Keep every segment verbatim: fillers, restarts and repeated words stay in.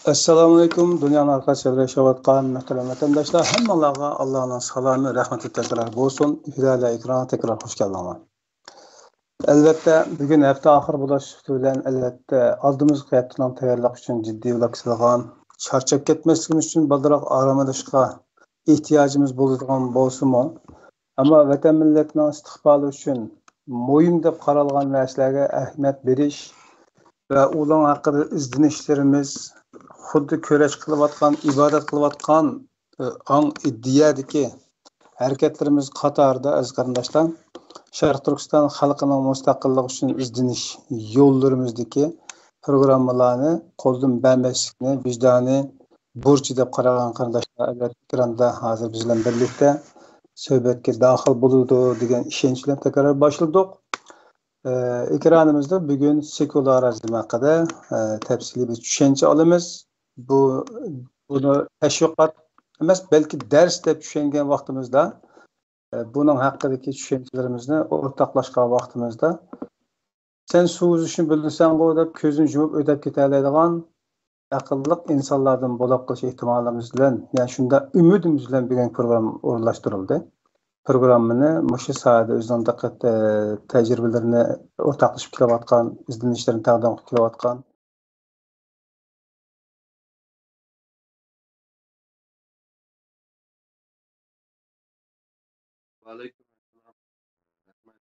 ئەسسالامۇئەلەيكۇم، دۇنيانىڭ ھەر قايسى يېرىدە ياشاۋاتقان مۆھتەرەم ۋەتەنداشلار، ھەممىڭلارغا ئاللانىڭ سالامى، رەھمىتى تەكرار بولسۇن. ئىپادە ئېكرانغا تەكرار خوش كەلدىڭلار. ئەلۋەتتە، بۈگۈن ھەپتە ئاخىرى بولۇش سۈپىتى بىلەن، ئەلۋەتتە، ئالدىمىزقى ھەپتىنىڭ تەييارلىق ئۈچۈن جىددىي ۋاقىت سالغان، چارچاپ كەتمەسلىكىمىز ئۈچۈن بالدۇرراق ئارام ئېلىشقا ئېھتىياجىمىز بولىدىغان بولسىمۇ، ئەمما ۋەتەن مىللەتنىڭ ئىستىقبالى ئۈچۈن مۇھىم دەپ قارالغان نەرسىلەرگە ئەھمىيەت بېرىش ۋە ئۇلار ھەققىدە ئىزدىنىشلىرىمىز خۇددى كۈرەش قىلىۋاتقان، ئىبادەت قىلىۋاتقان، ئاڭ ئىدىيەدىكى ھەرىكەتلىرىمىز قاتارىدا، ئەزىز قېرىنداشلار، شەرقىي تۈركىستان خەلقىنىڭ مۇستەقىللىقى ئۈچۈن ئىزدىنىش يوللىرىمىزدىكى پروگراممىلارنى قولدىن بەرمەسلىكنى ۋىجدانىي بۇرچى دەپ قارىغان قېرىنداشلار، ئەلۋەتتە، ئېكراندا ھازىر بىز بىلەن بىرلىكتە سۆھبەتكە داخىل بولىدۇ دېگەن ئىشەنچ بىلەن تەكرار باشلىدۇق. ئە، ئېكرانىمىزدا بۈگۈن سېكۇلارىزم ھەققىدە، ئە، تەپسىلىي بىر چۈشەنچە ئالىمىز. بۇ، بۇنى تەشۋىقات ئەمەس، بەلكى دەرس دەپ چۈشەنگەن ۋاقتىمىزدا، ئە، بۇنىڭ ھەققىدىكى چۈشەنچىلىرىمىزنى ئورتاقلاشقان ۋاقتىمىزدا، «سەن سۇ ئۈزۈشنى بىلىسەنغۇ؟» دەپ كۆزىنى يۇمۇپ ئۆتۈپ كېتەلەيدىغان ئەقىللىق ئىنسانلاردىن بولاپ قېلىش ئېھتىمالىمىز بىلەن، يەنى شۇنداق ئۈمىدىمىز بىلەن بۈگۈنكى پروگرامما ئورۇنلاشتۇرۇلدى. پروگراممىنى مۇشۇ ساھەدە ئۆزىنىڭ دىققەت، ئە، تەجرىبىلىرىنى ئورتاقلىشىپ كېلىۋاتقان، ئىزدىنىشلىرىنى تەقدىم قىلىپ كېلىۋاتقان ۋەئەلەيكۇم ئەسسالام. رەھمەت.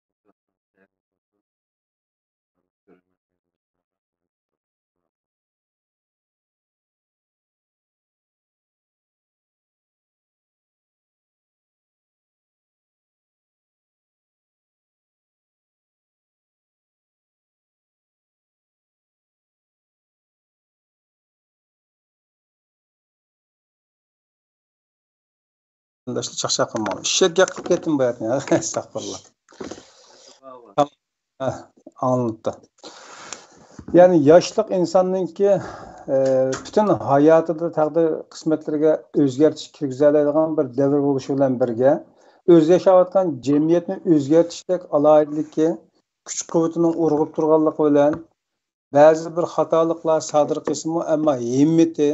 قېرىنداشلار، چاقچاق قىلماڭلار. ئىششەك گەپ قىلىپ كەتتىم بۇ يەردىن. ئەستەغپۇرۇللا. تامام. ھە، ئاڭلىنىپتۇ. يەنى ياشلىق ئىنساننىڭكى، ئە، پۈتۈن ھاياتىدا تەقدىر قىسمەتلىرىگە ئۆزگەرتىش كىرگۈزەلەيدىغان بىر دەۋر بولۇشى بىلەن بىرگە، ئۆزى ياشاۋاتقان جەمئىيەتنى ئۆزگەرتىشتەك ئالاھىدىلىكى، كۈچ-قۇۋۋىتىنىڭ ئۇرغۇپ تۇرغانلىقى بىلەن، بەزى بىر خاتالىقلار سادىر قىلسىمۇ، ئەمما ھىممىتى،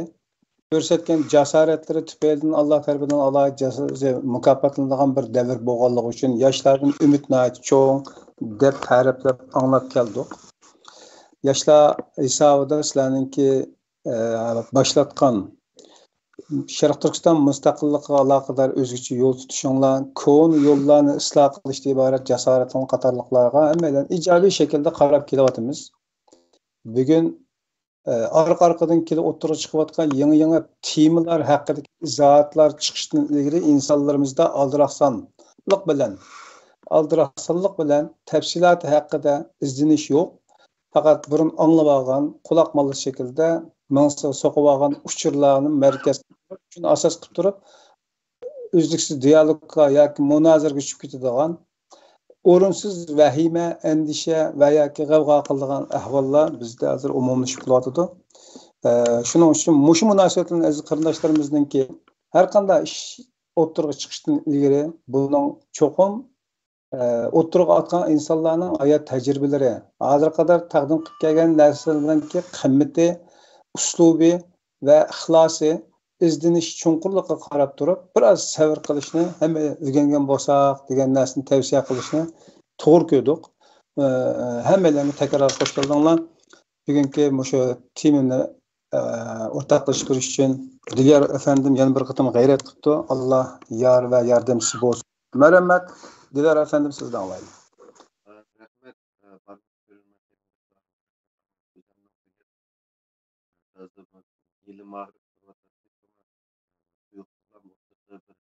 كۆرسەتكەن جاسارەتلىرى تۈپەيلىدىن ئاللا تەرىپىدىن ئالاھىدە جازا-، مۇكاپاتلىنىدىغان بىر دەۋر بولغانلىقى ئۈچۈن ياشلاردىن ئۈمىد ناھايىتى چوڭ، دەپ تەرىپلەپ ئاڭلاپ كەلدۇق. ياشلار ھېسابىدا سىلەرنىڭكى، ئە، باشلاتقان شەرقىي تۈركىستان مۇستەقىللىقىغا ئالاقىدار ئۆزگىچە يول تۇتۇشۇڭلار، كونا يوللارنى ئىسلاھ قىلىشتىن ئىبارەت جاسارىتىڭ قاتارلىقلارغا ھەممەيلەن ئىجابىي شەكىلدە قاراپ كېلىۋاتىمىز. بۈگۈن ئارقا-ئارقىدىن كېلىپ ئوتتۇرىغا چىقىۋاتقان يېڭى-يېڭى تېمىلار ھەققىدىكى ئىزاھاتلار چىقىشتىن ئىلگىرى ئىنسانلىرىمىزدا ئالدىراقسانلىق بىلەن، ئالدىراقسانلىق بىلەن تەپسىلاتى ھەققىدە ئىزدىنىش يوق. پەقەت بۇرۇن ئاڭلىۋالغان، قۇلاق ماللىسى شەكلىدە مېڭىسىغا سوقۇۋالغان ئۇچۇرلارنى مەركەز قىلىپ، شۇنى ئاساس قىلىپ تۇرۇپ، ئۈزلۈكسىز دىيالوگقا ياكى مۇنازىرىگە چۈشۈپ كېتىدىغان، ئورۇنسىز ۋەھىمە، ئەندىشە ۋە ياكى غەۋغا قىلىدىغان ئەھۋاللار بىزدە ھازىر ئومۇملىشىپ كېلىۋاتىدۇ. ئە، شۇنىڭ ئۈچۈن مۇشۇ مۇناسىۋەت بىلەن ئەزىز قېرىنداشلىرىمىزنىڭكى ھەر قانداق ئىش ئوتتۇرىغا چىقىشتىن ئىلگىرى بۇنىڭ چوقۇم، ئە، ئوتتۇرىغا ئاتقان ئىنسانلارنىڭ ھايات تەجرىبىلىرى، ھازىرغا قەدەر تەقدىم قىلىپ كەلگەن نەرسىلەرنىڭكى قىممىتى، ئۇسلۇبى ۋە ئىخلاسى، ئىزدىنىش چوڭقۇرلۇقىغا قاراپ تۇرۇپ، بىر ئاز سەۋر قىلىشنى، ھەممە ئۆگەنگەن بولساق دېگەن نەرسىنى تەۋسىيە قىلىشنى توغرا كۆردۇق. ئە، ھەممەيلەنگە تەكرار خوش كەلدىڭلار. بۈگۈنكى مۇشۇ تېمىنى، ئە، ئورتاقلاشتۇرۇش ئۈچۈن دىليار ئەپەندىم يەنە بىر قېتىم غەيرەت قىپتۇ. ئاللا يار ۋە ياردەمچىسى بولسۇن. مەرھەمەت، دىليار ئەپەندىم، سىزدىن ئاڭلايلى. رەھمەت، ئە، بارلىق كۆرۈرمەن. ئۆزۈمنىڭ بۈگۈن ھازىر بۇ ھېلى ماغرىپ تۇرۇۋاتاتتى، شۇڭا تۇيۇقسىزلا ئوتتۇرىسىغا بىر،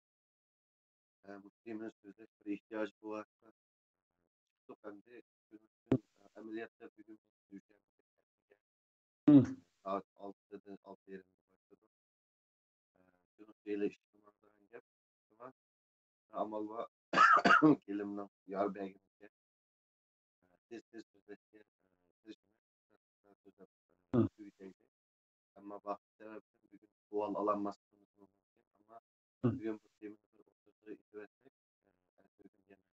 ئە، بۇ تېمىنى سۆزلەش بىر ئېھتىياجى بولغاچقا چىقتۇق. ئەمدى شۇنىڭ ئۈچۈن، ئە، ئەمەلىيەتتە بۈگۈن دۈشەنبە سائەت ئالتىدىن ئالتە يېرىمگە باشلىدۇق. ئە، شۇنىڭ خېلى ئىشقا ماڭىدىغان گەپ. شۇڭا ئامال بار گېلىمنىڭ يار بەرگىنىگە تېز تېز سۆزلەشكە تىرىشىمەن. سۆزلەپ تۈگىتەيلى. ئەمما ۋاقىت سەۋەبىدىن بۈگۈن سوئال ئالالماسلىقىمىز مۇمكىن. ئەمما بۈگۈن بۇ تېمىنى بىر ئوتتۇرىغا ئېتىۋەتسەك، ئەتىگۈن يەنە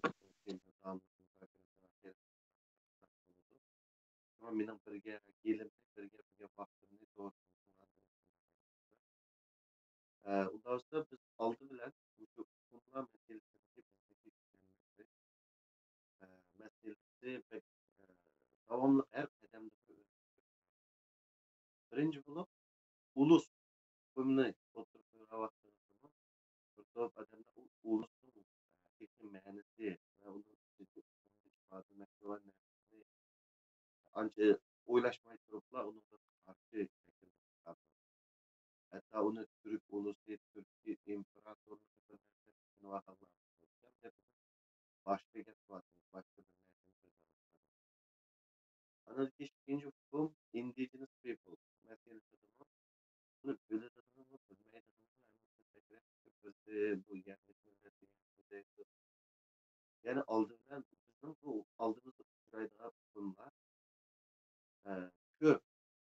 بۇ تېمىنى داۋاملىق مۇزاكىرە قىلىدۇ. شۇڭا مېنىڭ بىرگە يىلىمنى، بىرگە، بىرگە ۋاقتىمنى توغرا ئە، ئۇنداق بولسا بىز ئالدى بىلەن مۇشۇ ئۇقۇملار مەسىلىسىدىكى بىردىكى ئە، مەسىلىسى بەك، ئە، داۋاملىق ھەر قەدەمدە بىر ئۆزگىرىش. بىرىنچى بولۇپ، ئۇلۇس ئۇقۇمىنى ئوتتۇرىغا قويغان ۋاقتىمىزدىمۇ بىر توپ ئادەملەر ئۇ ئۇلۇسنىڭ ھەقىقىي مەنىسى ۋە ئۇنىڭ ئىچىدىكى ئۇقۇمنى ئىپادىلىمەكچى بولغان نەرسىنى ئانچە ئويلاشماي تۇرۇپلا ئۇنىڭغا قارشى شەكىللىنىپ، ھەتتا ئۇنى تۈرك ئۇلۇسى، تۈركىي ئىمپېراتورلۇقى بىر نەرسە چېكىنىۋالغانلار باشقا گەپ قىلىۋاتىمىز، باشقا بىر نەرسىنى سۆزلەۋاتىمىز. ئاندىن كېيىن ئىككىنچى ئۇقۇم، ئىندىجېنس پىپل مەسىلىسىدىمۇ بۇنى بىلىدىغىنىمۇ، بىلمەيدىغىنىمۇ ھەممىسى بىرسى بۇ يەرلىك مىللەت دېگەن سۆزدەك. يەنى ئالدى بىلەن بىزنىڭ بۇ ئالدىمىزدا ئۇچرايدىغان ئۇقۇملار، ئە، كۆپ.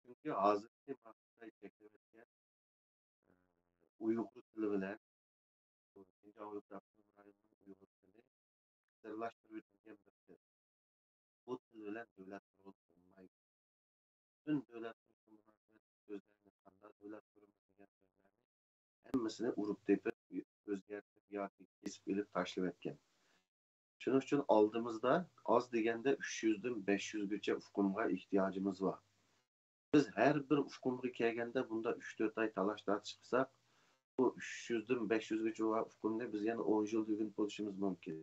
چۈنكى ھازىرقى ۋاقىتتا چەكلىۋەتكەن، ئە، ئۇيغۇر تىلى بىلەن بۇ شىنجاڭ ئۇيغۇر ئاپتونوم رايونىنىڭ ئۇيغۇر تىلى سىرلاشتۇرۇۋېتىلگەن بىر تىل. بۇ تىل بىلەن دۆلەت قۇرۇلۇپ بولمايدۇ. پۈتۈن دۆلەت قۇرۇشقا مۇناسىۋەتلىك سۆزلەرنى، قانداق دۆلەت قۇرىمىز دېگەن سۆزلەرنى ھەممىسىنى ئۇرۇپ تېپىپ، ئۆزگەرتىپ ياكى كېسىپ ئېلىپ تاشلىۋەتكەن. شۇنىڭ ئۈچۈن ئالدىمىزدا ئاز دېگەندە ئۈچ يۈزدىن بەش يۈزگىچە ئۇقۇمغا ئېھتىياجىمىز بار. بىز ھەر بىر ئۇقۇمغا كەلگەندە بۇنداق ئۈچ تۆت ئاي تالاش تارتىش قىلساق، بۇ ئۈچ يۈزدىن بەش يۈزگىچە بولغان ئۇقۇمنى بىز يەنە ئون يىل ئۆگىنىپ بولۇشىمىز مۇمكىن.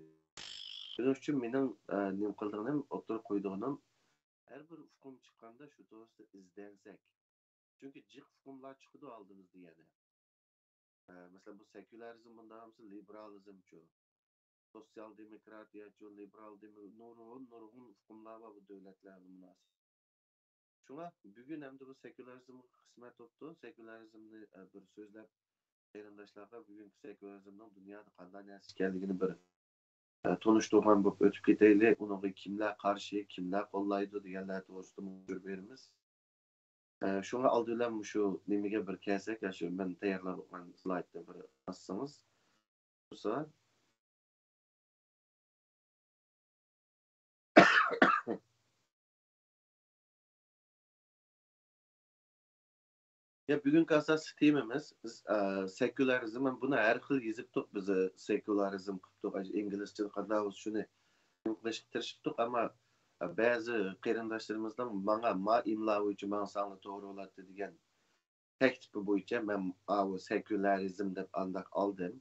شۇنىڭ ئۈچۈن مېنىڭ، ئە، نېمە قىلىدىغىنىم، ئوتتۇرىغا قويىدىغىنىم، ھەر بىر ئۇقۇم چىققاندا شۇ توغرىسىدا ئىزدەنسەك. چۈنكى جىق ئۇقۇملار چىقىدۇ ئالدىمىزدا يەنە. ئە، مەسىلەن، بۇ سېكۇلارىزم مۇنداق بولسا، لىبېرالىزمچۇ، سوتسىيال دېموكراتىيەچۇ، لىبېرال دېمو-، نۇرغۇن، نۇرغۇن ئۇقۇملار بار بۇ دۆلەتلەر بىلەن مۇناسىۋەتلىك. شۇڭا بۈگۈن ئەمدى بۇ سېكۇلارىزمغا قىسمەت بوپتۇ. سېكۇلارىزمنى، ئە، بىر سۆزلەپ، قېرىنداشلارغا بۈگۈنكى سېكۇلارىزمنىڭ دۇنيادا قانداق نەرسە ئىكەنلىكىنى بىر، ئە، تونۇشتۇرغان بولۇپ ئۆتۈپ كېتەيلى. ئۇنىڭغا كىملەر قارشى، كىملەر قوللايدۇ دېگەنلەر توغرىسىدا ئۇچۇر بېرىمىز. ئە، شۇڭا ئالدى بىلەن مۇشۇ نېمىگە بىر كەلسەك، ئاشۇ مەن تەييارلاپ ئوتقان سلايدنى بىر ئاچسىڭىز. بولسا. يا، بۈگۈنكى ئاساسلىق تېمىمىز، بىز، ئە، سېكۇلارىزم، بۇنى ھەر خىل يېزىپتۇق بىز، ئە، سېكۇلارىزم قىپتۇق، ئىنگلىزچە قانداق بولسا شۇنى قىلىشقا تىرىشىپتۇق، ئەمما، ئە، بەزى قېرىنداشلىرىمىزنىڭ ماڭا، ما ئىملا بويىچە ماڭساڭلا توغرا بولاتتى دېگەن تەكلىپى بويىچە مەن ئاۋۇ سېكۇلارىزم دەپ ئانداق ئالدىم.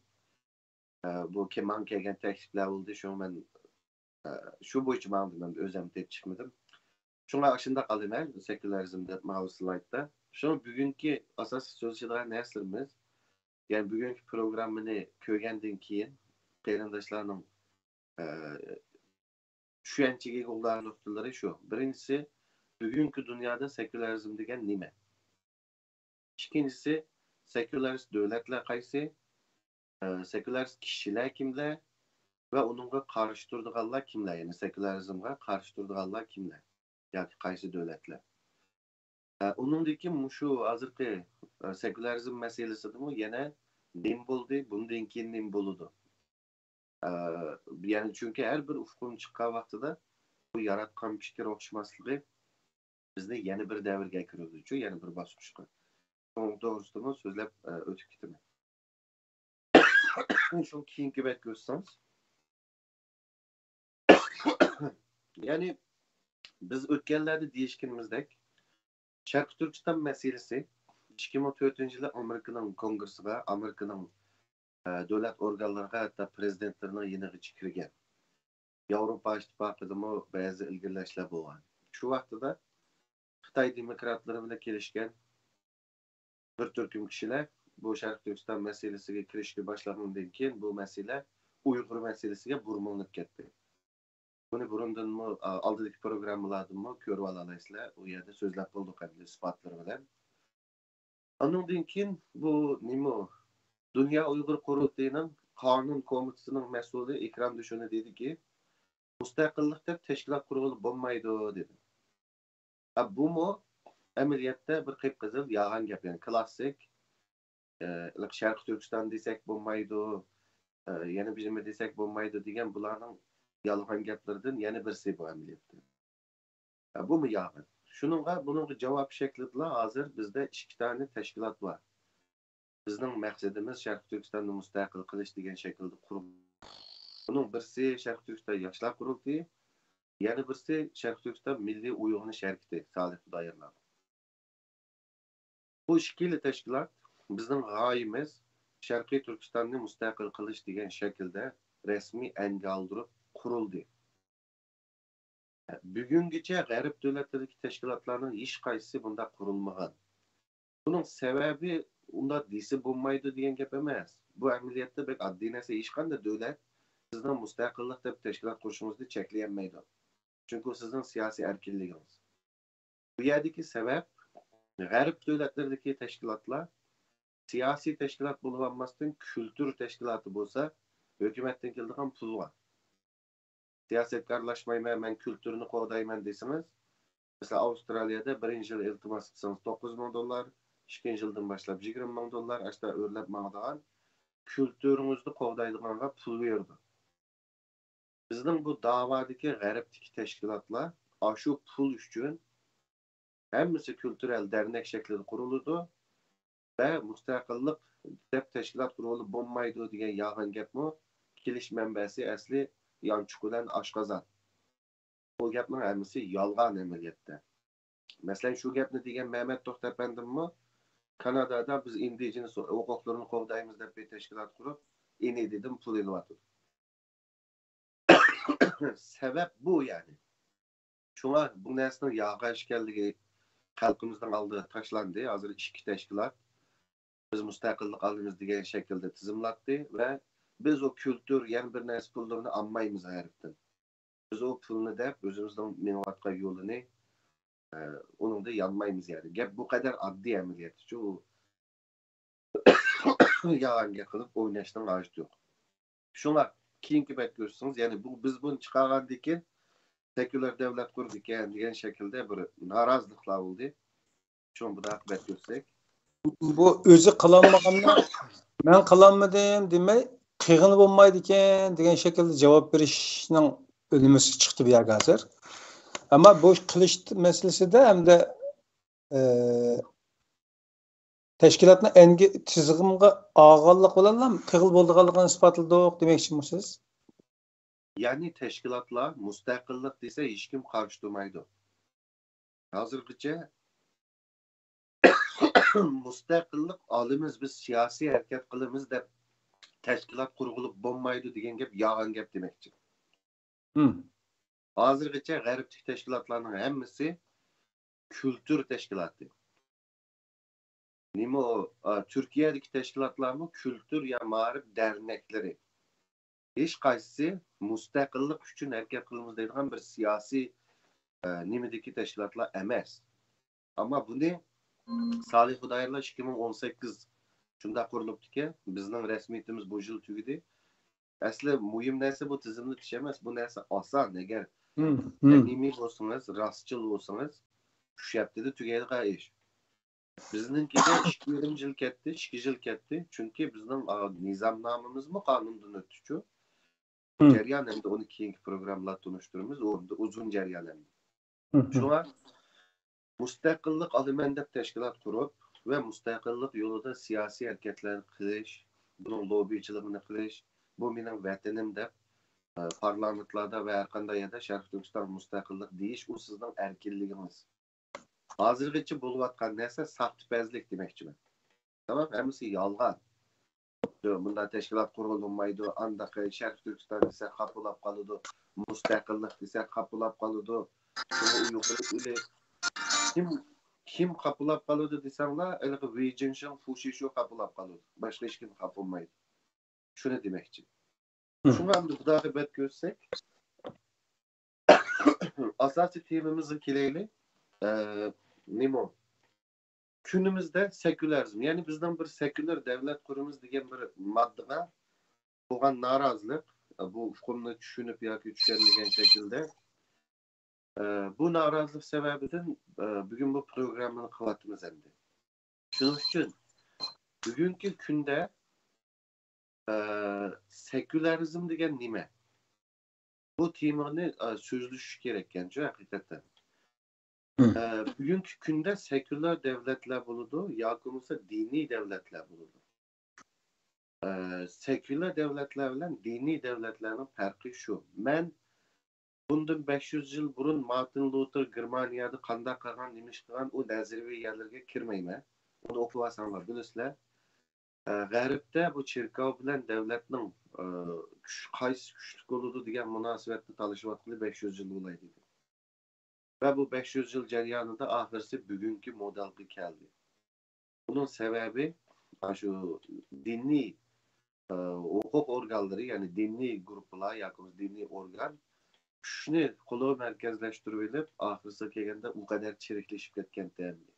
ئە، بۇ كە-، ماڭا كەلگەن تەكلىپلەر بولدى، شۇڭا مەن، ئە، شۇ بويىچە ماڭدىم، مەن ئۆزۈم تېپىپ چىقمىدىم. شۇڭا ئاشۇنداق ئالدىم مەن سېكۇلارىزم دەپ ماۋۇ سلايدتا. شۇڭا بۈگۈنكى ئاساسلىق سۆزلىشىدىغان نەرسىلىرىمىز، يەنى بۈگۈنكى پروگراممىنى كۆرگەندىن كېيىن قېرىنداشلارنىڭ، ئە، چۈشەنچىگە ئىگە بولىدىغان نۇقتىلىرى شۇ. بىرىنچىسى، بۈگۈنكى دۇنيادا سېكۇلارىزم دېگەن نېمە؟ ئىككىنچىسى، سېكۇلارىست دۆلەتلەر قايسى؟ ئە، سېكۇلارىست كىشىلەر كىملەر؟ ۋە ئۇنىڭغا قارشى تۇرىدىغانلار كىملەر؟ يەنى سېكۇلارىزمغا قارشى تۇرىدىغانلار كىملەر؟ ياكى قايسى دۆلەتلەر؟ ئە، ئۇنىڭدىن كېيىن مۇشۇ ھازىرقى، ئە، سېكۇلارىزم مەسىلىسىدىمۇ يەنە نېمە بولدى، بۇندىن كېيىن نېمە بولىدۇ؟ ئە، يەنى چۈنكى ھەر بىر ئۇقۇم چىققان ۋاقتىدا بۇ ياراتقان پىكىر ئوخشىماسلىقى بىزنى يەنە بىر دەۋرگە كىرگۈزىدۇ، يەنە بىر باسقۇچقا. شۇنىڭ توغرىسىدىمۇ سۆزلەپ، ئە، ئۆتۈپ كېتىمەن. شۇ كېيىنكى بەتكە ئۆتسەڭىز. يەنى بىز ئۆتكەنلەردە دېيىشكىنىمىزدەك، شەرقىي تۈركىستان مەسىلىسى ئىككى مىڭ تۆتىنچى يىلى ئامېرىكىنىڭ كونگرېسىغا، ئامېرىكىنىڭ، ئە، دۆلەت ئورگانلىرىغا، ھەتتا پرېزىدېنتلىرىنىڭ يېنىغىچە كىرگەن. ياۋروپا ئىتتىپاقىدىمۇ بەزى ئىلگىرىلەشلەر بولغان. شۇ ۋاقتىدا خىتاي دېموكراتلىرى بىلەن كېلىشكەن بىر تۈركۈم كىشىلەر بۇ شەرقىي تۈركىستان مەسىلىسىگە كىرىشكە باشلىغاندىن كېيىن، بۇ مەسىلە ئۇيغۇر مەسىلىسىگە بۇرمىلىنىپ كەتتى. بۇنى بۇرۇندىنمۇ، ئا، ئالدىدىكى پروگراممىلاردىنمۇ كۆرۈۋالالايسىلەر. ئۇ يەردە سۆزلەپ بولدۇق ئەمدى ئىسپاتلىرى بىلەن. ئانىڭدىن كېيىن بۇ نېمە؟ دۇنيا ئۇيغۇر قۇرۇلتىيىنىڭ قانۇن كومىتېتىنىڭ مەسئۇلى ئېكرام دۈشۈنى دېدىكى، مۇستەقىللىق دەپ تەشكىلات قۇرغىلى بولمايدۇ، دېدى. ھە، بۇمۇ ئەمەلىيەتتە بىر قىپقىزىل يالغان گەپ، يەنى كلاسسىك، ئە، شەرقىي تۈركىستان دېسەك بولمايدۇ، ئە، يەنە بىر نېمە دېسەك بولمايدۇ دېگەن بۇلارنىڭ يالغان گەپلىرىدىن يەنە بىرسى بۇ ئەمەلىيەتتە. ھە، بۇمۇ يالغان. شۇنىڭغا، بۇنىڭغا جاۋاب شەكلىدىلا ھازىر بىزدە ئىككى دانە تەشكىلات بار. بىزنىڭ مەقسىتىمىز شەرقىي تۈركىستاننى مۇستەقىل قىلىش دېگەن شەكىلدە قۇرۇلغان. بۇنىڭ بىرسى شەرقىي تۈركىستان ياشلار قۇرۇلتىيى، يەنە بىرسى شەرقىي تۈركىستان مىللىي ئويغىنىش ھەرىكىتى، سالىھ خۇدايارلار. بۇ ئىككىلا تەشكىلات بىزنىڭ غايىمىز شەرقىي تۈركىستاننى مۇستەقىل قىلىش دېگەن شەكىلدە رەسمىي ئەنگە ئالدۇرۇپ قۇرۇلدى. بۈگۈنگىچە غەرب دۆلەتلىرىدىكى تەشكىلاتلارنىڭ ھېچقايسىسى بۇنداق قۇرۇلمىغان. بۇنىڭ سەۋەبى ئۇنداق دېسە بولمايدۇ دېگەن گەپ ئەمەس. بۇ ئەمەلىيەتتە بەك ئاددىي نەرسە. ھېچقانداق دۆلەت سىزنىڭ مۇستەقىللىق دەپ تەشكىلات قۇرۇشىڭىزنى چەكلىيەلمەيدۇ. چۈنكى سىزنىڭ سىياسىي ئەركىنلىكىڭىز. بۇ يەردىكى سەۋەب، غەرب دۆلەتلىرىدىكى تەشكىلاتلار سىياسىي تەشكىلات بولۇۋالماستىن، كۈلتۈر تەشكىلاتى بولسا، ھۆكۈمەتتىن كېلىدىغان پۇل بار. سىياسەتكە ئارىلاشمايمەن، مەن كۈلتۈرنى قوغدايمەن دېسىڭىز، مەسىلەن، ئاۋسترالىيەدە بىرىنچى يىل ئىلتىماس قىلسىڭىز توققۇز مىڭ دوللار، ئىككىنچى يىلدىن باشلاپ يىگىرمە مىڭ دوللار، ئاشۇنداق ئۆرلەپ ماڭىدىغان، كۈلتۈرىڭىزنى قوغدايدىغانغا پۇل بېرىدۇ. بىزنىڭ بۇ داۋادىكى غەربتىكى تەشكىلاتلار ئاشۇ پۇل ئۈچۈن ھەممىسى كۈلتۈرەل دەرنەك شەكلىدە قۇرۇلىدۇ ۋە مۇستەقىللىق دەپ تەشكىلات قۇرغىلى بولمايدۇ دېگەن يالغان گەپمۇ كېلىش مەنبەسى ئەسلى يانچۇق بىلەن ئاشقازان. بۇ گەپنىڭ ھەممىسى يالغان ئەمەلىيەتتە. مەسىلەن، شۇ گەپنى دېگەن مەمەت توختى ئەپەندىممۇ كانادادا بىز ئىندىجېنس ھوقۇقلىرىنى قوغدايمىز دەپ بىر تەشكىلات قۇرۇپ، ئېنىدىدىن پۇل ئېلىۋاتىدۇ. سەۋەب بۇ، يەنى. شۇڭا بۇ نەرسىنىڭ يالغان ئىكەنلىكى خەلقىمىزنىڭ ئالدىغا تاشلاندى. ھازىر ئىككى تەشكىلات بىز مۇستەقىللىق ئالىمىز دېگەن شەكىلدە تىزىملاتتى ۋە بىز ئۇ كۈلتۈر، يەنە بىر نەرسە پۇللىرىنى ئالمايمىز غەربتىن. بىز ئۇ پۇلنى دەپ ئۆزىمىزنىڭ مېڭىۋاتقان يولىنى، ئە، ئۇنىڭدا يانمايمىز، يەنى. گەپ بۇ قەدەر ئاددىي ئەمەلىيەتتىچۇ. يالغان گەپ قىلىپ ئويناشنىڭ ھاجىتى يوق. شۇڭا كېيىنكى بەت كۆرسىڭىز، يەنى بۇ، بىز بۇنى چىقارغاندىن كېيىن سېكۇلار دۆلەت قۇرىدىكەن دېگەن شەكىلدە بىر نارازىلىقلار بولدى. شۇڭا بۇنداق بەت كۆرسەك. بۇ ئۆزى قىلالمىغاننى مەن قىلالمىدىم دېمەي، قىلغىلى بولمايدىكەن دېگەن شەكىلدە جاۋاب بېرىشنىڭ ئۈلگىسى چىقتى بۇ يەرگە ھازىر. ئەمما بۇ قىلىش مەسىلىسىدە ھەمدە، ئە، تەشكىلاتنى ئەنگە تىزغىنغا ئالغانلىق بىلەنلا قىلغىلى بولىدىغانلىقىنى ئىسپاتلىدۇق دېمەكچىمۇ سىز؟ يەنى تەشكىلاتلار مۇستەقىللىق دېسە ھېچكىم قارشى تۇرمايدۇ. ھازىرغىچە مۇستەقىللىق ئالىمىز، بىز سىياسىي ھەرىكەت قىلىمىز دەپ تەشكىلات قۇرغىلى بولمايدۇ دېگەن گەپ يالغان گەپ دېمەكچى. ھازىرغىچە غەربتىكى تەشكىلاتلارنىڭ ھەممىسى كۈلتۈر تەشكىلاتى. نېمە ئۇ، ئا، تۈركىيەدىكى تەشكىلاتلارمۇ كۈلتۈر يا مائارىپ دەرنەكلىرى. ھېچقايسىسى مۇستەقىللىق ئۈچۈن ھەرىكەت قىلىمىز دەيدىغان بىر سىياسىي، ئە، نېمىدىكى تەشكىلاتلار ئەمەس. ئەمما بۇنى سالىھ خۇدايارلار ئىككى مىڭ ئون سەككىز شۇنداق قۇرۇلۇپتىكەن. بىزنىڭ رەسمىيىتىمىز بۇ يىل تۈگىدى. ئەسلى مۇھىم نەرسە بۇ تىزىملىتىش ئەمەس، بۇ نەرسە ئاسان. ئەگەر سەمىمىي بولسىڭىز، راستچىل بولسىڭىز، ئۈچ ھەپتىدە تۈگەيدىغان ئىش. بىزنىڭكىگە ئىككى يېرىم يىل كەتتى، ئىككى يىل كەتتى. چۈنكى بىزنىڭ، ئا، نىزامنامىمىزمۇ قانۇندىن ئۆتتىچۇ. جەريان ھەمدە ئۇنى كېيىنكى پروگراممىلاردا تونۇشتۇرىمىز. ئۇ ئۇزۇن جەريان ھەمدە. شۇڭا مۇستەقىللىق ئالىمەن دەپ تەشكىلات قۇرۇپ ۋە مۇستەقىللىق يولىدا سىياسىي ھەرىكەتلەر قىلىش، بۇنىڭ لوببىچىلىقىنى قىلىش، بۇ مېنىڭ ۋەتىنىم دەپ، ئە، پارلامېنتلاردا ۋە ھەر قانداق يەردە شەرقىي تۈركىستان مۇستەقىللىق دېيىش، ئۇ سىزنىڭ ئەركىنلىكىڭىز. ھازىرغىچە بولۇۋاتقان نەرسە ساختىپەزلىك دېمەكچىمەن. تامام، ھەممىسى يالغان. يوق، بۇنداق تەشكىلات قۇرۇلمايدۇ، ئانداق شەرقىي تۈركىستان دېسەك خاپىلاپ قالىدۇ، مۇستەقىللىق دېسەك خاپىلاپ قالىدۇ. شۇڭا ئۇيغۇر ئېلى كىم، كىم خاپىلاپ قالىدۇ دېسەڭلار، ھېلىقى ۋېي جىنشىڭ، فۇ شىشۇ خاپىلاپ قالىدۇ. باشقا ھېچكىم خاپىلمايدۇ. شۇنى دېمەكچى. شۇڭا ئەمدى خۇداغا بەت كۆرسەك، ئاساسىي تېمىمىزغا كېلەيلى. ئە، نېمە؟ كۈنىمىزدە سېكۇلارىزم، يەنى بىزنىڭ بىر سېكۇلار دۆلەت قۇرىمىز دېگەن بىر ماددىغا بولغان نارازىلىق، بۇ ئۇقۇمنى چۈشىنىپ ياكى چۈشەنمىگەن شەكىلدە، ئە، بۇ نارازىلىق سەۋەبىدىن، ئە، بۈگۈن بۇ پروگراممىنى قىلىۋاتىمىز ئەمدى. شۇنىڭ ئۈچۈن بۈگۈنكى كۈندە، ئە، سېكۇلارىزم دېگەن نېمە؟ بۇ تېمىنى، ئە، سۆزلىشىش كېرەككەنچۇ ھەقىقەتەن. ئە، بۈگۈنكى كۈندە سېكۇلار دۆلەتلەر بولىدۇ ياكى بولمىسا دىنىي دۆلەتلەر بولىدۇ. ئە، سېكۇلار دۆلەتلەر بىلەن دىنىي دۆلەتلەرنىڭ پەرقى شۇ. مەن بۇندىن بەش يۈز يىل بۇرۇن مارتىن لۇتېر گېرمانىيەدە قانداق قىلغان، نېمە ئىش قىلغان، ئۇ نەزەرىيە يەرلىرىگە كىرمەيمەن. ئۇنى ئوقۇۋالساڭلار بىلىسىلەر. ئە، غەربتە بۇ چېركاۋ بىلەن دۆلەتنىڭ، ئە، كۈچ، قايسى كۈچلۈك بولىدۇ دېگەن مۇناسىۋەتتە تالىشىۋاتقىلى بەش يۈز يىل بولاي دېدى. ۋە بۇ بەش يۈز يىل جەريانىدا ئاخىرسى بۈگۈنكى مودېلغا كەلدى. بۇنىڭ سەۋەبى، ئاشۇ دىنىي، ئە، ھوقۇق ئورگانلىرى، يەنى دىنىي گۇرۇپپىلار ياكى دىنىي ئورگان كۈچنى قولىغا مەركەزلەشتۈرۈۋېلىپ، ئاخىرسىغا كەلگەندە ئۇ قەدەر چىرىكلىشىپ كەتكەنتى ئەمدى.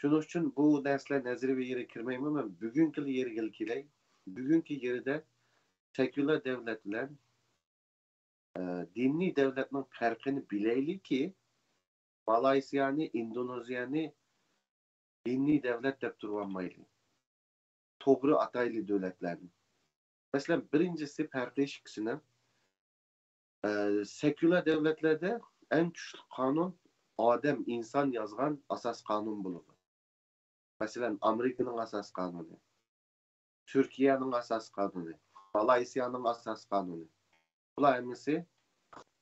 شۇنىڭ ئۈچۈن بۇ نەرسىلەر نەزەرىيە يېرىگە كىرمەيمەن، مەن بۈگۈنكى يېرىگىلا كېلەي. بۈگۈنكى يېرىدە سېكۇلار دۆلەت بىلەن، ئە، دىنىي دۆلەتنىڭ پەرقىنى بىلەيلىكى، مالايسىيانى، ئىندونېزىيانى دىنىي دۆلەت دەپ تۇرۇۋالمايلى. توغرا ئاتايلى دۆلەتلەرنى. مەسىلەن، بىرىنچىسى پەرقى ئىككىسىنىڭ، ئە، سېكۇلار دۆلەتلەردە ئەڭ كۈچلۈك قانۇن ئادەم، ئىنسان يازغان ئاساس قانۇن بولىدۇ. مەسىلەن، ئامېرىكىنىڭ ئاساس قانۇنى، تۈركىيەنىڭ ئاساس قانۇنى، مالايسىيانىڭ ئاساس قانۇنى. بۇلار ھەممىسى،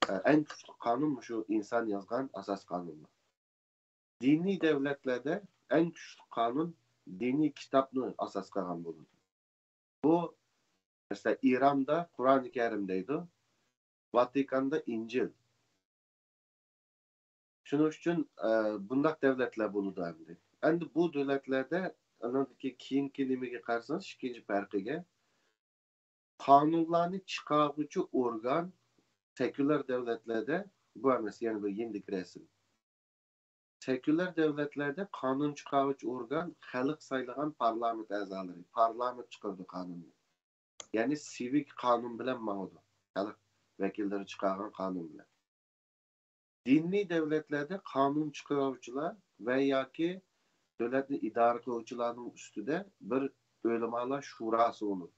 ئە، ئەڭ كۈچلۈك قانۇن مۇشۇ ئىنسان يازغان ئاساس قانۇنلار. دىنىي دۆلەتلەردە ئەڭ كۈچلۈك قانۇن دىنىي كىتابنى ئاساس قىلغان بولىدۇ. بۇ، مەسىلەن، ئىراندا قۇرئان كەرىم دەيدۇ، ۋاتىكاندا ئىنجىل. شۇنىڭ ئۈچۈن، ئە، بۇنداق دۆلەتلەر بولىدۇ ئەمدى. ئەمدى بۇ دۆلەتلەردە، ئانىڭدىكى كېيىنكى نېمىگە قارىسىڭىز، ئىككىنچى پەرقىگە، قانۇنلارنى چىقارغۇچى ئورگان سېكۇلار دۆلەتلەردە، بۇ ئەمەس، يەنە بىر يېنىدىكى رەسىم. سېكۇلار دۆلەتلەردە قانۇن چىقارغۇچى ئورگان خەلق سايلىغان پارلامېنت ئەزالىرى. پارلامېنت چىقىرىدۇ قانۇننى. يەنى سىۋىك قانۇن بىلەن ماڭىدۇ. خەلق ۋەكىللىرى چىقارغان قانۇن بىلەن. دىنىي دۆلەتلەردە قانۇن چىقارغۇچىلار ۋە ياكى دۆلەتنى ئىدارە قىلغۇچىلارنىڭ ئۈستىدە بىر ئۆلىمالار شۇراسى بولىدۇ.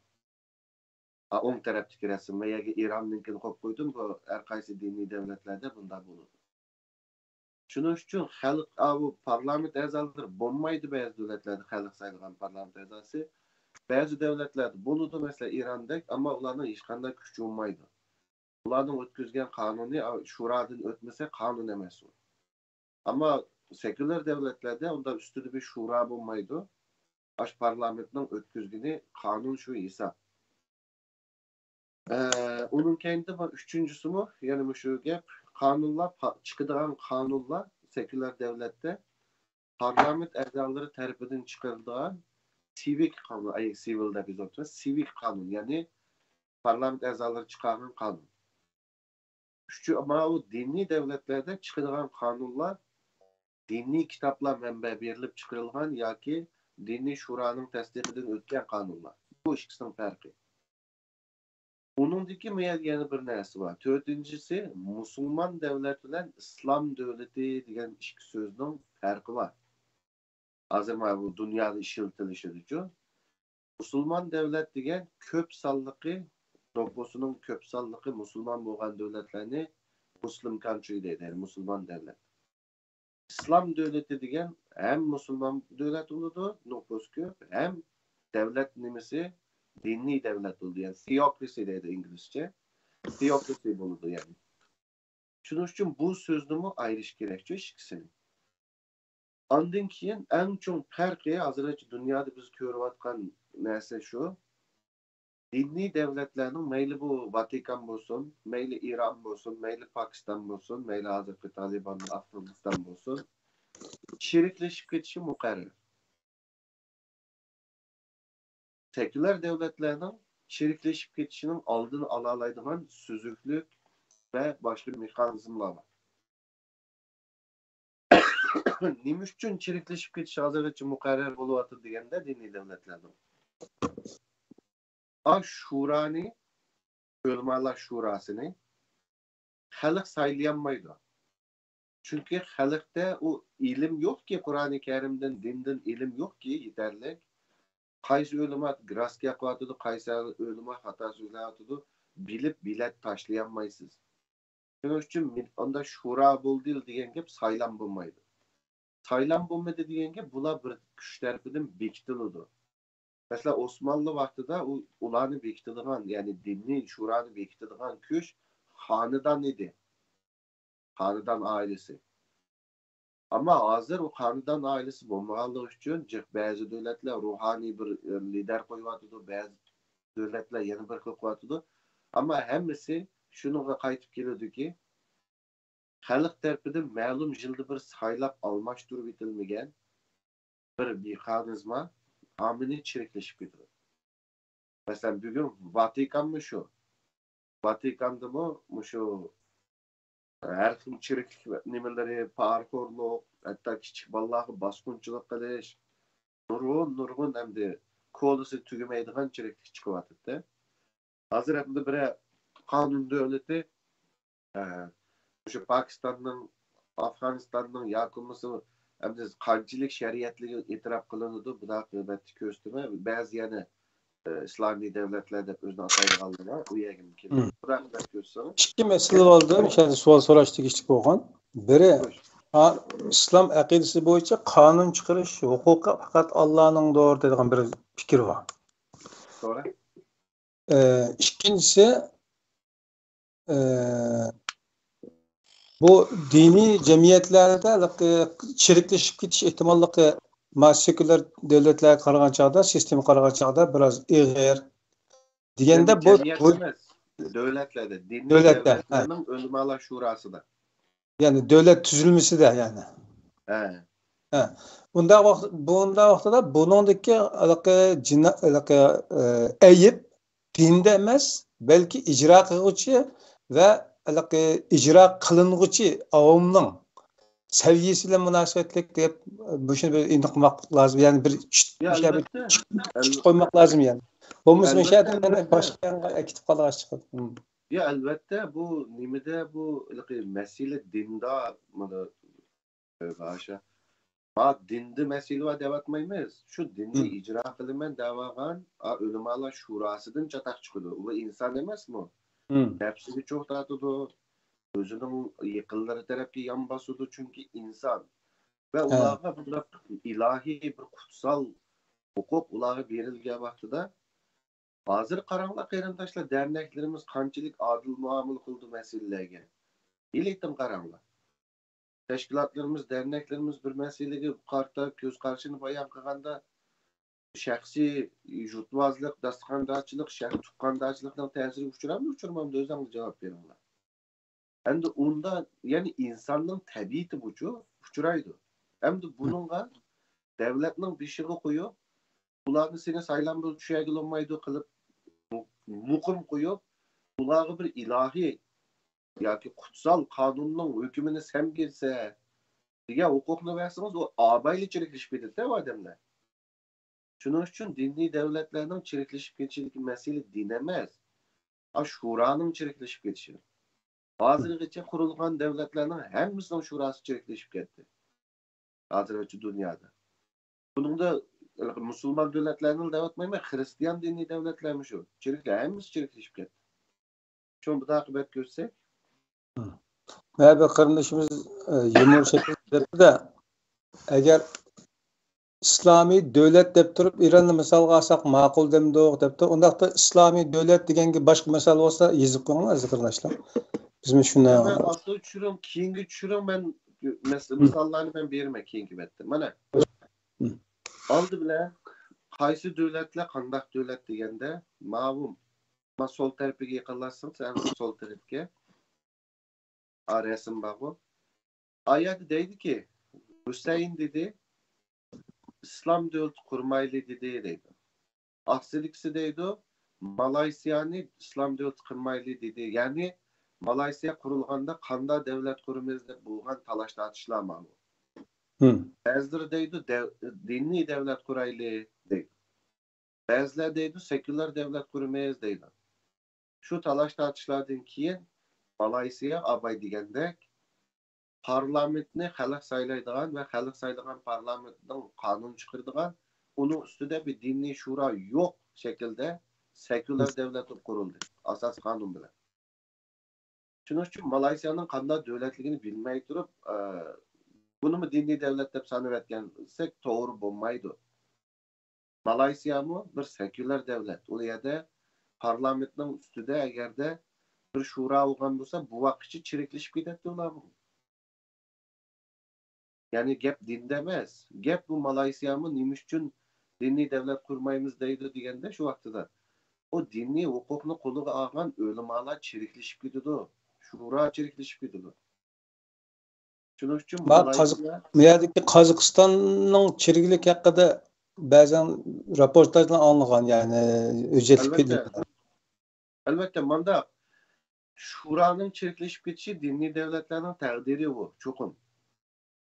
ھە، ئوڭ تەرەپتىكى رەسىم ۋە يەنە ئىراننىڭكىنى قويۇپ قويدۇم. بۇ ھەر قايسى دىنىي دۆلەتلەردە بۇنداق بولىدۇ. شۇنىڭ ئۈچۈن خەلق، ئاۋۇ پارلامېنت ئەزالىرى بولمايدۇ بەزى دۆلەتلەردە خەلق سايلىغان پارلامېنت ئەزاسى. بەزى دۆلەتلەردە بولىدۇ، مەسىلەن، ئىراندەك، ئەمما ئۇلارنىڭ ھېچقانداق كۈچى بولمايدۇ. ئۇلارنىڭ ئۆتكۈزگەن قانۇنى، ئا، شۇرادىن ئۆتمىسە قانۇن ئەمەس ئۇ. ئەمما سېكۇلار دۆلەتلەردە ئۇنداق ئۈستىدە بىر شۇرا بولمايدۇ. ئاشۇ پارلامېنتنىڭ ئۆتكۈزگىنى قانۇن شۇ ھېساب. ئە، ئۇنىڭ كەينىدە بار ئۈچىنچىسىمۇ يەنە مۇشۇ گەپ. قانۇنلار پا-، چىقىدىغان قانۇنلار سېكۇلار دۆلەتتە پارلامېنت ئەزالىرى تەرىپىدىن چىقىرىلىدىغان سىۋىك قانۇن، ئەي، سىۋىل دەپ يېزىۋاتىمىز. سىۋىك قانۇن، يەنى پارلامېنت ئەزالىرى چىقارغان قانۇن. ئۈچ، ماۋۇ دىنىي دۆلەتلەردە چىقىدىغان قانۇنلار دىنىي كىتابلار مەنبە بېرىلىپ چىقىرىلغان ياكى دىنىي شۇرانىڭ تەستىقىدىن ئۆتكەن قانۇنلار. بۇ ئىككىسىنىڭ پەرقى. ئۇنىڭدىكى مۇ-، يەنە بىر نەرسە بار. تۆتىنچىسى، مۇسۇلمان دۆلەت بىلەن ئىسلام دۆلىتى دېگەن ئىككى سۆزنىڭ پەرقى بار. ھازىر مانا بۇ دۇنيادا ئىشلىتىلىشىدىچۇ. مۇسۇلمان دۆلەت دېگەن كۆپ سانلىقى، نوپۇسىنىڭ كۆپ سانلىقى مۇسۇلمان بولغان دۆلەتلەرنى مۇسلىم كانترى دەيدۇ، يەنى مۇسۇلمان دۆلەت. ئىسلام دۆلىتى دېگەن ھەم مۇسۇلمان دۆلەت بولىدۇ، نوپۇس كۆپ، ھەم دۆلەت نېمىسى، دىنىي دۆلەت بولىدۇ. يەنى تىئوكرىسى دەيدۇ ئىنگلىزچە. تىئوكرىسى بولىدۇ يەنى. شۇنىڭ ئۈچۈن بۇ سۆزنىمۇ ئايرىش كېرەكچۇ ئىككىسىنى. ئاندىن كېيىن ئەڭ چوڭ پەرقى، ھازىرغىچە دۇنيادا بىز كۆرۈۋاتقان نەرسە شۇ. دىنىي دۆلەتلەرنىڭ، مەيلى بۇ ۋاتىكان بولسۇن، مەيلى ئىران بولسۇن، مەيلى پاكىستان بولسۇن، مەيلى ھازىرقى تالىبان، ئافغانىستان بولسۇن، چىرىكلىشىپ كېتىشى مۇقەررەر. سېكۇلار دۆلەتلەرنىڭ چىرىكلىشىپ كېتىشىنىڭ ئالدىنى ئالالايدىغان سۈزۈكلۈك ۋە باشقا مېخانىزملار بار. نېمە ئۈچۈن چىرىكلىشىپ كېتىش ھازىرغىچە مۇقەررەر بولۇۋاتىدۇ دېگەندە، دىنىي دۆلەتلەرنىڭ، ئا، شۇرانى، ئۆلىمالار شۇراسىنى خەلق سايلىيالمايدۇ. چۈنكى خەلقتە ئۇ ئىلىم يوقكى، قۇرئانى كەرىمدىن، دىندىن ئىلىم يوقكى يېتەرلىك. قايسى ئۆلىما راست گەپ قىلىۋاتىدۇ، قايسى ئۆلىما خاتا سۆزلەۋاتىدۇ، بىلىپ بېلەت تاشلىيالمايسىز. شۇنىڭ ئۈچۈن مىل-، ئاندا شورا بولدى دېگەن گەپ سايلام بولمايدۇ. سايلام بولمىدى دېگەن گەپ بۇلار بىر كۈچ تەرىپىدىن بېكىتىلىدۇ. مەسىلەن، ئوسمانلى ۋاقتىدا ئۇ، ئۇلارنى بېكىتىدىغان، يەنى دىنىي شورانى بېكىتىدىغان كۈچ خانىدان ئىدى. خانىدان ئائىلىسى. ئەمما ھازىر ئۇ خانىدان ئائىلىسى بولمىغانلىقى ئۈچۈن جىق بەزى دۆلەتلەر روھانىي بىر، ئە، لىدەر قويۇۋاتىدۇ، بەزى دۆلەتلەر يەنە بىر خىل قىلىۋاتىدۇ. ئەمما ھەممىسى شۇنىڭغا قايتىپ كېلىدۇكى، خەلق تەرىپىدىن مەلۇم يىلدا بىر سايلاپ ئالماشتۇرۇپ ئېتىلمىگەن بىر مېخانىزما ھامىنى چىرىكلىشىپ كېتىدۇ. مەسىلەن، بۈگۈن ۋاتىكانمۇ شۇ. ۋاتىكاندىمۇ مۇشۇ ھەر خىل چىرىكلىك نېمىلىرى، پارىخورلۇق، ھەتتا كىچىك بالىلارغا باسقۇنچىلىق قىلىش، نۇرغۇن، نۇرغۇن ئەمدى كولىسى تۈگىمەيدىغان چىرىكلىك چىقىۋاتىدۇ. ھازىر ئەمدى بىرەر قانۇن دۆلىتى، ئە، مۇشۇ پاكىستاننىڭ، ئافغانىستاننىڭ ياكى بولمىسا ئەمدى قانچىلىك شەرىئەتلىكى ئېتىراپ قىلىنىدۇ، بۇنداق ئەلۋەتتە كۆرسىتىمەن. بەزى يەنە، ئە، ئىسلامىي دۆلەتلەر دەپ ئۆزىنى ئاتايدىغانلار بار، ئۇ يەرگىمۇ كېلىدۇ. مم. بۇنداق ئەلۋەتتە كۆرسىتىمەن. ئىككى مەسىلە بولدى، مۇشۇ يەردە سوئال سوراش تېگىشلىك بولغان. بىرى، ھا، ئىسلام ئەقىدىسى بويىچە قانۇن چىقىرىش ھوقۇقى پەقەت ئاللانىڭدۇر دەيدىغان بىر پىكىر بار. توغرا. ئە، ئىككىنچىسى، ئە، بۇ دىنىي جەمئىيەتلەردە ھېلىقى چىرىكلىشىپ كېتىش ئېھتىماللىقى ما سېكۇلار دۆلەتلەرگە قارىغان چاغدا، سىستېمىغا قارىغان چاغدا بىراز ئېغىر. دېگەندە يەنى بۇ، جەمئىيەت بۇ ئەمەس، دۆلەتلەردە، دىنىي دۆلەتتە، ھە. دۆلەتلەرنىڭ ئۆلىمالار شۇراسىدا. يەنى دۆلەت تۈزۈلمىسىدە يەنى. ھە. ھە. بۇنداق ۋاقىت، بۇنداق ۋاقىتتا بۇنىڭدىكى ھېلىقى جىنا-، ھېلىقى، ئە، ئەيىب دىندە ئەمەس، بەلكى ئىجرا قىلغۇچى ۋە ھېلىقى ئىجرا قىلىنغۇچى ئاۋامنىڭ سەۋىيەسى بىلەن مۇناسىۋەتلىك دەپ، مۇشۇنى بىر ئېنىق قىلماق لازىم. يەنى بىر چۈشەنچە، يا، بىر ئەلۋەتتە. چۈشەنچە قويماق لازىم يەنى. بولمىسا مۇشۇ يەردىن ئەلۋەتتە، يەنە باشقا يەرگە ئەكېتىپ قالغاچقا. ھىم. يا، ئەلۋەتتە، بۇ نېمىدە، بۇ ھېلىقى مەسىلە دىندا، مانا، تۆۋبە ھاشا. ما دىندا مەسىلە بار دەۋاتمايمىز. شۇ دىننى ھىم. ئىجرا قىلىمەن دەۋالغان، ئا، ئۆلىمالار شۇراسىدىن چاتاق چىقىدۇ. ئۇ ئىنسان ئەمەسمۇ؟ ھىم. نەپسىگە چوغ تارتىدۇ. ئۆزىنىڭ يېقىنلىرى تەرەپكە يان باسىدۇ، چۈنكى ئىنسان. ۋە ھە. ئۇلارغا بىر ئىلاھىي، بىر قۇتسال ھوقۇق ئۇلارغا بېرىلگەن ۋاقتىدا، ھازىر قاراڭلار، قېرىنداشلار، دەرنەكلىرىمىز قانچىلىك ئادىل مۇئامىلە قىلىدۇ مەسىلىلەرگە. ھېلىتىن قاراڭلار. تەشكىلاتلىرىمىز، دەرنەكلىرىمىز بىر مەسىلىگە قارىتا كۆز قارىشىنى بايان قىلغاندا، شەخسىي يۇرتۋازلىق، داستىخاندارچىلىق، شەخس تۇغقاندارچىلىقنىڭ تەسىرىگە ئۇچرامدۇ، ئۇچرىمامدۇ، ئۆزۈڭلار جاۋاب بېرىڭلار. ئەمدى ئۇندا، يەنى ئىنساننىڭ تەبىئىتى بۇچۇ، ئۇچرايدۇ. ئەمدى بۇنىڭغا دەۋلەتنىڭ بېشىغا قويۇپ، ئۇلارنى سېنى سايلام بولۇپ چۈشەرگىلى بولمايدۇ قىلىپ، مۇ-، مۇقىم قويۇپ، ئۇلارغا بىر ئىلاھىي ياكى قۇتسال قانۇننىڭ ھۆكمىنى سەن بېرسە، دېگەن ھوقۇقنى بەرسىڭىز، ئۇ ئابايلا چىرىكلىشىپ كېتىدۇ ئۇ ئادەملەر. شۇنىڭ ئۈچۈن دىنىي دەۋلەتلەرنىڭ چىرىكلىشىپ كېتىشىدىكى مەسىلە دىن ئەمەس، ئا، شۇرانىڭ چىرىكلىشىپ كېتىشى. ھازىرغىچە قۇرۇلغان دەۋلەتلەرنىڭ ھەممىسىنىڭ شۇراسى چىرىكلىشىپ كەتتى. ھازىرغىچە دۇنيادا. بۇنىڭدا مۇسۇلمان دۆلەتلەرنى دەۋاتمايمەن، خىرىستىيان دىنىي دەۋلەتلەرمۇ شۇ. چىرىكلە-، ھەممىسى چىرىكلىشىپ كەتتى. شۇ مۇتاقىبەت كۆرسەك. مانا بىر قېرىندىشىمىز، ئە، يۇمۇر شەكلىدە، ئەگەر ئىسلامىي دۆلەت دەپ تۇرۇپ، ئىراننى مىسالغا ئالساق ماقۇل دەمدۇق دەپتۇ. ئۇنداقتا ئىسلامىي دۆلەت دېگەنگە باشقا مىسال بولسا يېزىپ قويۇڭلار، ئەزىز قېرىنداشلار. بىزمۇ شۇنى مەن ئالدىدا چۈشۈرۈڭ، كېيىنگە چۈشۈرۈڭ، مەن مەس-، مىساللارنى مەن بېرىمەن كېيىنكى بەتتە. مانا. ئالدى بىلەن قايسى دۆلەتلەر قانداق دۆلەت دېگەندە، ماۋۇ، ما سول تەرىپىگە يېقىنلاشسىڭىز، ھەم سول تەرەپكە. ئا، رەسىم بارغۇ. ئا يەردە دەيدىكى، ھۈسەيىن دېدى، ئىسلام دۆلىتى قۇرمايلى دېدى، دەيدۇ. ئاقسىدىكىسى دەيدۇ، مالايسىيانى ئىسلام دۆلىتى قىلمايلى دېدى. يەنى مالايسىيا قۇرۇلغاندا قانداق دۆلەت قۇرىمىز دەپ بولغان تالاش تارتىشلار ماۋۇ. بەزىلىرى دەيدۇ، دەۋ-، دىنىي دۆلەت قۇرايلى دەيدۇ. بەزىلەر دەيدۇ، سېكۇلار دۆلەت قۇرىمىز دەيدۇ. شۇ تالاش تارتىشلاردىن كېيىن مالايسىيا ئاباي دېگەندەك پارلامېنتنى خەلق سايلايدىغان ۋە خەلق سايلىغان پارلامېنتنىڭ قانۇن چىقىرىدىغان، ئۇنىڭ ئۈستىدە بىر دىنىي شورا يوق شەكىلدە سېكۇلار دۆلەت قۇرۇلدى، ئاساسىي قانۇن بىلەن. شۇنىڭ ئۈچۈن مالايسىيانىڭ قانداق دۆلەتلىكىنى بىلمەي تۇرۇپ، ئە، بۇنىمۇ دىنىي دۆلەت دەپ سانىۋەتكەن دېسەك توغرا بولمايدۇ. مالايسىيامۇ بىر سېكۇلار دۆلەت. ئۇ يەردە پارلامېنتنىڭ ئۈستىدە ئەگەردە بىر شورا بولغان بولسا، بوۋاققىچە چىرىكلىشىپ كېتەتتى ئۇلار. يەنى گەپ دىندا ئەمەس. گەپ بۇ مالايسىيامۇ نېمە ئۈچۈن دىنىي دۆلەت قۇرمايمىز دەيدۇ دېگەندە شۇ ۋاقتىدا. ئۇ دىنىي ھوقۇقنى قولىغا ئالغان ئۆلىمالار چىرىكلىشىپ كېتىدۇ. شورا چىرىكلىشىپ كېتىدۇ. شۇنىڭ ئۈچۈن ما قازاق-، مالايسىيا بۇ يەردىكى قازاقىستاننىڭ چىرىكلىك ھەققىدە بەزەن راپورتاژلار ئاڭلىغان، يەنى ھۆججەتلىك ئەلۋەتتە. ئەلۋەتتە، مانداق شورانىڭ چىرىكلىشىپ كېتىشى دىنىي دۆلەتلەرنىڭ تەقدىرى بۇ، چوقۇم.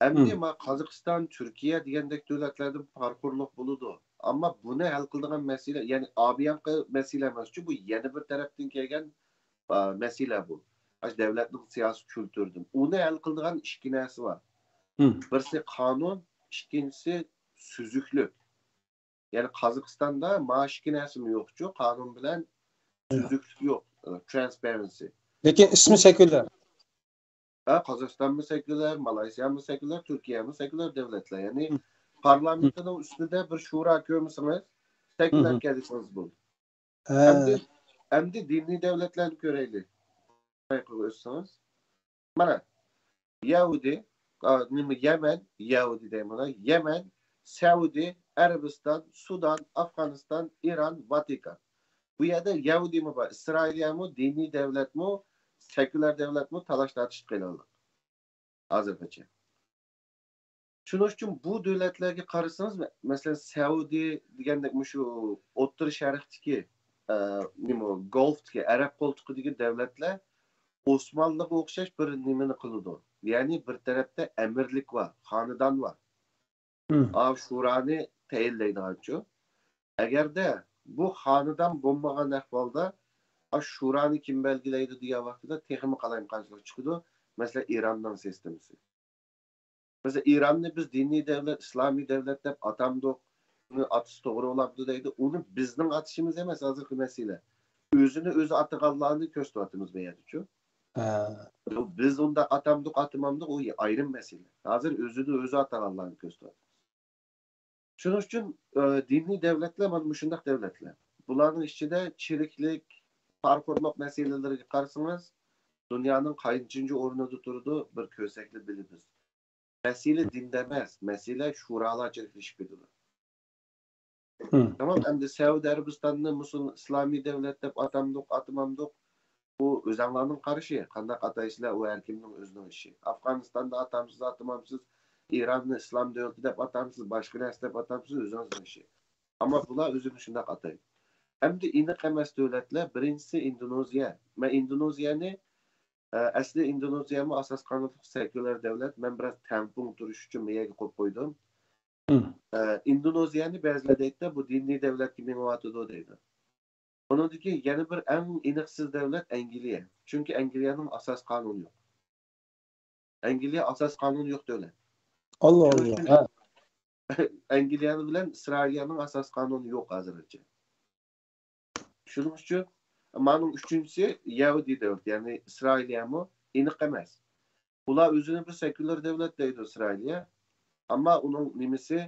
ئەمدى ما قازاقىستان، تۈركىيە دېگەندەك دۆلەتلەردە پارىخورلۇق بولىدۇ. ئەمما بۇنى ھەل قىلىدىغان مەسىلە، يەنى ئابىيانقى مەسىلە ئەمەسچۇ، بۇ يەنە بىر تەرەپتىن كەلگەن، ئا، مەسىلە بۇ. ئاشۇ دۆلەتنىڭ سىياسىي كۈلتۈرىدىن. ئۇنى ھەل قىلىدىغان ئىككى نەرسە بار. بىرسى قانۇن، ئىككىنچىسى سۈزۈكلۈك. يەنى قازاقىستاندا ما ئىككى نەرسىمۇ يوقچۇ، قانۇن بىلەن سۈزۈكلۈك يوق، ترانسپەرەنسى. لېكىن ئىسمى سېكۇلار. ھە، قازاقىستانمۇ سېكۇلار، مالايسىيامۇ سېكۇلار، تۈركىيەمۇ سېكۇلار دۆلەتلەر. يەنى پارلامېنتنىڭ ئۈستىدە بىر شورا كۆرمىسىڭىز، سېكۇلار كەلسىڭىز بولدى. ئەمدى، ئەمدى دىنىي دۆلەتلەرنى كۆرەيلى. ئۆتسىڭىز. مانا، يەھۇدىي، ئا، نېمە، يەمەن، يەھۇدىي دەيمەن، يەمەن، سەئۇدى، ئەرەبىستان، سۇدان، ئافغانىستان، ئىران، ۋاتىكان. بۇ يەردە يەھۇدىيمۇ بار، ئىسرائىلىيەمۇ، دىنىي دۆلەتمۇ، سېكۇلار دۆلەتمۇ تالاش تارتىشىپ قېلىۋاتىدۇ ھازىرغىچە. شۇنىڭ ئۈچۈن بۇ دۆلەتلەرگە قارىسىڭىز، مە-، مەسىلەن، سەئۇدى دېگەندەك مۇشۇ ئوتتۇرا شەرقتىكى، ئە، نېمە، گولفتىكى، ئەرەب قولتۇقىدىكى دۆلەتلەر ئوسمانلىغا ئوخشاش بىر نېمىنى قىلىدۇ. يەنى بىر تەرەپتە ئەمىرلىك بار، خانىدان بار. ئاۋۇ شۇرانى تەيىنلەيدىغانچۇ. ئەگەردە بۇ خانىدان بولمىغان ئەھۋالدا، ئاشۇ شۇرانى كىم بەلگىلەيدۇ دېگەن ۋاقتىدا تېخىمۇ قالايمىقانچىلىق چىقىدۇ. مەسىلەن، ئىراننىڭ سىستېمىسى. مەسىلەن، ئىراننى بىز دىنىي دۆلەت، ئىسلامىي دۆلەت دەپ ئاتامدۇق، ئۇنى ئاتىسى توغرا بولامدۇ دەيدۇ. ئۇنى بىزنىڭ ئاتىشىمىز ئەمەس ھازىرقى مەسىلە. ئۆزىنى ئۆزى ئاتىغانلارنى كۆرسىتىۋاتىمىز بۇ يەردىچۇ. ھە. بۇ بىز ئۇنداق ئاتامدۇق، ئاتىمامدۇق، ئۇ ئايرىم مەسىلە. ھازىر ئۆزىنى ئۆزى ئاتىغانلارنى كۆرسىتىۋاتىمىز. شۇنىڭ ئۈچۈن، ئە، دىنىي دۆلەتلەر مانا مۇشۇنداق دۆلەتلەر. بۇلارنىڭ ئىچىدە چىرىكلىك، پارىخورلۇق مەسىلىلىرىگە قارىسىڭىز، دۇنيانىڭ قانچىنچى ئورنىدا تۇرىدۇ، بىر كۆرسەكلا بىلىمىز. مەسىلە دىندا ئەمەس، مەسىلە شۇرالار چىرىكلىشىپ كېتىدۇ. تامام، ئەمدى سەئۇدى ئەرەبىستاننى مۇسۇل-، ئىسلامىي دۆلەت دەپ ئاتامدۇق، ئاتىمامدۇق، بۇ ئۆزەڭلارنىڭ قارىشى، قانداق ئاتايسىلەر، ئۇ ھەر كىمنىڭ ئۆزىنىڭ ئىشى. ئافغانىستاندا ئاتامسىز، ئاتىمامسىز، ئىراننى ئىسلام دۆلىتى دەپ ئاتامسىز، باشقا نەرسە دەپ ئاتامسىز، ئۆزىڭىزنىڭ ئىشى. ئەمما بۇلار ئۆزىنى شۇنداق ئاتايدۇ. ئەمدى ئېنىق ئەمەس دۆلەتلەر، بىرىنچىسى ئىندونېزىيە. مەن ئىندونېزىيەنى، ئە، ئەسلى ئىندونېزىيەمۇ ئاساس قانۇنلۇق سېكۇلار دۆلەت، مەن بىراز تەڭپۇڭ تۇرۇش ئۈچۈن بۇ يەرگە قويۇپ قويدۇم. ئە، ئىندونېزىيەنى بەزىلەر دەيدۇ، بۇ دىنىي دۆلەتكە مېڭىۋاتىدۇ دەيدۇ. ئۇنىڭدىن كېيىن يەنە بىر ئەڭ ئېنىقسىز دۆلەت ئەنگلىيە. چۈنكى ئەنگلىيەنىڭ ئاساس قانۇنى يوق. ئەنگلىيە ئاساس قانۇنى يوق دۆلەت. ئاللا شۇنىڭ ئاللا. ئۈچۈن ھە. ئەنگلىيە بىلەن ئىسرائىلىيەنىڭ ئاساس قانۇنى يوق ھازىرغىچە. شۇنىڭ ئۈچۈن مانىڭ ئۈچىنچىسى يەھۇدىي دۆلىتى، يەنى ئىسرائىلىيەمۇ ئېنىق ئەمەس. ئۇلار ئۆزىنى بىر سېكۇلار دۆلەت دەيدۇ ئىسرائىلىيە. ئەمما ئۇنىڭ نېمىسى،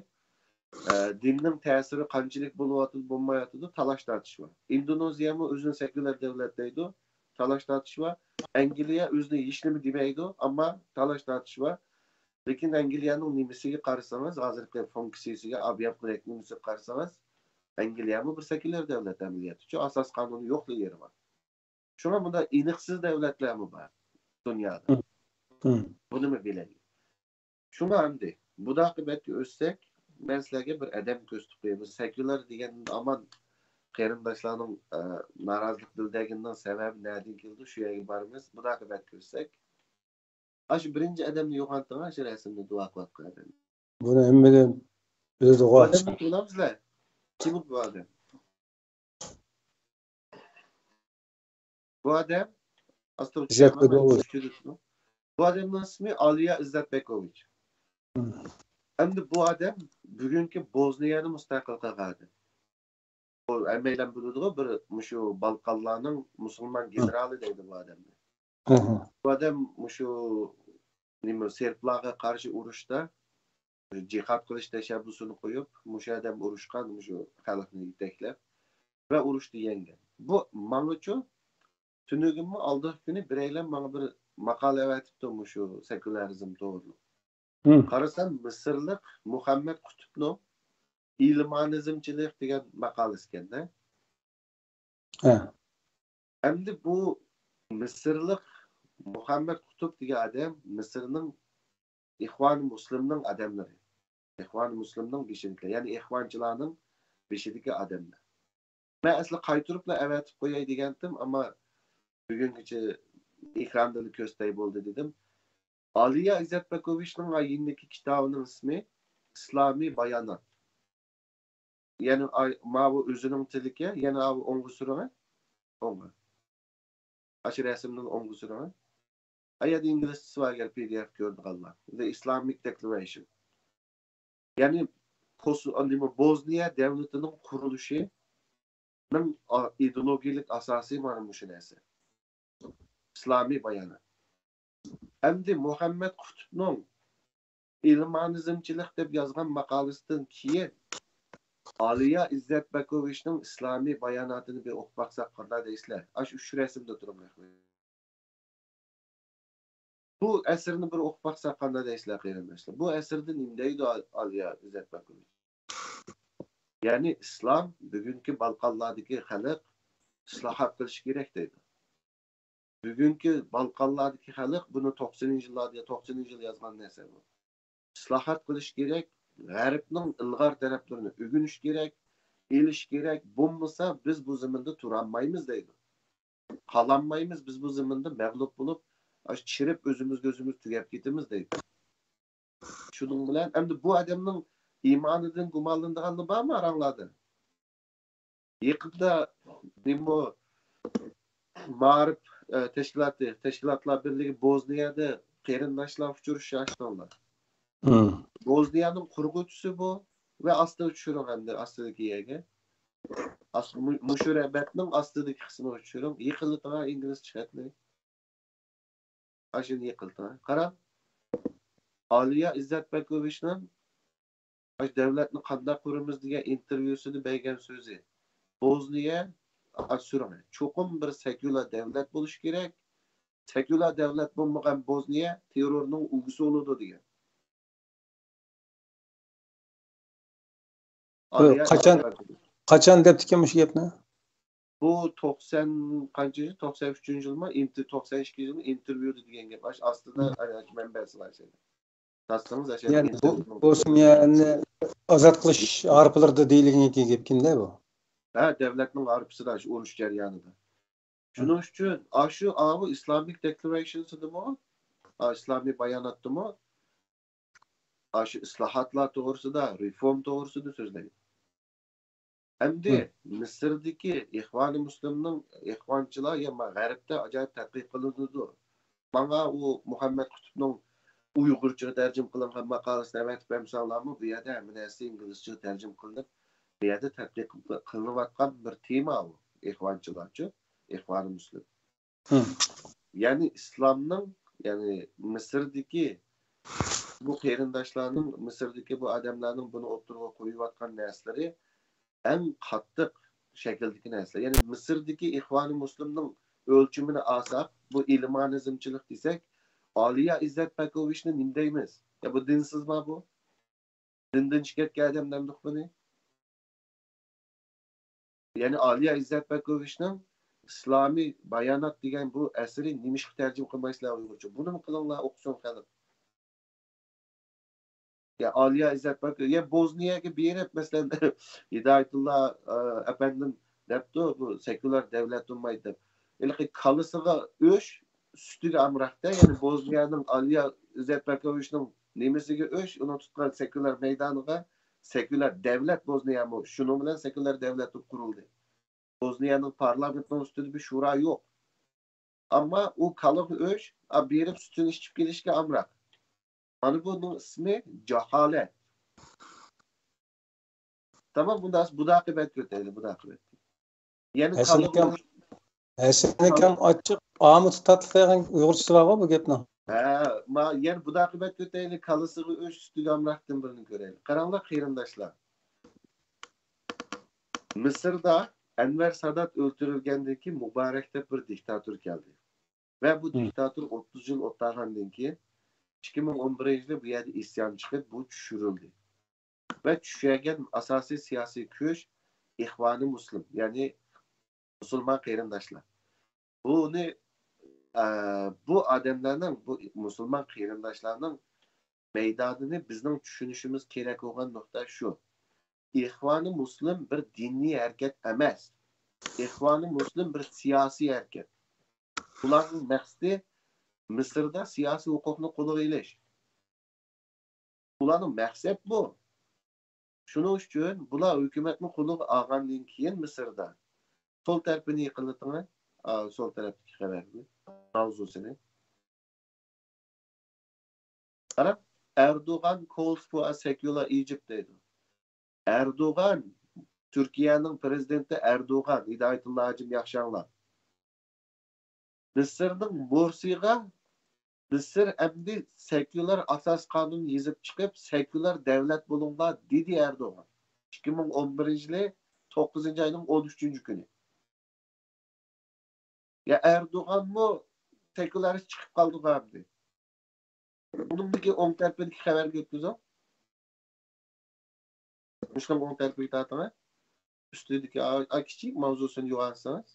ئە، دىننىڭ تەسىرى قانچىلىك بولۇۋاتىدۇ، بولمايۋاتىدۇ، تالاش تارتىش بار. ئىندونېزىيەمۇ ئۆزىنى سېكۇلار دۆلەت دەيدۇ، تالاش تارتىش بار. ئەنگلىيە ئۆزىنى ھېچنېمە دېمەيدۇ، ئەمما تالاش تارتىش بار. لېكىن ئەنگلىيەنىڭ نېمىسىگە قارىسىڭىز، ھازىرقى فۇنكسىيىسىگە، ئابىيانقىدەك نېمىسىگە قارىسىڭىز، ئەنگلىيەمۇ بىر سېكۇلار دۆلەت ئەمەلىيەتتىچۇ، ئاساس قانۇنى يوقلا يېرى بار. شۇڭا بۇنداق ئېنىقسىز دۆلەتلەرمۇ بار دۇنيادا. بۇنىمۇ بىلەيلى. شۇڭا ئەمدى بۇداقى بەتكە ئۆتسەك، مەن سىلەرگە بىر ئادەم كۆرسىتىپ قوياي. بۇ سېكۇلار دېگەندىن ئامان قېرىنداشلارنىڭ، ئە، نارازىلىق بىلدۈرگىنىنىڭ سەۋەبى نەدىن كېلىدۇ؟ شۇ يەرگە بارىمىز. بۇداقى بەتكە ئۆتسەك. ئاشۇ بىرىنچى ئادەمنى يوقاتتىڭ، ئاشۇ رەسىمدە دۇئا قىلىۋاتقان ئادەم. بۇنى ھەممىدىن بىلىدىغۇ بۇ ئادەمنى بىلەمسىلەر؟ كىم بۇ ئادەم؟ بۇ ئادەم، ئىززەت بېكوۋىچ. بۇ ئادەمنىڭ ئىسمى ئالىيا ئىززەت بېكوۋىچ. ئەمدى بۇ ئادەم بۈگۈنكى بوزنىيەنى مۇستەقىل قىلغان ئادەم. بۇ ھەممەيلەن بىلىدىغۇ، بىر مۇشۇ بالقانلارنىڭ مۇسۇلمان گېنېرالى دەيدۇ بۇ ئادەمنى. ئاھا. بۇ ئادەم مۇشۇ نېمە سېربلارغا قارشى ئۇرۇشتا جىھاد قىلىش تەشەببۇسىنى قويۇپ، مۇشۇ ئادەم ئۇرۇشقان، مۇشۇ خەلقنى يېتەكلەپ ۋە ئۇرۇشتا يەڭگەن. بۇ ماڭىچۇ تۈنۈگۈنمۇ ئالدىقى كۈنى بىرەيلەن ماڭا بىر ماقالە ئەۋەتىپتۇ مۇشۇ سېكۇلارىزم توغرىلىق. ھىم. قارىسام، مىسىرلىق مۇھەممەد قۇتۇپنىڭ ئىلمانىزمچىلىق دېگەن ماقالىسى ئىكەن-دە. ھە. ئەمدى بۇ مىسىرلىق مۇھەممەد قۇتۇپ دېگەن ئادەم مىسىرنىڭ ئىخۋان مۇسلىمنىڭ ئادەملىرى. ئىخۋان مۇسلىمنىڭ بېشىدىكى، يەنى ئىخۋانچىلارنىڭ بېشىدىكى ئادەملەر. مەن ئەسلى قايتۇرۇپلا ئەۋەتىپ قوياي دېگەنتىم، ئەمما بۈگۈنگىچە ئېكراندىلا كۆرسىتەي بولدى دېدىم. ئالىيا ئىززەتبەكوۋىچنىڭ يېنىدىكى كىتابىنىڭ ئىسمى ئىسلامىي بايانات. يەنى ئاي-، ماۋۇ ئۆزىنىڭ تىلىكى، يەنە ئاۋۇ ئوڭغا سۈرۈڭە. ئوڭغا. ئاشۇ رەسىمنىڭ ئوڭغا سۈرۈڭە. ئايەردە ئىنگلىزچىسى بار ئەگەر پى دى ئېف كۆرىدىغانلار. The Islamic Declaration. يەنى پوس-، نېمە، بوزنىيە دەۋلىتىنىڭ قۇرۇلۇشىنىڭ ئا-، ئىدېئولوگىيەلىك ئاساسى مانا مۇشۇ نەرسە. ئىسلامىي بايانات. ئەمدى مۇھەممەد قۇتۇپنىڭ ئىلمانىزمچىلىق دەپ يازغان ماقالىسىدىن كېيىن ئالىيا ئىززەتبەكوۋىچنىڭ ئىسلامىي باياناتىنى بىر ئوقۇپ باقساق قانداق دەيسىلەر؟ ئاشۇ ئۈچ رەسىمدە تۇرۇڭ، رەھمەت. بۇ ئەسىرنى بىر ئوقۇپ باقساق قانداق دەيسىلەر، قېرىنداشلار؟ بۇ ئەسىردە نېمە دەيدۇ ئال-، ئالىيا ئىززەتبەكوۋىچ؟ يەنى ئىسلام بۈگۈنكى بالقانلاردىكى خەلق ئىسلاھات قىلىشى كېرەك دەيدۇ. بۈگۈنكى بالقانلاردىكى خەلق بۇنى توقسىنىنچى يىللاردا، توقسىنىنچى يىل يازغان نەرسە بۇ. ئىسلاھات قىلىش كېرەك، غەربنىڭ ئىلغار تەرەپلىرىنى ئۆگىنىش كېرەك، ئېلىش كېرەك، بولمىسا بىز بۇ زېمىندا تۇرالمايمىز دەيدۇ. قالالمايمىز، بىز بۇ زېمىندا مەغلۇپ بولۇپ، ئاشۇ چىرىپ ئۆزىمىزگە ئۆزىمىز تۈگەپ كېتىمىز دەيدۇ. شۇنىڭ بىلەن ئەمدى بۇ ئادەمنىڭ ئىمانىدىن گۇمانلىنىدىغانلار بارمۇ ئاراڭلاردا؟ يېقىندا نېمە مائارىپ، ئە، تەشكىلاتى، تەشكىلاتلار بىرلىكى بوزنىيەدە قېرىنداشلار ئۇچرىشىشى ئاچتىڭلار. ھىم. بوزنىيەنىڭ قۇرغۇچىسى بۇ ۋە ئاستىغا چۈشۈرۈڭ ئەمدى ئاستىدىكى يەرگە. ئاست-، مۇ-، مۇشۇ بەتنىڭ ئاستىدىكى قىسمىغا چۈشۈرۈڭ. يېقىنلىتىڭ ئىنگلىزچە خەتنى. ئاشۇنى يېقىلتىڭ. قاراڭ. ئالىيا ئىززەتبەكوۋىچنىڭ ئاشۇ دەۋلەتنى قانداق قۇرىمىز دېگەن ئىنتېرۋيۇسىدا بەرگەن سۆزى. بوزنىيە، ئا، سۈرۈڭ. چوقۇم بىر سېكۇلار دەۋلەت بولۇشى كېرەك. سېكۇلار دەۋلەت بولمىغان بوزنىيە تېررورنىڭ ئۈلگىسى بولىدۇ دېگەن. بۇ قاچان، قاچان دەپتىكەن مۇشۇ گەپنى؟ بۇ توقسان قانچىنچى، توقسان ئۈچىنچى يىلمۇ، ئىنتېر-، توقسان ئىككىنچى يىلمۇ ئىنتېرۋيۇدا دېگەن گەپ. ئاش-، ئاستىدا، ئاشۇ مەنبەسى بار شەيدە. تازىسىڭىز ئاشۇ يەنى بۇ، بوسنىيەنى ئازاد قىلىش ھارپىلىرىدا دېيىلگەن گەپكىن-دە بۇ. ھە، دەۋلەتنىڭ ھارپىسىدا شۇ ئۇرۇش جەريانىدا. شۇنىڭ ئۈچۈن ئاشۇ ئاۋۇ ئىسلامىك دېكلاراتسىيىسىدىمۇ، ئا، ئىسلامىي باياناتتىمۇ ئاشۇ ئىسلاھاتلار توغرىسىدا، رېفورم توغرىسىدا سۆزلەيدۇ. ئەمدى مىسىردىكى ئىخۋانى مۇسلىمنىڭ، ئىخۋانچىلار يا ما-، غەربتە ئاجايىپ تەتقىق قىلىنىدۇ. ماڭا ئۇ مۇھەممەد قۇتۇپنىڭ ئۇيغۇرچىغا تەرجىمە قىلىنغان ماقالىسىنى ئەۋەتىپ بەرمىسەڭلارمۇ، بۇ يەردە ھەممە نەرسە ئىنگلىزچىغا تەرجىمە قىلىنىپ، بۇ يەردە تەتقىق قىلىنىۋاتقان بىر تېما ئۇ، ئىخۋانچىلارچۇ، ئىخۋانى مۇسلىم. يەنى ئىسلامنىڭ، يەنى مىسىردىكى بۇ قېرىنداشلارنىڭ، مىسىردىكى بۇ ئادەملەرنىڭ بۇنى ئوتتۇرىغا قويۇۋاتقان نەرسىلىرى ئەڭ قاتتىق شەكىلدىكى نەرسىلەر. يەنى مىسىردىكى ئىخۋانى مۇسلىمنىڭ ئۆلچىمىنى ئالساق، بۇ ئىلمانىزمچىلىق دېسەك، ئالىيا ئىززەت بەكوۋىچنى نېمە دەيمىز؟ يا بۇ دىنسىزما بۇ؟ دىندىن چىقىپ كەتكەن ئادەم دەمدۇق بۇنى؟ يەنى ئالىيا ئىززەت بەكوۋىچنىڭ ئىسلامىي بايانات دېگەن بۇ ئەسىرى نېمىشقا تەرجىمە قىلمايسىلەر ئۇيغۇرچە؟ بۇنىمۇ قىلىڭلار، ئوقۇسۇن خەلق. يا ئالىيا ئىززەت بەكوۋىچ، يا بوزنىيەگە بېرىپ، مەسىلەن، ھىدايەتۇللا، ئە، ئەپەندىم دەپتۇ، بۇ سېكۇلار دەۋلەت بولمايدۇ دەپ. ھېلىقى كالىسىغا ئۆچ، سۈتىگە ئامراقتا، يەنى بوزنىيەنىڭ ئالىيا ئىززەت بەكوۋىچنىڭ نېمىسىگە ئۆچ، ئۇنىڭ تۇتقان سېكۇلار مەيدانىغا، سېكۇلار دەۋلەت بوزنىيەمۇ شۇنىڭ بىلەن سېكۇلار دەۋلەت بولۇپ قۇرۇلدى. بوزنىيەنىڭ پارلامېنتىنىڭ ئۈستىدە بىر شورا يوق. ئەمما ئۇ كالىغا ئۆچ، ئا، بېرىپ سۈتىنى ئىچىپ كېلىشكە ئامراق. مانا بۇنىڭ ئىسمى جاھالەت. تامام، بۇندا بۇداقى بەت كۆتەيلى، بۇداقى بەت. يەنە ھەسەن كالىغا ئاكام، ئۆچ، ھەسەن ئاكام ئاچچىق، ئامۇ تاتلىق دېگەن ئۇيغۇرچىسى بارغۇ بۇ گەپنىڭ. ھە، ما يەنە بۇداقىبەت ئۆتەيلى، كالىسىغا ئۆچ، ئۈستىگە ئامراقتىن بىرنى كۆرەيلى. قاراڭلار قېرىنداشلار. مىسىردا ئەنۋەر سادات ئۆلتۈرۈلگەندىن كېيىن مۇبارەك دەپ بىر دىكتاتور كەلدى. ۋە بۇ دىكتاتور ئوتتۇز يىل ئولتۇرغاندىن كېيىن ئىككى مىڭ ئون بىرىنچى يىلى بۇ يەردە ئىسيان چىقىپ، بۇ چۈشۈرۈلدى. ۋە چۈشۈرگەن ئاساسىي سىياسىي كۈچ ئىخۋانى مۇسلىم، يەنى مۇسۇلمان قېرىنداشلار. بۇنى، ئە، بۇ ئادەملەرنىڭ، بۇ مۇسۇلمان قېرىنداشلارنىڭ مەيدانىنى بىزنىڭ چۈشىنىشىمىز كېرەك بولغان نۇقتا شۇ. ئىخۋانى مۇسلىم بىر دىنىي ھەرىكەت ئەمەس. ئىخۋانى مۇسلىم بىر سىياسىي ھەرىكەت. ئۇلارنىڭ مەقسىتى مىسىردا سىياسىي ھوقۇقنى قولىغا ئېلىش. ئۇلارنىڭ مەقسەت بۇ. شۇنىڭ ئۈچۈن بۇلار ھۆكۈمەتنى قولىغا ئالغاندىن كېيىن مىسىردا سول تەرىپىنى يېقىنلىتىڭە. ئا، سول تەرەپتىكى خەۋەرنى، ماۋزۇسىنى. قاراڭ، ئەردوغان calls for a secular Egypt دەيدۇ. ئەردوغان، تۈركىيەنىڭ پىرېزىدېنتى ئەردوغان، ھىدايەتۇللا ھاجىم ياخشى ئاڭلاڭ. مىسىرنىڭ مۇرسىغا، مىسىر ئەمدى سېكۇلار ئاساس قانۇن يېزىپ چىقىپ، سېكۇلار دەۋلەت بولۇڭلار، دېدى ئەردوغان. ئىككى مىڭ ئون بىرىنچى يىلى توققۇزىنچى ئاينىڭ ئون ئۈچىنچى كۈنى. يا ئەردوغانمۇ سېكۇلارىست چىقىپ قالدىغۇ ئەمدى. ئۇنىڭدىكى ئوڭ تەرىپىدىكى خەۋەرگە يەتكۈزۈڭ. مۇشۇنىڭ ئوڭ تەرىپىگە تارتىڭ. ئۈستىدىكى ئا، ئا، كىچىك ماۋزۇسىنى يوغانسىڭىز.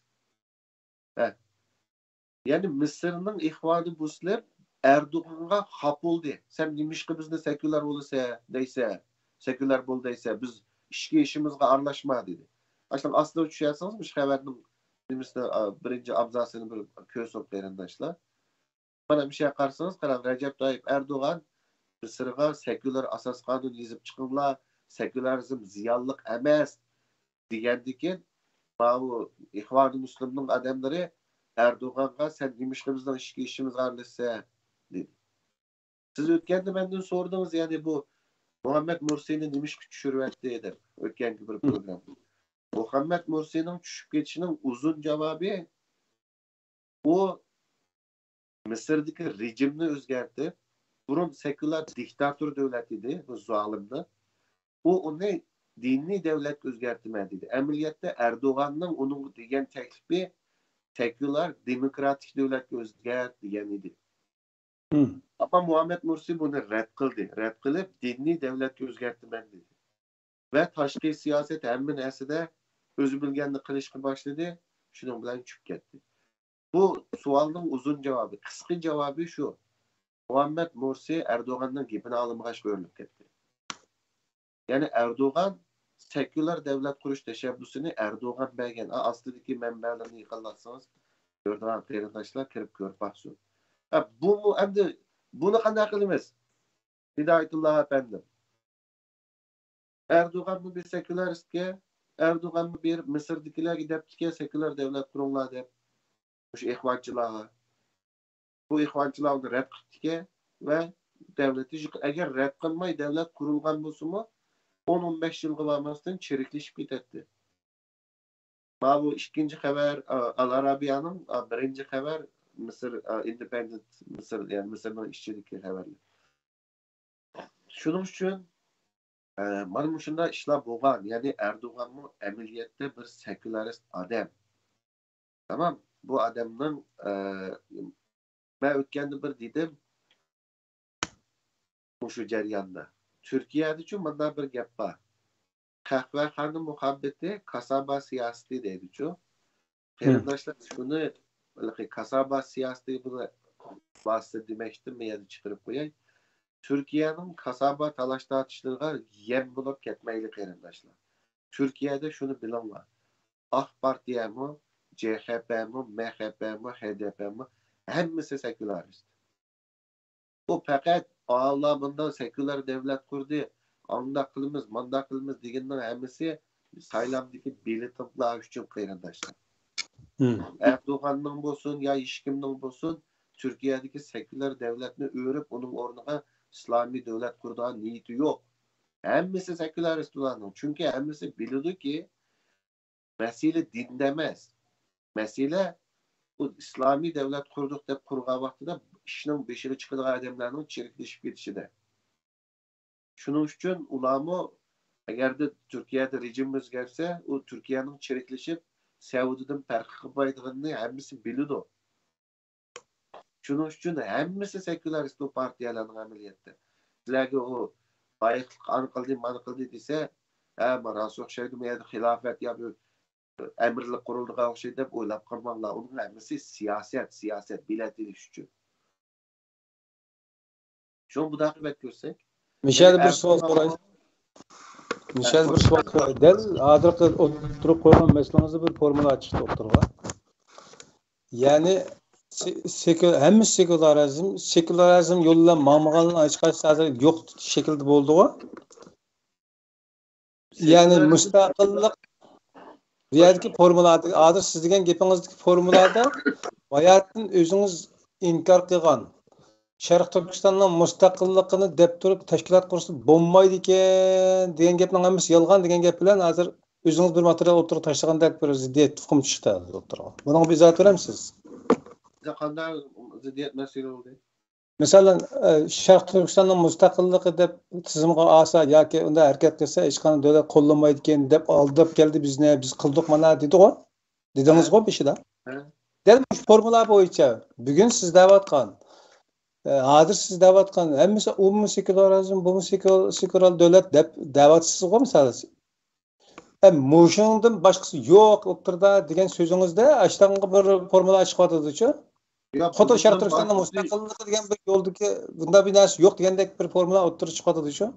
ھە. يەنى مىسىرنىڭ ئىخۋانى مۇسلىم ئەردوغانغا خاپا بولدى. سەن نېمىشقا بىزنى سېكۇلار بولىسەن دەيسەن، سېكۇلار بول دەيسەن، بىز ئىچكى ئىشىمىزغا ئارىلاشما دېدى. ئاشۇنىڭ ئاستىغا چۈشەرسىڭىز، مۇشۇ خەۋەرنىڭ نېمىسىنى، ئا، بىرىنچى ئابزاسىنى بىر كۆرسۇن قېرىنداشلار. مانا مۇشۇ يەرگە قارىسىڭىز، قاراڭ، رەجەپ تايىپ ئەردوغان مىسىرغا سېكۇلار ئاساس قانۇن يېزىپ چىقىڭلار، سېكۇلارىزم زىيانلىق ئەمەس دېگەندىكىن، ماۋۇ ئىخۋانى مۇسلىمنىڭ ئادەملىرى ئەردوغانغا، سەن نېمىشقا بىزنىڭ ئىچكى ئىشىمىزغا ئارىلىشىسەن دېدى. سىز ئۆتكەندە مەندىن سورىدىڭىز، يەنى بۇ مۇھەممەد مۇرسىنى نېمىشقا چۈشۈرۈۋەتتى دەپ، ئۆتكەنكى بىر پروگراممىدا. مۇھەممەد مۇرسىنىڭ چۈشۈپ كېتىشىنىڭ ئۇزۇن جاۋابى، ئۇ مىسىردىكى رېجىمنى ئۆزگەرتىپ، بۇرۇن سېكۇلار دىكتاتور دۆلەت ئىدى، بۇ زالىمدا. ئۇ ئۇنى دىنىي دۆلەتكە ئۆزگەرتىمەن دېدى. ئەمەلىيەتتە ئەردوغاننىڭ ئۇنىڭغا دېگەن تەكلىپى سېكۇلار دېموكراتىك دۆلەتكە ئۆزگەرت دېگەن ئىدى. ئەمما مۇھەممەد مۇرسى بۇنى رەت قىلدى. رەت قىلىپ، دىنىي دۆلەتكە ئۆزگەرتىمەن دېدى. ۋە تاشقى سىياسەت ھەممە نەرسىدە ئۆزى بىلگەننى قىلىشقا باشلىدى. شۇنىڭ بىلەن چۈشۈپ كەتتى. بۇ سوئالنىڭ ئۇزۇن جاۋابى، قىسقا جاۋابى شۇ. مۇھەممەد مۇرسى ئەردوغاننىڭ گېپىنى ئاڭلىمىغاچقا ئۆرۈلۈپ كەتتى. يەنى ئەردوغان سېكۇلار دۆلەت قۇرۇش تەشەببۇسىنى ئەردوغان بەرگەن. ئا، ئاستىدىكى مەنبەلىرىنى يېقىنلاتسىڭىز، كۆرىدىغان قېرىنداشلار كىرىپ كۆرۈپ باقسۇن. ھە، بۇمۇ ئەمدى بۇنى قانداق قىلىمىز؟ ھىدايەتۇللا ئەپەندىم. ئەردوغانمۇ بىر سېكۇلارىستكە، ئەردوغانمۇ بىر مىسىردىكىلەرگە دەپتىكەن، سېكۇلار دۆلەت قۇرۇڭلار دەپ. مۇشۇ ئىخۋانچىلارغا. بۇ ئىخۋانچىلار ئۇنى رەت قىپتىكەن ۋە دۆلىتى يىق-، ئەگەر رەت قىلماي دۆلەت قۇرۇلغان بولسىمۇ، ئون، ئون بەش يىلغا بارماستىن چىرىكلىشىپ كېتەتتى. ماۋۇ ئىككىنچى خەۋەر، ئا، ئال ئارابىيانىڭ، ئا، بىرىنچى خەۋەر مىسىر، ئا، ئىندېپېندېنت مىسىر، يەنى مىسىرنىڭ ئىچىدىكى خەۋەرلەر. شۇنىڭ ئۈچۈن، ئە، مانا مۇشۇنداق ئىشلار بولغان. يەنى ئەردوغانمۇ ئەمەلىيەتتە بىر سېكۇلارىست ئادەم. تامام. بۇ ئادەمنىڭ، ئە، مەن ئۆتكەندە بىر دېدىم، مۇشۇ جەرياندا. تۈركىيەدىچۇ مۇنداق بىر گەپ بار. قەھۋەخانا مۇھەببىتى، كاسابا سىياسىتى دەيدىچۇ. قېرىنداشلار، شۇنى، ھېلىقى كاسابا سىياسىتى بۇنى خۇلاسە دېمەكچىدىم، مەن يەنە چىقىرىپ قوياي. تۈركىيەنىڭ كاسابا تالاش-تارتىشلىرىغا يەم بولۇپ كەتمەيلى، قېرىنداشلار. تۈركىيەدە شۇنى بىلىڭلار. ئاق پارتىيەمۇ، جېخېپېمۇ، مېخېپېمۇ، ھېدېپېمۇ، ھەممىسى سېكۇلارىست. بۇ پەقەت ئاللا مۇنداق سېكۇلار دۆلەت قۇردى، ئانداق قىلىمىز، مانداق قىلىمىز دېگىنىنىڭ ھەممىسى سايلامدىكى بېلىتىنلار ئۈچۈن، قېرىنداشلار. ئەردوغاننىڭ بولسۇن يا ھېچكىمنىڭ بولسۇن، تۈركىيەدىكى سېكۇلار دۆلەتنى ئۆرۈپ، ئۇنىڭ ئورنىغا ئىسلامىي دۆلەت قۇرىدىغان نىيىتى يوق. ھەممىسى سېكۇلارىست ئۇلارنىڭ. چۈنكى ھەممىسى بىلىدۇكى، مەسىلە دىندا ئەمەس. مەسىلە ئۇ ئىسلامىي دەۋلەت قۇردۇق دەپ قۇرغان ۋاقتىدا ئىشنىڭ بېشىغا چىقىدىغان ئادەملەرنىڭ چىرىكلىشىپ كېتىشىدە. شۇنىڭ ئۈچۈن ئۇلارمۇ، ئەگەردە تۈركىيەدە رېجىم ئۆزگەرسە، ئۇ تۈركىيەنىڭ چىرىكلىشىپ، سەئۇدىدىن پەرق قىلمايدىغىنىنى ھەممىسى بىلىدۇ. شۇنىڭ ئۈچۈن ھەممىسى سېكۇلارىست بۇ پارتىيەلەرنىڭ ئەمەلىيەتتە. سىلەرگە ئۇ لايىقلىق ئانى قىلدى، مانا قىلدى دېسە، ھە، ما راست ئوخشايدۇ، ما يەردە خىلاپەت يا بىر ئەمىرلىك قۇرۇلىدىغان ئوخشايدۇ دەپ ئويلاپ قالماڭلار. ئۇنىڭ ھەممىسى سىياسەت، سىياسەت، بېلەت ئېلىش ئۈچۈن. شۇڭا بۇنداق بەت كۆرسەك. مىشەل، بىر سوئال سوراي. مىشەل، بىر سوئال سوراي. دەل ھازىرقى ئوتتۇرىغا قويغان مەسىلىڭىزدە بىر فورمۇلا چىقتى ئوتتۇرىغا. يەنى سېكۇ-، ھەممە سېكۇلارىزم، سېكۇلارىزم يولى بىلەن ماڭمىغانلارنىڭ ھېچقايسىسى ھازىر يوق شەكىلدە بولدىغۇ. يەنى مۇستەقىللىق، بۇ يەردىكى فورمۇلادا، ھازىر سىز دېگەن گېپىڭىزدىكى فورمۇلادا باياتىن ئۆزىڭىز ئىنكار قىلغان، شەرقىي تۈركىستاننىڭ مۇستەقىللىقىنى دەپ تۇرۇپ تەشكىلات قۇرسا بولمايدىكەن دېگەن گەپنىڭ ھەممىسى يالغان دېگەن گەپ بىلەن ھازىر ئۆزىڭىز بىر ماتېرىيال ئوتتۇرىغا تاشلىغاندەك بىر زىددىيەت ئۇقۇم چىقتى ھازىر ئوتتۇرىغا. بۇنىڭغا بىر ئىزاھ بېرەمسىز؟ قانداق زىددىيەت مەسىلە بولدى؟ مەسىلەن، ئە، شەرقىي تۈركىستاننىڭ مۇستەقىللىقى دەپ تىزىمغا ئالسا ياكى ئۇنداق ھەرىكەت قىلسا، ھېچقانداق دۆلەت قوللىمايدىكەن دەپ ئالداپ كەلدى بىزنى، بىز قىلدۇق مانا دېدىغۇ. دېدىڭىزغۇ بېشىدا. ھە. دەل مۇشۇ فورمۇلا بويىچە بۈگۈن سىز دەۋاتقان، ئە، ھازىر سىز دەۋاتقان ھەممىسى ئۇمۇ سېكۇلارىزم، بۇمۇ سېكۇ-، سېكۇلار دۆلەت دەپ دەۋاتىسىزغۇ مىسال. ئە، مۇشۇنىڭدىن باشقىسى يوق ئوتتۇرىدا دېگەن سۆزىڭىزدە ئاشتانغا بىر فورمۇلا چىقىۋاتىدۇچۇ. ياق، خوتۇن شەرقىي تۈركىستاننىڭ مۇستەقىللىقى دېگەن بىر يولدىكى بۇنداق بىر نەرسە يوق دېگەندەك بىر فورمۇلا ئوتتۇرىغا چىقىۋاتىدۇچۇ.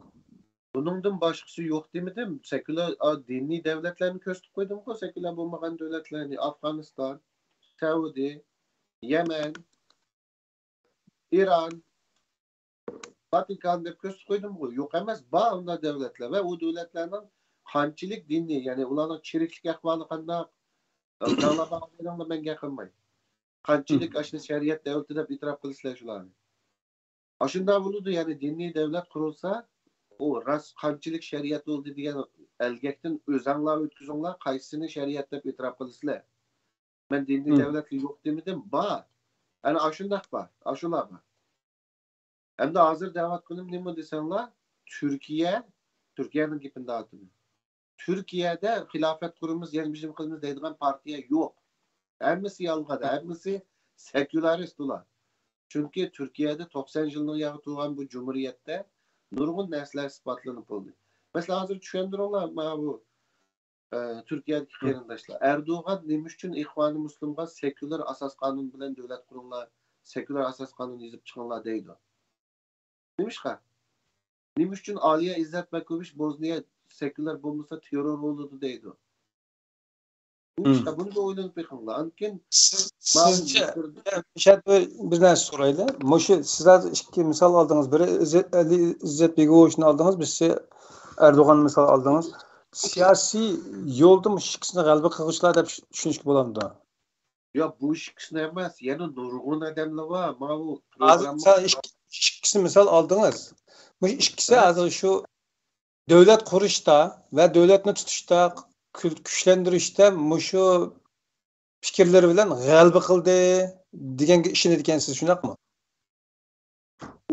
بۇنىڭدىن باشقىسى يوق دېمىدىم. سېكۇلار، ئا، دىنىي دەۋلەتلەرنى كۆرسىتىپ قويدۇمغۇ، سېكۇلار بولمىغان دۆلەتلەرنى. ئافغانىستان، سەئۇدى، يەمەن، ئىران، ۋاتىكان دەپ كۆرسىتىپ قويدۇمغۇ. يوق ئەمەس، بار ئۇنداق دۆلەتلەر. ۋە ئۇ دۆلەتلەرنىڭ قانچىلىك دىنىي، يەنى ئۇلارنىڭ چىرىكلىك ئەھۋالى قانداق؟ بىراڭلار بارغان يېرىڭلار مەن گەپ قىلماي. قانچىلىك ئاشۇنى شەرىئەت دەۋلىتى دەپ ئېتىراپ قىلىسىلەر شۇلارنى. ئاشۇنداق بولىدۇ، يەنى دىنىي دەۋلەت قۇرۇلسا، ئۇ راست قانچىلىك شەرىئەت بولدى دېگەن ئەلگەكتىن ئۆزەڭلار ئۆتكۈزۈڭلار، قايسىسىنى شەرىئەت دەپ ئېتىراپ قىلىسىلەر؟ مەن دىنىي دەۋلەتلەر يوق دېمىدىم، بار. ئەنە ئاشۇنداق بار، ئاشۇلار بار. ئەمدى ھازىر دەۋاتقىنىم نېمە دېسەڭلار، تۈركىيە، تۈركىيەنىڭ گېپىنى دەۋاتىمەن. تۈركىيەدە خىلاپەت قۇرىمىز، يەنە بىر نېمە قىلىمىز دەيدىغان پارتىيە يوق. ھەممىسى يالغان، ھەممىسى سېكۇلارىست ئۇلار. چۈنكى تۈركىيەدە توقسان يىلنىڭ ياغى تۇرغان بۇ جۇمھۇرىيەتتە نۇرغۇن نەرسىلەر ئىسپاتلىنىپ بولدى. مەسىلەن، ھازىر چۈشەندۈرۈڭلار، مانا بۇ، ئە، تۈركىيەدىكى قېرىنداشلار. ئەردوغان نېمە ئۈچۈن ئىخۋانى مۇسلىمغا سېكۇلار ئاساس قانۇن بىلەن دۆلەت قۇرۇڭلار، سېكۇلار ئاساس قانۇن يېزىپ چىقىڭلار دەيدۇ؟ نېمىشقا؟ نېمە ئۈچۈن ئالىيە ئىززەتبەكوۋىچ بوزنىيە سېكۇلار بولمىسا تېررور بولىدۇ دەيدۇ؟ نېمىشقا؟ بۇنى بىر ئويلىنىپ بېقىڭلار. ئاندىن كېيىن سىز، سىزچە، مىشەل، بىر، بىر نەرسە سورايلى. مۇشۇ سىز ھازىر ئىككى مىسال ئالدىڭىز. بىرى ئىززەت، ئەلى ئىززەت بېگوۋىچنى ئالدىڭىز، بىرسى ئەردوغان مىسال ئالدىڭىز. سىياسىي يولدا مۇشۇ ئىككىسىنى غەلىبە قىلغۇچىلار دەپ چۈشىنىشكە بولامدۇ؟ ياق، بۇ ئىككىسىنى ئەمەس، يەنە نۇرغۇن ئادەملەر بار. ماۋۇ ھازىر پروگرامما سىز ئىككى، ئىككىسى مىسال ئالدىڭىز. مۇشۇ ئىككىسى ھازىر شۇ دۆلەت قۇرۇشتا ۋە دۆلەتنى تۇتۇشتا، كۈ-، كۈچلەندۈرۈشتە مۇشۇ پىكىرلىرى بىلەن غەلىبە قىلدى دېگەنگە ئىشىنىدىكەنسىز، شۇنداقمۇ؟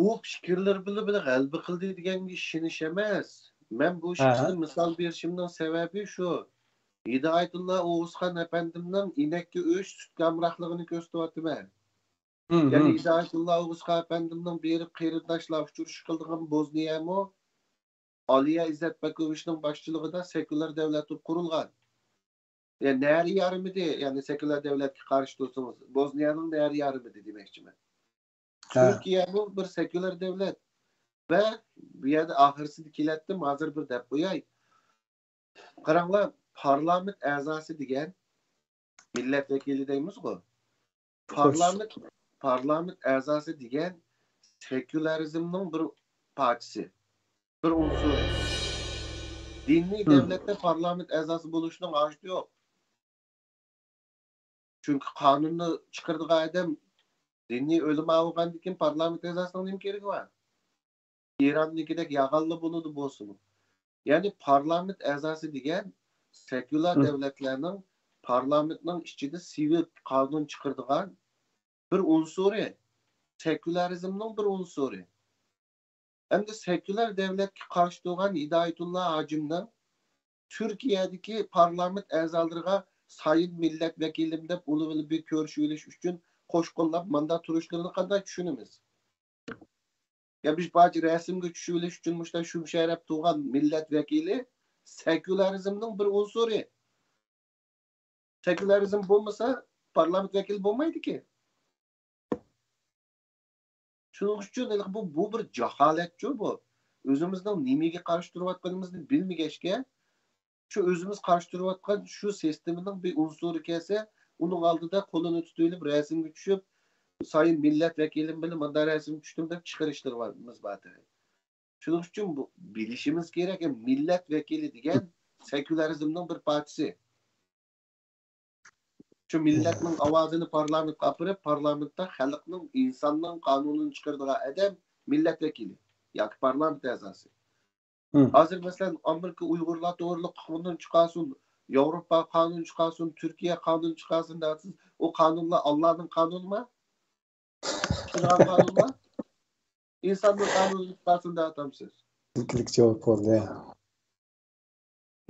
ئۇ پىكىرلىرى بىلەن بىلەن غەلىبە قىلدى دېگەنگە ئىشىنىش ئەمەس. مەن بۇ ئىككىسىنى مىسال بېرىشىمنىڭ سەۋەبى شۇ. ھىدايەتۇللا ئوغۇزخان ئەپەندىمنىڭ ئىنەككە ئۆچ سۈتكە ئامراقلىقىنى كۆرسىتىۋاتىمەن. يەنى ھىدايەتۇللا ئوغۇزخان ئەپەندىمنىڭ بېرىپ قېرىنداشلار ئۇچرىشىش قىلىدىغان بوزنىيەمۇ ئالىيە ئىززەتبەكوۋىچنىڭ باشچىلىقىدا سېكۇلار دەۋلەت بولۇپ قۇرۇلغان. يەنى نەرى يارىمىدى، يەنى سېكۇلار دەۋلەتكە قارشى تۇرسىڭىز، بوزنىيەنىڭ نەرى يارىمىدى دېمەكچىمەن. تۈركىيەمۇ بىر سېكۇلار دەۋلەت. ۋە بۇ يەردە ئاخىرسىدا كېلەتتىم، ھازىر بىر دەپ قوياي. قاراڭلار، پارلامېنت ئەزاسى دېگەن، مىللەت ۋەكىلى دەيمىزغۇ. پارلامېنت، پارلامېنت ئەزاسى دېگەن سېكۇلارىزمنىڭ بىر پارچىسى، بىر ئۇنسۇرى. دىنىي دەۋلەتتە پارلامېنت ئەزاسى بولۇشنىڭ ھاجىتى يوق. چۈنكى قانۇننى چىقىرىدىغان ئادەم دىنىي ئۆلىما بولغاندىن كېيىن پارلامېنت ئەزاسىنىڭ نېمە كېرىكى بار؟ ئىراننىڭكىدەك ياغانلا بولىدۇ بولسىمۇ. يەنى پارلامېنت ئەزاسى دېگەن سېكۇلار دەۋلەتلەرنىڭ پارلامېنتنىڭ ئىچىدە سىۋىل قانۇن چىقىرىدىغان بىر ئۇنسۇرى، سېكۇلارىزمنىڭ بىر ئۇنسۇرى. ئەمدى سېكۇلار دۆلەتكە قارشى تۇرغان ھىدايەتۇللا ھاجىمنىڭ تۈركىيەدىكى پارلامېنت ئەزالىرىغا سايىن مىللەت ۋەكىلىم دەپ ئۇلار بىلەن بىر كۆرۈشۈۋېلىش ئۈچۈن قوش قوللاپ مانداق تۇرۇشلىرىنى قانداق چۈشىنىمىز؟ يا بىر پارچە رەسىمگە چۈشۈۋېلىش ئۈچۈن مۇشۇنداق شۈمشەرەپ تۇرغان مىللەت ۋەكىلى سېكۇلارىزمنىڭ بىر ئۇنسۇرى. سېكۇلارىزم بولمىسا، پارلامېنت ۋەكىلى بولمايدىكەن. شۇنىڭ ئۈچۈن ھېلىقى بۇ، بۇ بىر جاھالەتچۇ بۇ. ئۆزىمىزنىڭ نېمىگە قارشى تۇرۇۋاتقىنىمىزنى بىلمىگەچكە، شۇ ئۆزىمىز قارشى تۇرۇۋاتقان شۇ سىستېمىنىڭ بىر ئۇنسۇرى كەلسە، ئۇنىڭ ئالدىدا قولىنى تۇتۇۋېلىپ، رەسىمگە چۈشۈپ، سايىن مىللەت ۋەكىلىم بىلەن مۇنداق رەسىمگە چۈشتۈم دەپ چىقىرىشلىرىمىز بار. شۇنىڭ ئۈچۈن بۇ، بىلىشىمىز كېرەك، مىللەت ۋەكىلى دېگەن سېكۇلارىزمنىڭ بىر پارچىسى. شۇ مىللەتنىڭ ئاۋازىنى پارلامېنتقا ئاپىرىپ، پارلامېنتتا خەلقنىڭ، ئىنساننىڭ قانۇنىنى چىقىرىدىغان ئادەم مىللەت ۋەكىلى ياكى پارلامېنت ئەزاسى. ھازىر مەسىلەن، ئامېرىكا ئۇيغۇرلار توغرىلىق قانۇن چىقارسۇن، ياۋروپا قانۇن چىقارسۇن، تۈركىيە قانۇن چىقارسۇن دەۋاتسىز. ئۇ قانۇنلار ئاللانىڭ قانۇنىما؟ چىقىدىغان قانۇنما؟ ئىنساننىڭ قانۇنىنى چىقارسۇن دەۋاتامسىز؟ ئىككىلىك جاۋاب بولدى.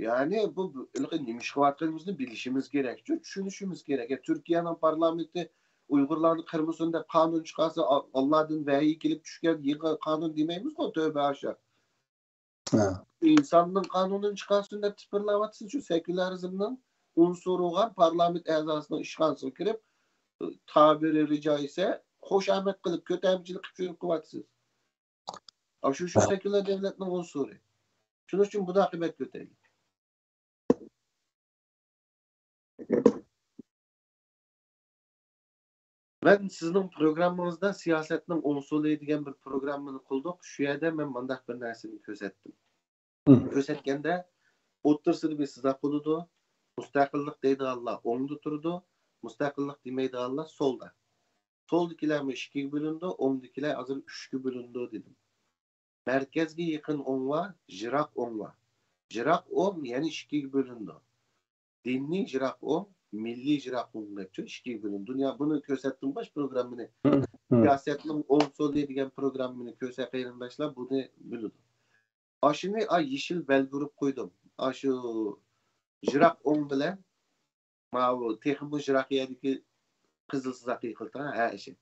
يەنى بۇ، بۇ ھېلىقى نېمە ئىش قىلىۋاتقىنىمىزنى بىلىشىمىز كېرەك، چۈشىنىشىمىز كېرەك. يا تۈركىيەنىڭ پارلامېنتى ئۇيغۇرلارنى قىرمىسۇن دەپ قانۇن چىقارسا، ئا-، ئاللادىن ۋەھىي كېلىپ چۈشكەن يېڭى قانۇن دېمەيمىزغۇ، تۆبە ھاشا. ھە. ئىنساننىڭ قانۇنىنى چىقارسۇن دەپ تىپىرلاۋاتىسىز، شۇ سېكۇلارىزمنىڭ ئۇنسۇرى بولغان پارلامېنت ئەزاسىنىڭ ئىشخانىسىغا كىرىپ، تابىرى جايىسى خۇشامەت قىلىپ، كۆتەرمىچىلىك قىلىپ يۈرۈپ قىلىۋاتىسىز. ئاشۇ، شۇ سېكۇلار دۆلەتنىڭ ئۇنسۇرى. شۇنىڭ ئۈچۈن بۇنداق قىممەت كۆتەيلى. مەن سىزنىڭ پروگراممىڭىزدا سىياسەتنىڭ ئۇسۇلى دېگەن بىر پروگراممىنى قىلدۇق. شۇ يەردە مەن مۇنداق بىر نەرسىنى كۆرسەتتىم. مم. كۆرسەتكەندە ئوتتۇرىسىدا بىر سىزىق بولىدۇ. مۇستەقىللىق دەيدىغانلار ئوڭدا تۇرىدۇ، مۇستەقىللىق دېمەيدىغانلار سولدا. سولدىكىلەرمۇ ئىككىگە بۆلۈنىدۇ، ئوڭدىكىلەر ھازىر ئۈچكە بۆلۈنىدۇ دېدىم. مەركەزگە يېقىن ئوڭ بار، يىراق ئوڭ بار. يىراق ئوڭ يەنە ئىككىگە بۆلۈنىدۇ. دىنىي يىراق ئوڭ، مىللىي يىراق ئوڭ دەپ ئىككىگە بۆلۈنىدۇ. دۇنيا بۇنى كۆرسەتتىم باش پروگراممىنى. مم، مم. سىياسەتنىڭ ئوڭ سولى دېگەن پروگراممىنى كۆرسە قېرىنداشلار بۇنى بىلىدۇ. ئاشۇنى، ئا، يېشىل بەلگە ئۇرۇپ قويدۇم. ئاشۇ يىراق ئوڭ بىلەن ماۋۇ تېخىمۇ يىراق يەردىكى قىزىل سىزىق يىقىلتىڭ، ھە، ئىشى.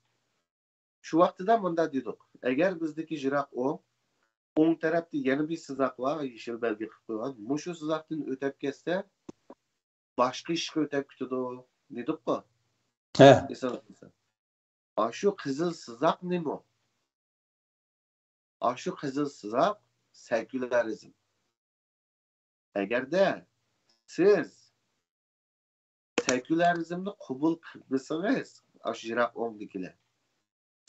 شۇ ۋاقتىدا مۇنداق دېدۇق، ئەگەر بىزدىكى يىراق ئوڭ، ئوڭ تەرەپتە يەنە بىر سىزىق بار، يېشىل بەلگە قىلىپ قويغان، مۇشۇ سىزىقتىن ئۆتەپ كەتسە، باشقا ئىشقا ئۆتەپ كېتىدۇ، دېدۇققۇ. ھە. ئېسىڭىزدە بولسا. ئاشۇ قىزىل سىزىق نېمە؟ ئاشۇ قىزىل سىزىق سېكۇلارىزم. ئەگەردە سىز سېكۇلارىزمنى قوبۇل قىلمىسىڭىز، ئاشۇ يىراق ئوڭدىكىلەر،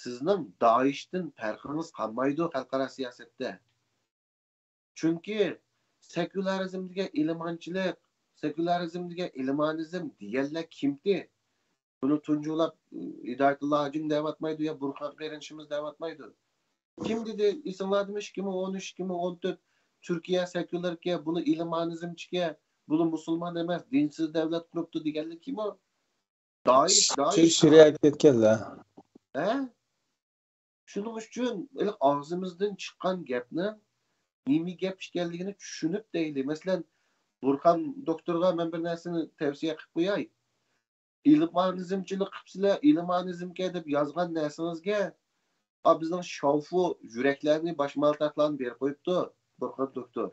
سىزنىڭ دائىشتىن پەرقىڭىز قالمايدۇ خەلقئارا سىياسەتتە. چۈنكى سېكۇلارىزم دېگەن ئىلمانچىلىق، سېكۇلارىزم دېگەن ئىلمانىزم دېگەنلەر كىمتى؟ بۇنى تۇنجۇلار ھىدايەتۇللا ھاجىم دەۋاتمايدۇ يا بۇرھان قېرىندىشىمىز دەۋاتمايدۇ. كىم دېدى؟ ئېسىڭلاردىمۇ، ئىككى مىڭ ئون ئۈچ، ئىككى مىڭ ئون تۆت تۈركىيە سېكۇلاركەن، بۇلار ئىلمانىزمچىكەن، بۇلار مۇسۇلمان ئەمەس، دىنسىز دەۋلەت قۇرۇپتۇ دېگەنلەر كىم ئۇ؟ دائىش، دائىش. شېرىئەت كەتكەنلەر. ھە؟ شۇنىڭ ئۈچۈن ھېلى ئاغزىمىزدىن چىققان گەپنىڭ نېمە گەپ ئىكەنلىكىنى چۈشىنىپ دەيلى. مەسىلەن، بۇرھان دوكتورغا مەن بىر نەرسىنى تەۋسىيە قىلىپ قوياي. ئىلمانىزمچىلىك قىپسىلەر، ئىلمانىزمكەن دەپ يازغان نەرسىڭىزگە، ئا، بىزنىڭ شاۋفۇ يۈرەكلەرنى، باشمالتاقلارنى بېرىپ قويۇپتۇ، بۇرھان دوكتور.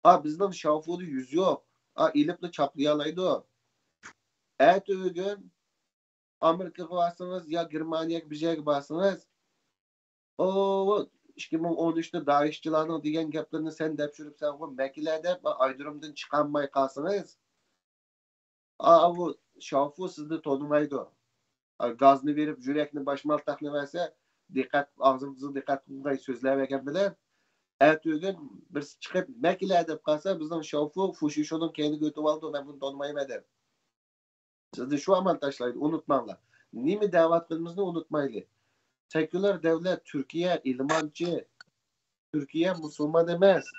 ئا، بىزنىڭ شاۋفۇدا يۈز يوق. ئا، ئېلىپلا چاپلىيالايدۇ. ئەتىگۈن ئامېرىكىغا بارسىڭىز يا گېرمانىيەگە بىر يەرگە بارسىڭىز، ئو، ئىككى مىڭ ئون ئۈچتە دائىشچىلارنىڭ دېگەن گەپلىرىنى سەن دەپ يۈرۈپسەنغۇ، مەكىلە دەپ ئايرودرومدىن چىقالماي قالسىڭىز، ئاۋۇ شاۋفۇ سىزنى تونۇمايدۇ. ئا، گازنى بېرىپ، يۈرەكنى، باشمالتاقنى بەرسە، دىققەت، ئاغزىڭىزغا دىققەت قىلماي سۆزلەۋەرگەن بىلەن، ئەتىگۈن بىرسى چىقىپ، مەكىلە دەپ قالسا، بىزنىڭ شاۋفۇ فۇشىشونىڭ كەينىگە ئۆتۈۋالىدۇ، مەن بۇنى تونۇمايمەن دەپ. سىزنى شۇ ئامان تاشلايدۇ، ئۇنتۇماڭلار. نېمە دەۋاتقىنىمىزنى ئۇنتۇمايلى. سېكۇلار دەۋلەت، تۈركىيە ئىلمانچى، تۈركىيە مۇسۇلمان ئەمەس،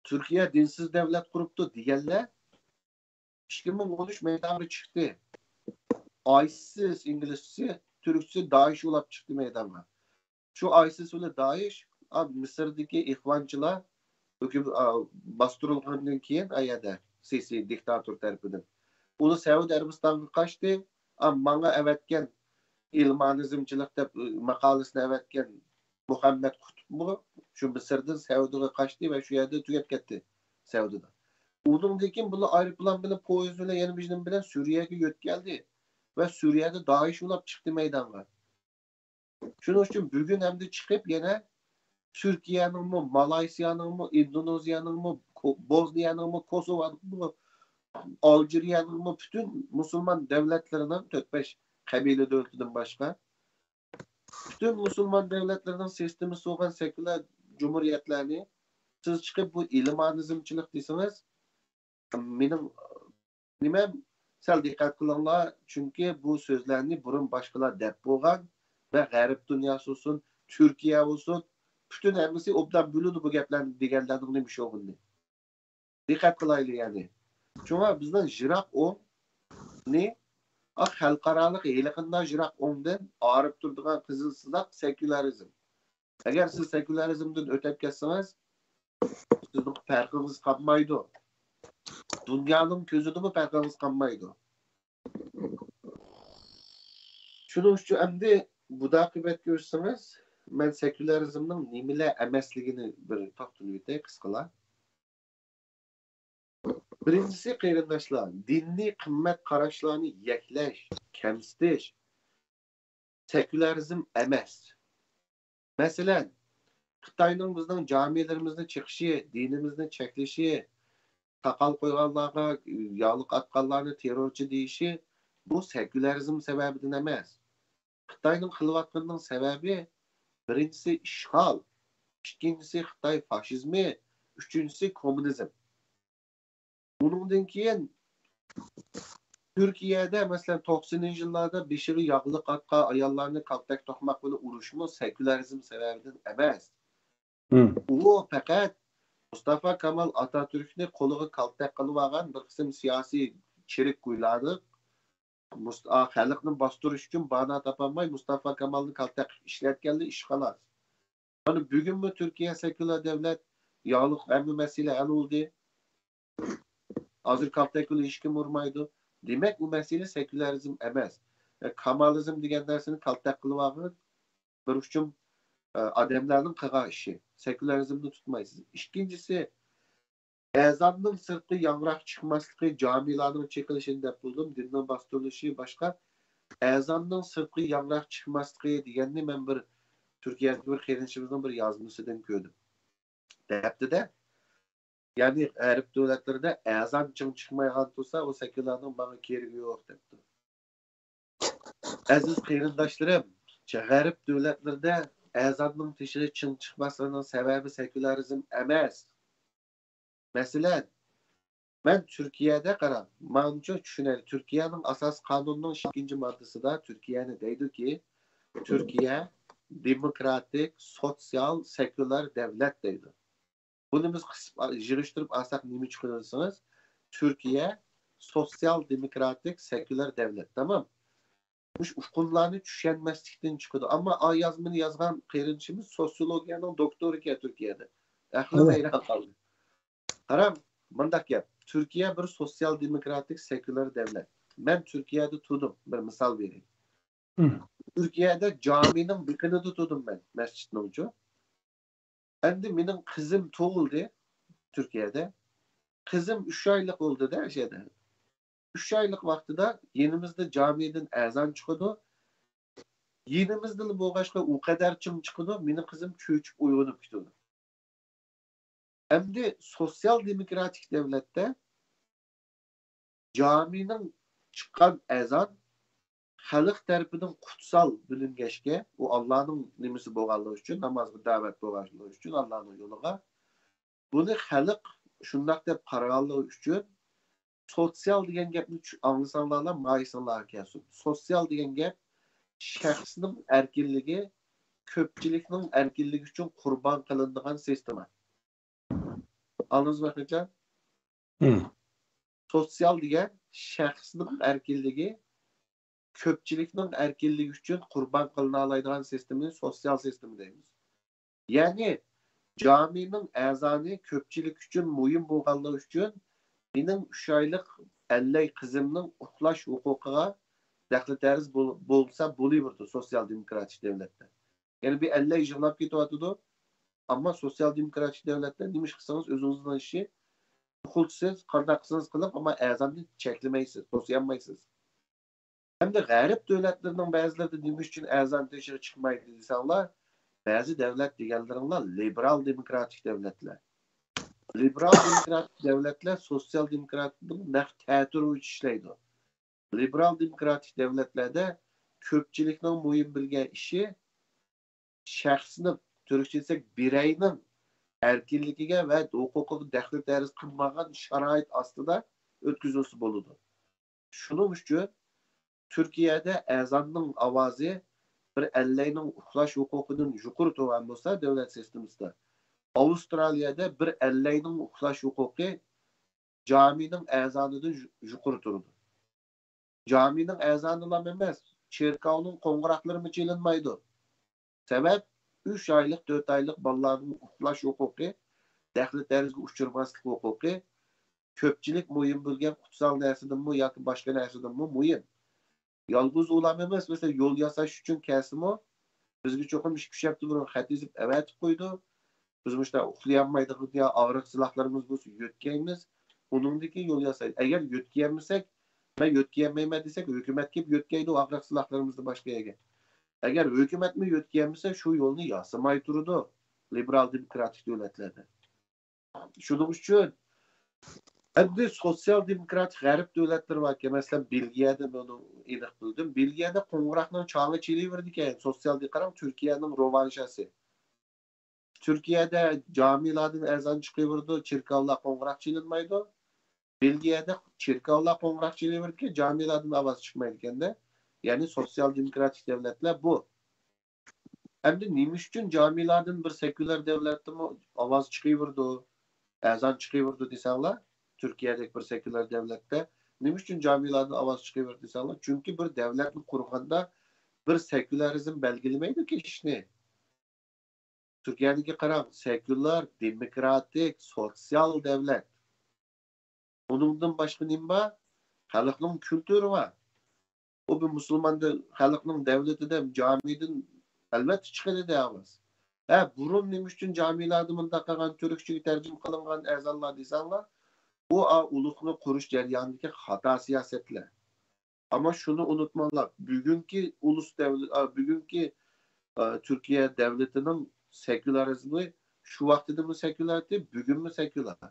تۈركىيە دىنسىز دەۋلەت قۇرۇپتۇ دېگەنلەر، ئىككى مىڭ ئون ئۈچ مەيدانغا چىقتى. ئايسىس، ئىنگلىزچىسى، تۈركچىسى دائىش ئۇلاپ چىقتى مەيدانغا. شۇ ئايسىس بىلەن دائىش، ئا، مىسىردىكى ئىخۋانچىلار ھۆكۈم-، ئا، باستۇرۇلغاندىن كېيىن، ئا يەردە سىسى دىكتاتور تەرىپىدىن، ئۇلار سەئۇدى ئەرەبىستانغا قاچتى. ئا، ماڭا ئەۋەتكەن ئىلمانىزمچىلىق دەپ، ئا، ماقالىسىنى ئەۋەتكەن مۇھەممەد قۇتۇپمۇ شۇ مىسىردىن سەئۇدىغا قاچتى ۋە شۇ يەردە تۈگەپ كەتتى سەئۇدىدا. ئۇنىڭدىن كېيىن بۇلار ئايروپىلان بىلەن، پويىز بىلەن، يەنە بىر نېمە بىلەن سۈرىيەگە يۆتكەلدى ۋە سۈرىيەدە دائىش ئۇلاپ چىقتى مەيدانغا. شۇنىڭ ئۈچۈن بۈگۈن ئەمدى چىقىپ يەنە تۈركىيەنىڭمۇ، مالايسىيانىڭمۇ، ئىندونېزىيەنىڭمۇ، كو-، بوزنىيەنىڭمۇ، كوسوۋونىڭمۇ، ئالجىرىيەنىڭمۇ، پۈتۈن مۇسۇلمان دۆلەتلىرىنىڭ تۆت-بەش قەبىلە دۆلىتىدىن باشقا، پۈتۈن مۇسۇلمان دۆلەتلىرىنىڭ سىستېمىسى بولغان سېكۇلار جۇمھۇرىيەتلەرنى سىز چىقىپ بۇ ئىلمانىزمچىلىق دېسىڭىز، مېنىڭ، نېمە، سەل دىققەت قىلىڭلار، چۈنكى بۇ سۆزلەرنى بۇرۇن باشقىلار دەپ بولغان ۋە غەرب دۇنياسى بولسۇن، تۈركىيە بولسۇن، پۈتۈن ھەممىسى ئوبدان بىلىدۇ بۇ گەپلەرنى دېگەنلەرنىڭ نېمە ئىشى بولغىنىنى. دىققەت قىلايلى يەنى. شۇڭا بىزنىڭ يىراق ئوڭنى، ئا، خەلقئارالىق ھېلىقىنداق يىراق ئوڭدىن ئايرىپ تۇرىدىغان قىزىل سىزىق سېكۇلارىزم. ئەگەر سىز سېكۇلارىزمدىن ئۆتۈپ كەتسىڭىز، سىزنىڭ پەرقىڭىز قالمايدۇ. دۇنيانىڭ كۆزىدىمۇ پەرقىڭىز قالمايدۇ. شۇنىڭ ئۈچۈن ئەمدى بۇداقى بەتكە ئۆتسىڭىز، مەن سېكۇلارىزمنىڭ نېمىلەر ئەمەسلىكىنى بىر توختىلىۋېتەي قىسقىلا. بىرىنچىسى، قېرىنداشلار، دىنىي قىممەت قاراشلارنى يەكلەش، كەمسىتىش سېكۇلارىزم ئەمەس. مەسىلەن، خىتاينىڭ بىزنىڭ جامىلىرىمىزنى چېقىشى، دىنىمىزنى چەكلىشى، ساقال قويغانلارغا ياغلىق ئاتقانلارنى تېررورچى دېيىشى، بۇ سېكۇلارىزم سەۋەبىدىن ئەمەس. خىتاينىڭ قىلىۋاتقىنىنىڭ سەۋەبى، بىرىنچىسى ئىشغال، ئىككىنچىسى خىتاي فاشىزمى، ئۈچىنچىسى كوممۇنىزم. ئۇنىڭدىن كېيىن تۈركىيەدە، مەسىلەن، توقسىنىنچى يىللاردا بېشىغا ياغلىق ئاتقان ئاياللارنى كالتەك توقماق بىلەن ئۇرۇشمۇ سېكۇلارىزم سەۋەبىدىن ئەمەس. ئۇ پەقەت مۇستافا كامال ئاتاتۈركنى قولىغا كالتەك قىلىۋالغان بىر قىسىم سىياسىي چىرىككويلارنى مۇست-، ئا، خەلقنى باستۇرۇش ئۈچۈن بانا تاپالماي مۇستافا كامالنى كالتەك قىلىپ ئىشلەتكەنلا ئىش، خالاس. مانا بۈگۈنمۇ تۈركىيە سېكۇلار دۆلەت، ياغلىق ھەممە مەسىلە ھەل بولدى. ھازىر كالتەك بىلەن ھېچكىم ئۇرمايدۇ. دېمەك، ئۇ مەسىلە سېكۇلارىزم ئەمەس. ئە، كامالىزم دېگەن نەرسىنى كالتەك قىلىۋالغان بىر ئۇچۇم، ئە، ئادەملەرنىڭ قىلغان ئىشى. سېكۇلارىزمنى تۇتمايسىز. ئىككىنچىسى، ئەزاننىڭ سىرتقا ياڭراق چىقماسلىقى، جامىلارنىڭ چېقىلىشىنى دەپ بولدۇم، دىننىڭ باستۇرۇلۇشى، باشقا. ئەزاننىڭ سىرتقا ياڭراق چىقماسلىقى دېگەننى مەن بىر تۈركىيەدىكى بىر قېرىندىشىمىزنىڭ بىر يازمىسىدىن كۆردۈم. دەپتىدە، يەنى غەرب دۆلەتلىرىدە ئەزان چىڭ چىقمايدىغان تۇرسا، ئۇ سېكۇلارنىڭ ماڭا كېرىكى يوق دەپتۇ. ئەزىز قېرىنداشلىرىم، غەرب دۆلەتلىرىدە ئەزاننىڭ تېشىغا چىڭ چىقماسلىقىنىڭ سەۋەبى سېكۇلارىزم ئەمەس. مەسىلەن، مەن تۈركىيەدە، قاراڭ، مانچە چۈشىنەيلى. تۈركىيەنىڭ ئاساسىي قانۇنىنىڭ ئىككىنچى ماددىسىدا تۈركىيەنى دەيدۇكى، تۈركىيە دېموكراتىك، سوتسىيال، سېكۇلار دەۋلەت دەيدۇ. بۇنى بىز قىسىپ، يىغىشتۇرۇپ ئالساق نېمە چىقىدۇ دېسىڭىز، تۈركىيە سوتسىيال دېموكراتىك سېكۇلار دەۋلەت، تامام. مۇشۇ ئۇقۇملارنى چۈشەنمەسلىكتىن چىقىدۇ. ئەمما ئا يازمىنى يازغان قېرىندىشىمىز سوسىيولوگىيەنىڭ دوكتورىكەن تۈركىيەدە. ئەقلىم ھەيران قالدى. قاراڭ، مۇنداق گەپ. تۈركىيە بىر سوتسىيال دېموكراتىك سېكۇلار دەۋلەت. مەن تۈركىيەدە تۇردۇم، بىر مىسال بېرەي. تۈركىيەدە جامىنىڭ بېقىنىدا تۇردۇم مەن، مەسچىتنىڭچۇ. ئەمدى مېنىڭ قىزىم تۇغۇلدى تۈركىيەدە. قىزىم ئۈچ ئايلىق بولدى-دە، شەدە. ئۈچ ئايلىق ۋاقتىدا يېنىمىزدا جامىدىن ئەزان چىقىدۇ. يېنىمىزدىلا بولغاچقا ئۇ قەدەر چىڭ چىقىدۇ، مېنىڭ قىزىم چۆچۈپ ئويغىنىپ كېتىدۇ. ئەمدى سوتسىيال دېموكراتىك دەۋلەتتە جامىنىڭ چىققان ئەزان خەلق تەرىپىدىن قۇتسال بىلىنگەچكە، ئۇ ئاللانىڭ نېمىسى بولغانلىقى ئۈچۈن، نامازغا دەۋەت بولغانلىقى ئۈچۈن، ئاللانىڭ يولىغا، بۇنى خەلق شۇنداق دەپ قارىغانلىقى ئۈچۈن، سوتسىيال دېگەن گەپنى چۈ-، ئاڭلىساڭلارلا مايىسىڭلارغا كەلسۇن. سوتسىيال دېگەن گەپ شەخسنىڭ ئەركىنلىكى، كۆپچىلىكنىڭ ئەركىنلىكى ئۈچۈن قۇربان قىلىنىدىغان سىستېما. ئاڭلىدىڭىزمۇ، ئەخمەتجان؟ سوتسىيال دېگەن شەخسنىڭ ئەركىنلىكى كۆپچىلىكنىڭ ئەركىنلىكى ئۈچۈن قۇربان قىلىنالايدىغان سىستېمىنى سوتسىيال سىستېما دەيمىز. يەنى جامىنىڭ ئەزانى كۆپچىلىك ئۈچۈن مۇھىم بولغانلىقى ئۈچۈن مېنىڭ ئۈچ ئايلىق ئەللەي قىزىمنىڭ ئۇخلاش ھوقۇقىغا دەخلى تەرۇز بول-، بولسا بولۇۋېرىدۇ سوتسىيال دېموكراتىك دۆلەتتە. يەنى بىر ئەللەي يىغلاپ كېتىۋاتىدۇ. ئەمما سوتسىيال دېموكراتىك دۆلەتتە نېمە ئىش قىلسىڭىز ئۆزىڭىزنىڭ ئىشى، ئۇخلىتىسىز، قانداق قىلسىڭىز قىلىڭ، ئەمما ئەزاننى چەكلىمەيسىز، توسۇيالمايسىز. ھەمدە غەرب دۆلەتلىرىنىڭ بەزىلىرىدە نېمە ئۈچۈن ئەزان تېشىغا چىقمايدۇ دېسەڭلار، بەزى دەۋلەت دېگەنلىرىڭلار لىبېرال دېموكراتىك دۆلەتلەر. لىبېرال دېموكراتىك دۆلەتلەر سوتسىيال دېموكراتىكنىڭ نەق تەتۈرى بويىچە ئىشلەيدۇ. لىبېرال دېموكراتىك دۆلەتلەردە كۆپچىلىكنىڭ مۇھىم بىلگەن ئىشى شەخسنىڭ، تۈركچە دېسەك، بىرەينىڭ ئەركىنلىكىگە ۋە ھوقۇقىغا دەخلى تەرۇز قىلمىغان شارائىت ئاستىدا ئۆتكۈزۈلسە بولىدۇ. شۇنىڭ ئۈچۈن تۈركىيەدە ئەزاننىڭ ئاۋازى بىر ئەللەينىڭ ئۇخلاش ھوقۇقىدىن يۇقىرى تۇرغان بولسا دۆلەت سىستېمىسىدا، ئاۋسترالىيەدە بىر ئەللەينىڭ ئۇخلاش ھوقۇقى جامىنىڭ ئەزانىدىن يۇ-، يۇقىرى تۇرىدۇ. جامىنىڭ ئەزانىلام ئەمەس، چېركاۋنىڭ قوڭغۇراقلىرىمۇ چېلىنمايدۇ. سەۋەب، ئۈچ ئايلىق، تۆت ئايلىق بالىلارنىڭ ئۇخلاش ھوقۇقى، دەخلى تەرۇزگە ئۇچرىماسلىق ھوقۇقى، كۆپچىلىك مۇھىم بىلگەن قۇتسال نەرسىدىنمۇ ياكى باشقا نەرسىدىنمۇ مۇھىم. يالغۇز ئۇلام ئەمەس، مەسىلەن، يول ياساش ئۈچۈن كەلسىمۇ، بىزگە چوقۇم ئىككى ئۈچ ھەپتە بۇرۇن خەت يېزىپ ئەۋەتىپ قويىدۇ. بىز مۇشۇنداق ئۇخلىيالمايدىغان يا ئاغرىق سىلاقلىرىمىز بولسا يۆتكەيمىز. ئۇنىڭدىن كېيىن يول ياسايدۇ. ئەگەر يۆتكىيەلمىسەك، مەن يۆتكىيەلمەيمەن دېسەك، ھۆكۈمەت كېلىپ يۆتكەيدۇ ئاغرىق سىلاقلىرىمىزنى باشقا يەرگە. ئەگەر ھۆكۈمەتمۇ يۆتكىيەلمىسە، شۇ يولنى ياسىماي تۇرىدۇ لىبېرال دېموكراتىك دۆلەتلەردە. شۇنىڭ ئۈچۈن ئەمدى سوتسىيال دېموكراتىك غەرب دۆلەتلىرى باركەن، مەسىلەن، بېلگىيەدە مەن ئېنىق بىلدىم. بېلگىيەدە قوڭغۇراقنىڭ چاڭى چېلىۋېرىدىكەن، سوتسىيال دېموكرات، قاراڭ، تۈركىيەنىڭ روۋانشاسى. تۈركىيەدە جامىلاردىن ئەزان چىقىۋېرىدۇ، چېركاۋلار قوڭغۇراق چېلىنمايدۇ. بېلگىيەدە چېركاۋلار قوڭغۇراق چېلىۋېرىدىكەن، جامىلاردىن ئاۋاز چىقمايدىكەن-دە. يەنى سوتسىيال دېموكراتىك دۆلەتلەر بۇ. ئەمدى نېمە ئۈچۈن جامىلاردىن بىر سېكۇلار دۆلەتتىمۇ ئاۋاز چىقىۋېرىدۇ، ئەزان چىقىۋېرىدۇ دېسەڭلار، تۈركىيەدەك بىر سېكۇلار دۆلەتتە نېمە ئۈچۈن جامىلاردىن ئاۋاز چىقىۋېرىدۇ دېسەڭلار، چۈنكى بىر دۆلەتنى قۇرغاندا بىر سېكۇلارىزم بەلگىلىمەيدۇ كىشىنى. تۈركىيەدىكى قاراڭ، سېكۇلار، دېموكراتىك، سوتسىيال دۆلەت. ئۇنىڭدىن باشقا نېمە بار؟ خەلقنىڭ كۈلتۈرى بار. ئۇ بىر مۇسۇلمان دۆ-، خەلقنىڭ دۆلىتىدە جامىدىن ئەلۋەتتە چىقىدۇ ئاۋاز. ھە، بۇرۇن نېمە ئۈچۈن جامىلاردا مۇنداق قىلغان، تۈركچىگە تەرجىمە قىلىنغان ئەزانلار دېسەڭلار، بۇ ئا، ئۇلۇقنى قۇرۇش جەريانىدىكى خاتا سىياسەتلەر. ئەمما شۇنى ئۇنتۇماڭلار، بۈگۈنكى ئۇلۇس دەۋلە-، ئا، بۈگۈنكى، ئا، تۈركىيە دەۋلىتىنىڭ سېكۇلارىزمى شۇ ۋاقتىدىمۇ سېكۇلار ئىدى، بۈگۈنمۇ سېكۇلار.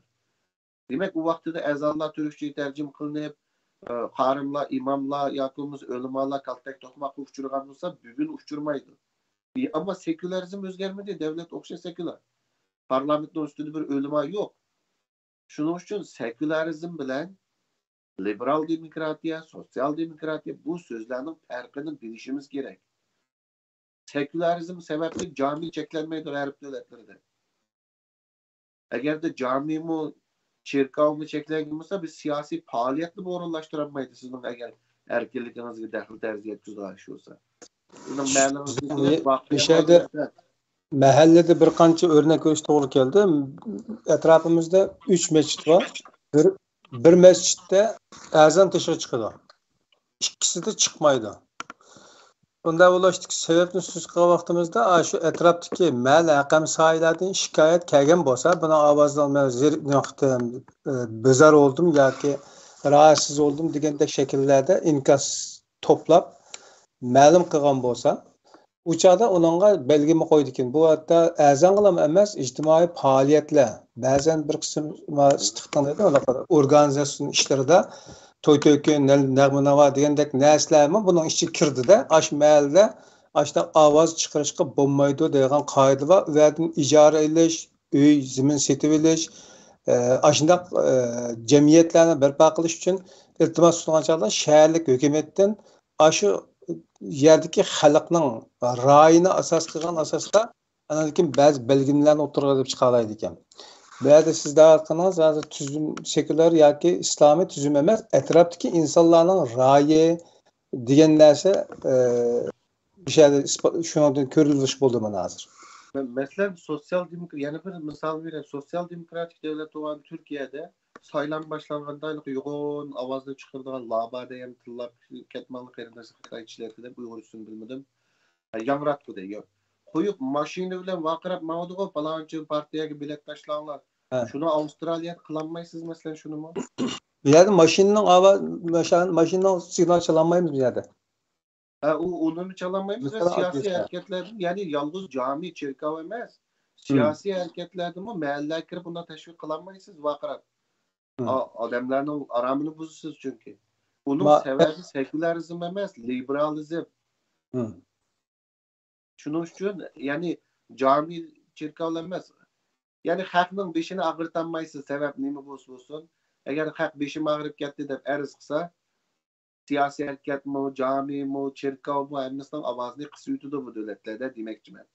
دېمەك، ئۇ ۋاقتىدا ئەزانلار تۈركچىگە تەرجىمە قىلىنىپ، ئا، قارىملار، ئىماملار ياكى بولمىسا ئۆلىمالار كالتەك توقماققا ئۇچرىغان بولسا، بۈگۈن ئۇچرىمايدۇ. ئەمما سېكۇلارىزم ئۆزگەرمىدى، دەۋلەت ئوخشاش سېكۇلار. پارلامېنتنىڭ ئۈستىدە بىر ئۆلىما يوق. شۇنىڭ ئۈچۈن سېكۇلارىزم بىلەن لىبېرال دېموكراتىيە، سوتسىيال دېموكراتىيە، بۇ سۆزلەرنىڭ پەرقىنى بىلىشىمىز كېرەك. سېكۇلارىزم سەۋەبلىك جامى چەكلەنمەيدۇ غەرب دۆلەتلىرىدە. ئەگەردە جامىمۇ، چېركاۋمۇ چەكلەنگەن بولسا، بىز سىياسىي پائالىيەتنىمۇ ئورۇنلاشتۇرالمايدۇ، سىزنىڭ ئەگەر ئەركىنلىكىڭىزگە دەخلى تەرۇز يەتكۈزىدىغان ئىش بولسا. سىزنىڭ مەلىڭىزگە كۆرە، مۇشۇ يەردە مەھەللىدە بىر قانچە ئۆرنەك كۆرۈش توغرا كەلدى. ئەتراپىمىزدا ئۈچ مەسچىت بار. بىر، بىر مەسچىتتە ئەزان تېشىغا چىقىدۇ. ئىككىسىدە چىقمايدۇ. بۇنداق بولۇشتىكى سەۋەبنى سۆز قىلغان ۋاقتىمىزدا، ئاشۇ ئەتراپتىكى مەھەللە ھەمسايىلەردىن شىكايەت كەلگەن بولسا، بۇنىڭ ئاۋازىنىڭ مەن زېرىك-، نېمە قىلدىم، ئە، بىزار بولدۇم ياكى راھەتسىز بولدۇم دېگەندەك شەكىللەردە ئىنكاس توپلاپ مەلۇم قىلغان بولسا، ئۇ چاغدا ئۇنىڭغا بەلگىمۇ قويىدىكەن. بۇ ھەتتا ئەزانغىلا ئەمەس، ئىجتىمائىي پائالىيەتلەر، بەزەن بىر قىسىم ما-، ئىستىقتىڭ دېدى، ئۇنداق ئورگانىزاتسىيە ئىشلىرىدا، توي-تۆكۈن، نەل-، نەغمە-ناۋا دېگەندەك نەرسىلەرمۇ بۇنىڭ ئىچىگە كىردىدە، ئاشۇ مەھەللىدە ئاشۇنداق ئاۋاز چىقىرىشقا بولمايدۇ دەيدىغان قائىدە بار. ئۇ يەردىن ئىجارە ئېلىش، ئۆي، زېمىن سېتىۋېلىش، ئە، ئاشۇنداق، ئە، جەمئىيەتلەرنى بەرپا قىلىش ئۈچۈن ئىلتىماس سۇنغان چاغدا شەھەرلىك ھۆكۈمەتتىن ئاشۇ يەردىكى خەلقنىڭ رايىنى ئاساس قىلغان ئاساستا، ئاندىن كېيىن بەزى بەلگىلىمىلەرنى ئوتتۇرىغا ئېلىپ چىقالايدىكەن. بۇ يەردە سىز دەۋاتقىنىڭىز ھازىر تۈزۈم، سېكۇلار ياكى ئىسلامىي تۈزۈم ئەمەس، ئەتراپتىكى ئىنسانلارنىڭ رايى دېگەن نەرسە، ئە، بۇ يەردە ئىسپات، شۇنىڭدىن كۆرۈلۈش بولدى مانا ھازىر. مە-، مەسىلەن، سوتسىيال دېموكر-، يەنە بىر مىسال بېرەي. سوتسىيال دېموكراتىك دەۋلەت بولغان تۈركىيەدە سايلام باشلانغاندا ھېلىقى يوغان ئاۋازنى چىقىرىدىغان لابا دېگەن تىللاپ كەتمەڭلار قېرىنداشلار، خىتايچە ئىشلەتتى دەپ ئۇيغۇر ئۈچۈن بىلمىدىم. ھە، ياڭراتقۇدەك، ياق. قويۇپ ماشىنا بىلەن ۋارقىراپ ماڭىدىغۇ، پالانچى پارتىيەگە بېلەت تاشلاڭلار. ھە. شۇنى ئاۋسترالىيەدە قىلالمايسىز، مەسىلەن، شۇنىمۇ. بۇ يەردە ماشىنىنىڭ ئاۋا-، ماشا-، ماشىنىنىڭ سىگنال چالالمايمىز بۇ يەردە. ھە، ئۇ، ئۇنىمۇ چالالمايمىز ۋە مەسىلەن، سىياسىي ئاددىي ھەرىكەتلەردىن، يەنى يالغۇز جامى، چېركاۋ ئەمەس، ھىم. سىياسىي ھەرىكەتلەردىمۇ مەھەللىگە كىرىپ ئۇنداق تەشۋىق قىلالمايسىز ۋارقىراپ. ھىم. ئا-، ئادەملەرنىڭ ئارامىنى بۇزىسىز چۈنكى. ئۇنىڭ ما-، سەۋەبى سېكۇلارىزم ئەمەس، لىبېرالىزم. ھىم. شۇنىڭ ئۈچۈن، يەنى جامى، چېركاۋلار ئەمەس، يەنى خەقنىڭ بېشىنى ئاغرىتالمايسىز، سەۋەب نېمە بولسا بولسۇن. ئەگەر خەق بېشىم ئاغرىپ كەتتى دەپ ئەرز قىلسا، سىياسىي ھەرىكەتمۇ، جامىمۇ، چېركاۋمۇ ھەممىسىنىڭ ئاۋازىنى قىسىۋېتىدۇ بۇ دۆلەتلەردە دېمەكچىمەن.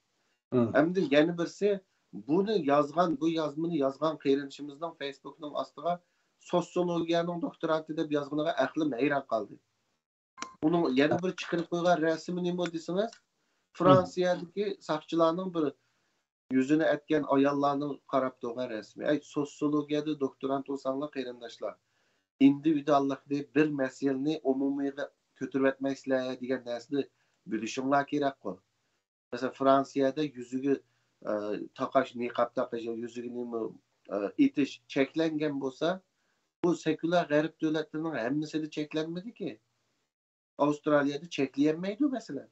مم. ئەمدى يەنە بىرسى، بۇنى يازغان، بۇ يازمىنى يازغان قېرىندىشىمىزنىڭ فېيسبۇكنىڭ ئاستىغا سوتسىيولوگىيەنىڭ دوكتورانتى دەپ يازغىنىغا ئەقلىم ھەيران قالدى. ئۇنىڭ يەنە بىر چىقىرىپ قويغان رەسىمى نېمە دېسىڭىز، مم. فرانسىيەدىكى ساقچىلارنىڭ بىر يۈزىنى ئەتكەن ئاياللارنىڭ قاراپ تۇرغان رەسىمى. ئەي، سوتسىيولوگىيەدە دوكتورانت بولساڭلار، قېرىنداشلار، ئىندىۋىدۇئاللىقنى، بىر مەسىلىنى ئومۇمىيغا كۆتۈرۈۋەتمەيسىلەر دېگەن نەرسىنى بىلىشىڭلار كېرەكقۇ. مەسىلەن، فرانسىيەدە يۈزىگە، ئە، تاقاش، نىقاب تاقاش، يۈزىگە نېمە، ئە، ئېتىش چەكلەنگەن بولسا، بۇ سېكۇلار غەرب دۆلەتلىرىنىڭ ھەممىسىدە چەكلەنمىدىكى. ئاۋسترالىيەدە چەكلىيەلمەيدۇ، مەسىلەن.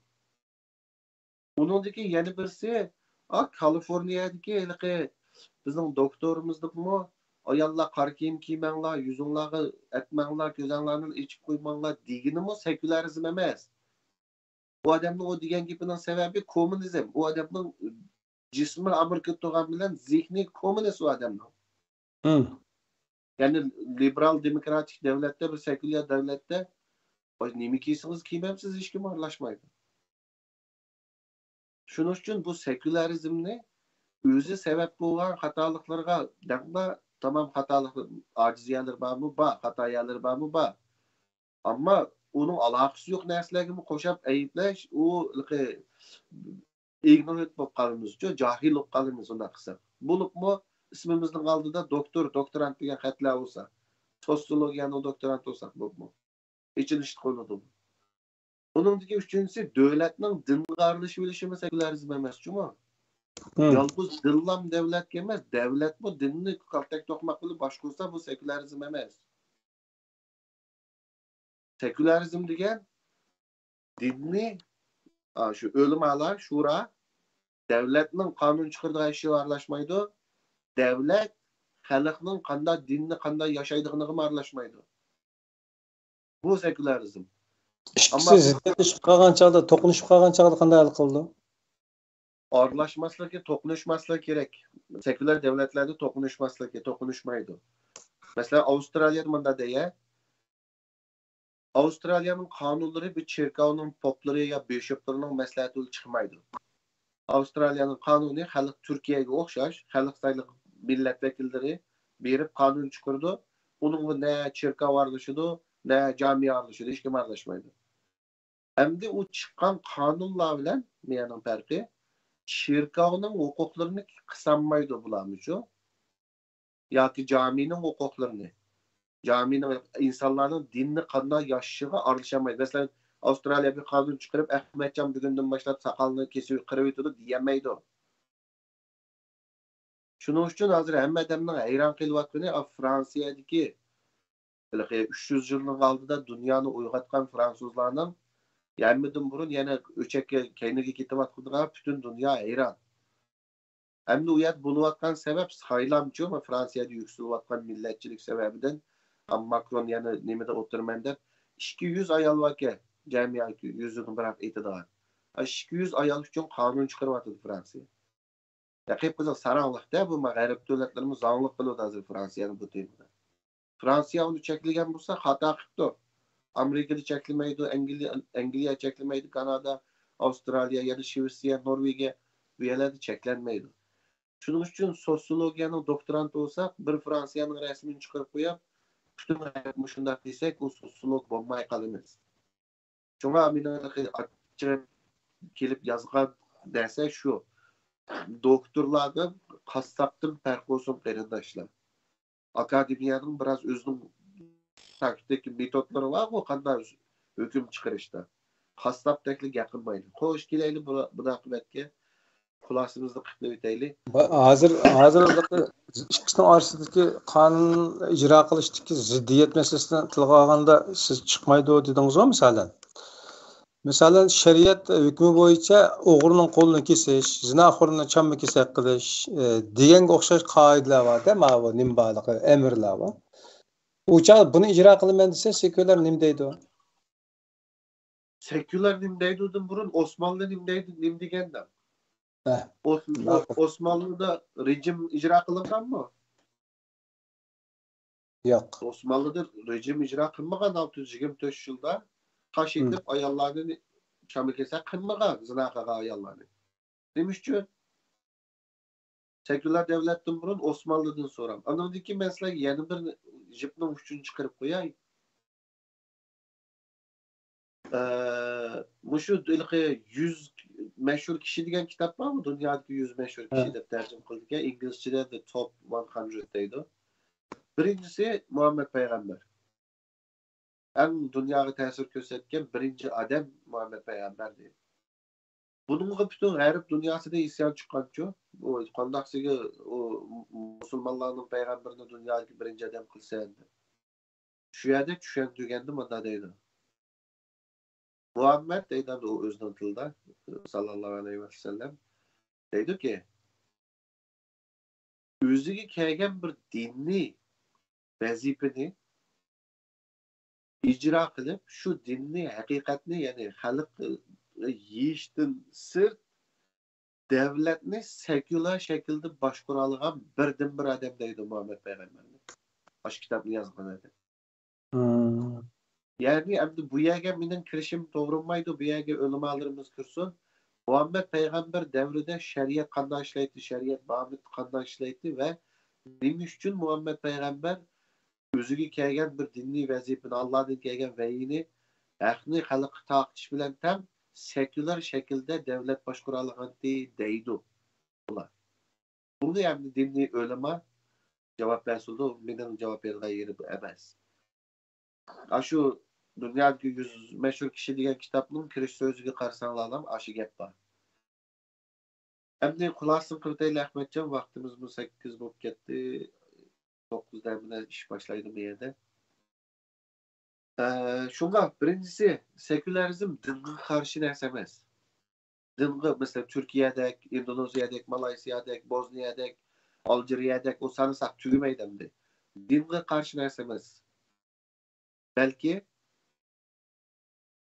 ئۇنىڭدىكى يەنە بىرسى، ئا، كالىفورنىيەدىكى ھېلىقى بىزنىڭ دوكتورىمىزنىڭمۇ، ئاياللار قارا كىيىم كىيمەڭلار، يۈزۈڭلارغا ئەتمەڭلار، كۆزۈڭلارنى ئېچىپ قويماڭلار دېگىنىمۇ سېكۇلارىزم ئەمەس. ئۇ ئادەمنىڭ ئۇ دېگەن گېپىنىڭ سەۋەبى كوممۇنىزم. ئۇ ئادەمنىڭ جىسمى ئامېرىكىدا تۇرغان بىلەن زېھنى كوممۇنىست ئۇ ئادەمنىڭ. مم. يەنى لىبېرال دېموكراتىك دۆلەتتە، بىر سېكۇلار دۆلەتتە، نېمە كىيسىڭىز كىيمەمسىز، ھېچكىم ئارىلاشمايدۇ. شۇنىڭ ئۈچۈن بۇ سېكۇلارىزمنى ئۆزى سەۋەب بولغان خاتالىقلىرىغا دەڭلا، تامام خاتالىق، ئاجىز يەرلىرى بارمۇ؟ بار. خاتا يەرلىرى بارمۇ؟ بار. ئەمما ئۇنىڭ ئالاقىسى يوق نەرسىلەرگىمۇ قوشاپ ئەيىبلەش، ئۇ ھېلىقى ئىگنورېنت بولۇپ قالىمىزچۇ، جاھىل بولۇپ قالىمىز ئۇنداق قىلساق. بولۇپمۇ ئىسمىمىزنىڭ ئالدىدا دوكتور، دوكتورانت دېگەن خەتلەر بولسا، سوتسىيولوگىيەنىڭ دوكتورانتى بولساق بولۇپمۇ ئېچىنىشلىق بولىدۇ. ئۇنىڭدىكى ئۈچىنچىسى، دۆلەتنىڭ دىنغا ئارىلىشىۋېلىشىمۇ سېكۇلارىزم ئەمەسچۇمۇ. مم. يالغۇز دىنلام دۆلەتكە ئەمەس، دۆلەتمۇ دىننى كالتەك توقماق بىلەن باشقۇرسا، بۇ سېكۇلارىزم ئەمەس. سېكۇلارىزم دېگەن دىننى، ئا، شۇ ئۆلىمالار، شۇرا، دۆلەتنىڭ قانۇن چىقىرىدىغان ئىشىغا ئارىلاشمايدۇ. دۆلەت خەلقنىڭ قانداق دىننى، قانداق ياشايدىغىنىغىمۇ ئارىلاشمايدۇ. بۇ سېكۇلارىزم. ئىككىسى ئەمما زىددىيەتلىشىپ قالغان چاغدا، توقۇنۇشۇپ قالغان چاغدا قانداق ھەل قىلىدۇ؟ ئارىلاشماسلىقى، توقۇنۇشماسلىقى كېرەك. سېكۇلار دۆلەتلەردە توقۇنۇشماسلىقى، توقۇنۇشمايدۇ. مەسىلەن، ئاۋسترالىيەدە مۇنداق دەيە، ئاۋسترالىيەنىڭ قانۇنلىرى بىر چېركاۋنىڭ پوپلىرى يا بىشوپلىرىنىڭ مەسلىھەتى بىلەن چىقمايدۇ. ئاۋسترالىيەنىڭ قانۇنى خەلق، تۈركىيەگە ئوخشاش، خەلق سايلىغان مىللەت ۋەكىللىرى بېرىپ قانۇن چىقىرىدۇ. ئۇنىڭغا نە چېركاۋ ئارىلىشىدۇ، نە جامى ئارىلىشىدۇ، ھېچكىم ئارىلاشمايدۇ. ئەمدى ئۇ چىققان قانۇنلار بىلەن مېنىڭ پەرقى، چېركاۋنىڭ ھوقۇقلىرىنى قىسالمايدۇ بۇلارمۇچۇ؟ ياكى جامىنىڭ ھوقۇقلىرىنى، جامىنىڭ، ئىنسانلارنىڭ دىننى قانداق ياشىشىغا ئارىلىشالمايدۇ. مەسىلەن، ئاۋسترالىيە بىر قانۇن چىقىرىپ، ئەخمەتجان بۈگۈندىن باشلاپ ساقالنى كېسىپ قىرىۋېتىدۇ دېيەلمەيدۇ. شۇنىڭ ئۈچۈن ھازىر ھەممە ئادەمنىڭ ھەيران قېلىۋاتقىنى، ئا، فرانسىيەدىكى ھېلىقى ئۈچ يۈز يىلنىڭ ئالدىدا دۇنيانى ئويغاتقان فرانسۇزلارنىڭ ھەممىدىن بۇرۇن يەنە ئۆچەككە، كەينىگە كېتىۋاتقىنىغا پۈتۈن دۇنيا ھەيران. ئەمدى ئۇ يەردە بولۇۋاتقان سەۋەب سايلامچۇ، فرانسىيەدە يۈكسىلىۋاتقان مىللەتچىلىك سەۋەبىدىن، ئا، ماكرون يەنە نېمىدە ئولتۇرىمەن دەپ، ئىككى يۈز ئايال باركەن، جەمئىي يۈزىدىن بىراق ئېيتىدىغان. ئا، ئىككى يۈز ئايال ئۈچۈن قانۇن چىقىرىۋاتىدۇ فرانسىيە. يا قېپقىزىل ساراڭلىق-دە بۇ، ما غەرب دۆلەتلىرىمۇ زاڭلىق قىلىۋاتىدۇ ھازىر فرانسىيەنى بۇ تېمىدا. فرانسىيە ئۇنى چەكلىگەن بولسا خاتا قىپتۇ. ئامېرىكىدا چەكلىمەيدۇ، ئەنگلىيە، ئەنگلىيە چەكلىمەيدۇ، كانادا، ئاۋسترالىيە، يەنە شىۋېتسىيە، نورۋېگىيە، بۇ يەرلەردە چەكلەنمەيدۇ. شۇنىڭ ئۈچۈن سوتسىيولوگىيەنىڭ دوكتورانتى بولساق، بىر فرانسىيەنىڭ رەسىمىنى چىقىرىپ قويۇپ، پۈتۈن ھايات مۇشۇنداق دېسەك، ئۇ سوتسىيولوگ بولماي قالىمىز. شۇڭا مېنىڭ ئاچچىقىم كېلىپ يازغان نەرسە شۇ. دوكتورلاردىن، قاسساپتىن پەرق بولسۇن، قېرىنداشلار. ئاكادېمىيەنىڭ بىراز ئۆزىنىڭ تاكتىك مېتودلىرى بارغۇ، قانداق ھۆكۈم چىقىرىشتا. قاسساپتەكلا گەپ قىلمايلى. خوش، كېلەيلى بۇ، بۇ ئاقىۋەتكە. خۇلاسىمىزنى قىلىپ ئۆتەيلى. ھازىر، ھازىر ئىككىسىنىڭ ئارىسىدىكى قانۇن ئىجرا قىلىشتىكى زىددىيەت مەسىلىسىنى تىلغا ئالغاندا، سىز چىقمايدۇ دېدىڭىزغۇ، مىسالەن. مىسالەن، شەرىئەت ھۆكمى بويىچە ئوغرىنىڭ قولىنى كېسىش، زىناخورنى چامما كېسەك قىلىش، ئە، دېگەنگە ئوخشاش قائىدىلەر بار-دە، ماۋۇ نېمە بارلىقى، ئەمىرلەر بار. ئۇ چاغ بۇنى ئىجرا قىلىمەن دېسە، سېكۇلار نېمە دەيدۇ؟ سېكۇلار نېمە دەيدۇدىن بۇرۇن ئوسمانلى نېمە دەيدۇ، نېمە دېگەندە؟ ھە. ئوس-، ماقۇل. ئوسمانلىدا رېجىم ئىجرا قىلىنغانمۇ؟ ياق. ئوسمانلىدا رېجىم ئىجرا قىلمىغان، ئالتە يۈز يىگىرمە تۆت يىلدا تاش ھىم. ئېتىپ ئاياللارنى چامما كېسەك قىلمىغان، زىنا قىلغان ئاياللارنى. نېمە ئۈچۈن؟ سېكۇلار دۆلەتتىن بۇرۇن ئوسمانلىدىن سوراڭ. ئانىڭدىن كېيىن مەن سىلەرگە يەنە بىر جىپنىڭ ئۇچىنى چىقىرىپ قوياي. ئە، مۇشۇ ھېلىقى يۈز مەشھۇر كىشى دېگەن كىتاب بارمۇ؟ دۇنيادىكى يۈز مەشھۇر كىشى ھە. دەپ تەرجىمە قىلىدىكەن. ئىنگلىزچىدە The Top one hundred دەيدۇ. بىرىنچىسى مۇھەممەد پەيغەمبەر. ئەڭ دۇنياغا تەسىر كۆرسەتكەن بىرىنچى ئادەم مۇھەممەد پەيغەمبەر دەيدۇ. بۇنىڭغا پۈتۈن غەرب دۇنياسىدا ئىسيان چىققانچۇ؟ ئۇ قانداقسىگە ئۇ مۇسۇلمانلارنىڭ پەيغەمبىرىنى دۇنيادىكى بىرىنچى ئادەم قىلىسەن دەپ. شۇ يەردە چۈشەندۈرگەندە مۇنداق دەيدۇ. مۇھەممەد دەيدۇ ئۇ ئۆزىنىڭ تىلىدا، ساللاللاھۇ ئەلەيھى ۋەسەللەم. دەيدۇكى، ئۆزىگە كەلگەن بىر دىنىي ۋەزىپىنى ئىجرا قىلىپ، شۇ دىننى، ھەقىقەتنى، يەنى خەلق يېيىشتىن سىرت، دەۋلەتنى سېكۇلار شەكىلدە باشقۇرالىغان بىردىنبىر ئادەم دەيدۇ مۇھەممەد پەيغەمبەرنى. ئاشۇ كىتابنى يازغان ئادەم. مم. يەنى ئەمدى بۇ يەرگە مېنىڭ كىرىشىم توغرا بولمايدۇ، بۇ يەرگە ئۆلىمالىرىمىز كىرسۇن. مۇھەممەد پەيغەمبەر دەۋرىدە شەرىئەت قانداق ئىشلەيتتى، شەرىئەت بارمىدى، قانداق ئىشلەيتتى ۋە نېمە ئۈچۈن مۇھەممەد پەيغەمبەر ئۆزىگە كەلگەن بىر دىنىي ۋەزىپىنى، ئاللادىن كەلگەن ۋەھىينى، ھەقنى خەلققە تارقىتىش بىلەن تەڭ سېكۇلار شەكىلدە دەۋلەت باشقۇرالىغانتى دەيدۇ ئۇلار. بۇنى ئەمدى دىنىي ئۆلىما جاۋاب بەرسىدۇ، مېنىڭ جاۋاب بېرىدىغان يېرىم بۇ ئەمەس. ئاشۇ دۇنيادىكى يۈز مەشھۇر كىشى دېگەن كىتابنىڭ كىرىش سۆزىگە قارىساڭلارلا ئاشۇ گەپ بار. ئەمدى خۇلاسىنى قىلىۋېتەيلى ئەخمەتجان، ۋاقتىمىزمۇ سەككىز بولۇپ كەتتى. توققۇزدا ھەممە ئىش باشلايدۇ بۇ يەردە. ئە، شۇڭا بىرىنچىسى، سېكۇلارىزم دىنغا قارشى نەرسە ئەمەس. دىنغا، مەسىلەن، تۈركىيەدەك، ئىندونېزىيەدەك، مالايسىيادەك، بوزنىيەدەك، ئالجىرىيەدەك، ئۇ سانىساق تۈگىمەيدۇ ئەمدى. دىنغا قارشى نەرسە ئەمەس. بەلكى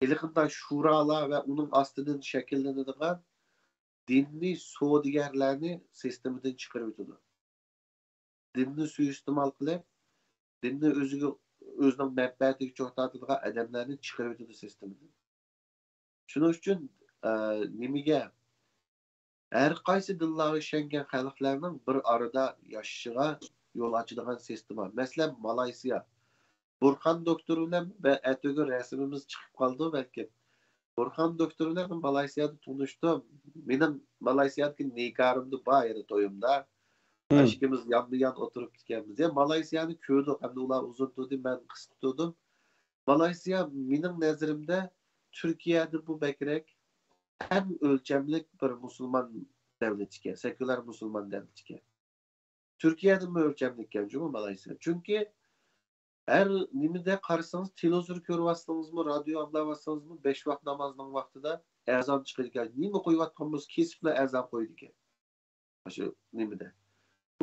ھېلىقىنداق شۇرالار ۋە ئۇنىڭ ئاستىدىن شەكىللىنىدىغان دىنىي سودىگەرلەرنى سىستېمىدىن چىقىرىۋېتىدۇ. دىننى سۇيىئىستېمال قىلىپ، دىننى ئۆزىگە، ئۆزىنىڭ مەنپەئەتىگە چوغ تارتىدىغان ئادەملەرنى چىقىرىۋېتىدۇ سىستېمىدىن. شۇنىڭ ئۈچۈن، ئە، نېمىگە، ھەر قايسى دىنلارغا ئىشەنگەن خەلقلەرنىڭ بىر ئارىدا ياشىشىغا يول ئاچىدىغان سىستېما. مەسىلەن، مالايسىيا. بۇرھان دوكتور بىلەن بە-، ئەتىگۈن رەسىمىمىز چىقىپ قالىدۇ بەلكىم. بۇرھان دوكتور بىلەن مالايسىيادا تونۇشتۇم. مېنىڭ مالايسىيادىكى نىكاھىمدا بار، يەنە تويۇمدا. مم. ئىككىمىز يانمۇ يان ئولتۇرۇپتىكەنمىز. يا، مالايسىيانى كۆردۇق، ئەمدى ئۇلار ئۇزۇن تۇردى، مەن قىسقا تۇردۇم. مالايسىيا مېنىڭ نەزىرىمدە تۈركىيەدىنمۇ بەكرەك، ئەڭ ئۆلچەملىك بىر مۇسۇلمان دەۋلىتى ئىكەن، سېكۇلار مۇسۇلمان دەۋلىتى ئىكەن. تۈركىيەدىنمۇ ئۆلچەملىك ئىكەن جۇمۇ مالايسىيا. چۈنكى ھەر نېمىدە قارىسىڭىز، تېلېۋىزور كۆرۈۋاتسىڭىزمۇ، رادىيو ئاڭلاۋاتسىڭىزمۇ، بەش ۋاق نامازنىڭ ۋاقتىدا ئەزان چىقىدىكەن. نېمە قويۇۋاتقان بولسا، كېسىپلا ئەزان قويىدىكەن. ئاشۇ نېمىدە.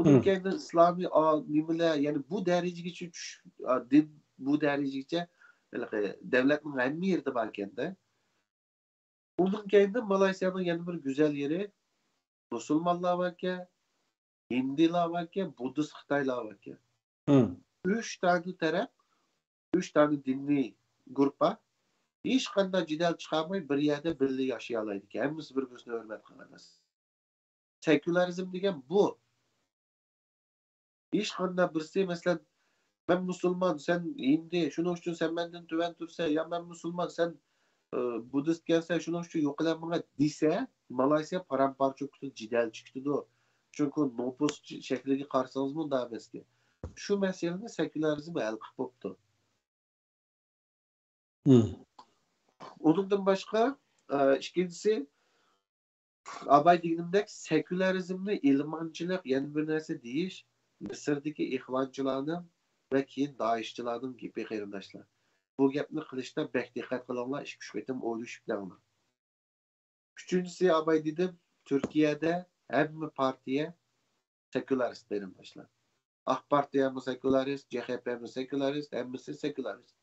بۇنىڭ مم. كەينىدىن ئىسلامىي، ئا، نېمىلەر، يەنى بۇ دەرىجىگىچە چۈش-، ئا، دىن بۇ دەرىجىگىچە ھېلىقى دەۋلەتنىڭ ھەممە يېرىدە باركەن-دە. ئۇنىڭ كەينىدىن مالايسىيانىڭ يەنە بىر گۈزەل يېرى، مۇسۇلمانلار باركەن، ھىندىلار باركەن، بۇددىست خىتايلار باركەن. مم. ئۈچ دانە تەرەپ، ئۈچ دانە دىنىي گۇرۇپپا ھېچقانداق جېدەل چىقارماي بىر يەردە بىللە ياشىيالايدىكەن. ھەممىسى بىر-بىرسىنى ھۆرمەت قىلغان. سېكۇلارىزم دېگەن بۇ. ھېچقانداق بىرسى، مەسىلەن، «مەن مۇسۇلمان، سەن ھىندى، شۇنىڭ ئۈچۈن سەن مەندىن تۆۋەن تۇرىسەن، يا مەن مۇسۇلمان، سەن، ئى، بۇددىست ئىكەنسەن، شۇنىڭ ئۈچۈن يوقىلىۋەر ماڭا» دېسە، مالايسىيا پارام-پارچە بولۇپ كېتىدۇ، جېدەل چىقىدۇ. چۈنكى نوپۇس شەكلىگە قارىسىڭىزمۇ ئۇنداق ئەمەسكەن. شۇ مەسىلىنى سېكۇلارىزم ھەل قىلىپ بوپتۇ. ئۇنىڭدىن باشقا، ئە، ئىككىنچىسى، ئاباي دېگىنىمدەك، سېكۇلارىزمنى ئىلمانچىلىق، يەنە بىر نەرسە دېيىش مىسىردىكى ئىخۋانچىلارنىڭ ۋە كېيىن دائىشچىلارنىڭ گېپى، قېرىنداشلار. بۇ گەپنى قىلىشتا بەك دىققەت قىلىڭلار، ئىككى-ئۈچ قېتىم ئويلىشىپ دەڭلار. ئۈچىنچىسى، ئاباي دېدىم، تۈركىيەدە ھەممە پارتىيە سېكۇلارىست، قېرىنداشلار. ئاق پارتىيەمۇ سېكۇلارىست، جې خې پېمۇ سېكۇلارىست، ھەممىسى سېكۇلارىست.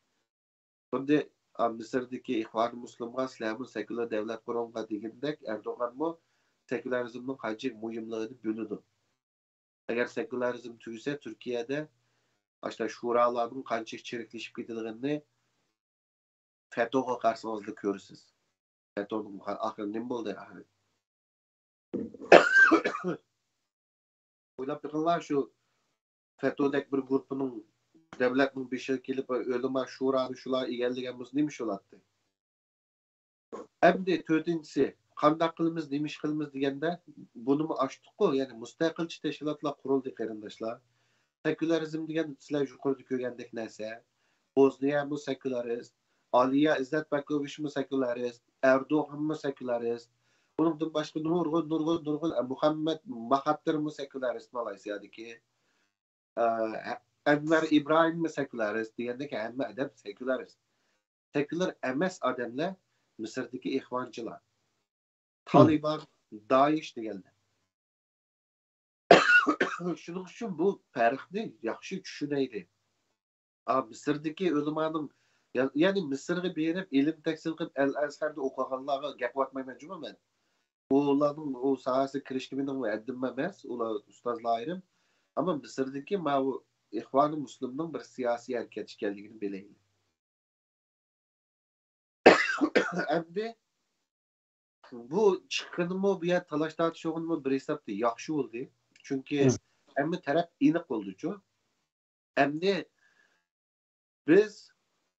خۇددى، ئا، مىسىردىكى ئىخۋانى مۇسلىمغا «سىلەرمۇ سېكۇلار دەۋلەت قۇرۇڭلار» دېگىنىدەك، ئەردوغانمۇ سېكۇلارىزمنىڭ قانچىلىك مۇھىملىقىنى بىلىدۇ. ئەگەر سېكۇلارىزم تۈگىسە، تۈركىيەدە ئاشۇنداق شۇرالارنىڭ قانچىلىك چىرىكلىشىپ كېتىدىغىنىنى فېتوغا قارىسىڭىزلا كۆرىسىز. فېتونىڭ ئاخىرى نېمە بولدى ئاخىرى؟ ئويلاپ بېقىڭلار، شۇ فېتودەك بىر گۇرۇپپىنىڭ، دەۋلەتنىڭ بېشىغا كېلىپ، ئۆلىما شۇرانى شۇلار ئىگىلىگەن بولسا، نېمە ئىش بولاتتى؟ ئەمدى تۆتىنچىسى، قانداق قىلىمىز، نېمە ئىش قىلىمىز دېگەندە، بۇنىمۇ ئاچتۇققۇ، يەنى مۇستەقىلچى تەشكىلاتلار قۇرۇلدى، قېرىنداشلار. سېكۇلارىزم دېگەن سىلەر يۇقىرىدا كۆرگەندەك نەرسە. بوزنىيەمۇ سېكۇلارىست، ئالىيا ئىززەتبەكوۋىچمۇ سېكۇلارىست، ئەردوغانمۇ سېكۇلارىست. ئۇنىڭدىن باشقا نۇرغۇن، نۇرغۇن، نۇرغۇن، مۇھەممەد ماھاتىرمۇ سېكۇلارىست مالايسىيادىكى. ئە، ئەنۋەر ئىبراھىممۇ سېكۇلارىست دېگەندەك، ھەممە ئادەم سېكۇلارىست. سېكۇلار ئەمەس ئادەملەر مىسىردىكى ئىخۋانچىلار، تالىبان، دائىش دېگەنلەر. شۇنىڭ ئۈچۈن بۇ پەرقنى ياخشى چۈشىنەيلى. ئا، مىسىردىكى ئۆلىمانىڭ، يا-، يەنى مىسىرغا بېرىپ، ئىلىم تەھسىل قىلىپ، ئەل ئەزھەردە ئوقۇغانلارغا گەپ قىلىۋاتمايمەن جۇمۇ مەن. ئۇلارنىڭ ئۇ ساھەسىگە كىرىشكە مېنىڭ ھەددىم ئەمەس، ئۇلار ئۇستازلار ئايرىم. ئەمما مىسىردىكى ماۋۇ ئىخۋانى مۇسلىمنىڭ بىر سىياسىي ھەرىكەت ئىكەنلىكىنى بىلەيلى. ئەمدى بۇ چىققىنىمۇ، بۇ يەر تالاش تارتىش بولغىنىمۇ بىر ھېسابتا ياخشى بولدى. چۈنكى ھەممە تەرەپ ئېنىق بولدىچۇ. ئەمدى بىز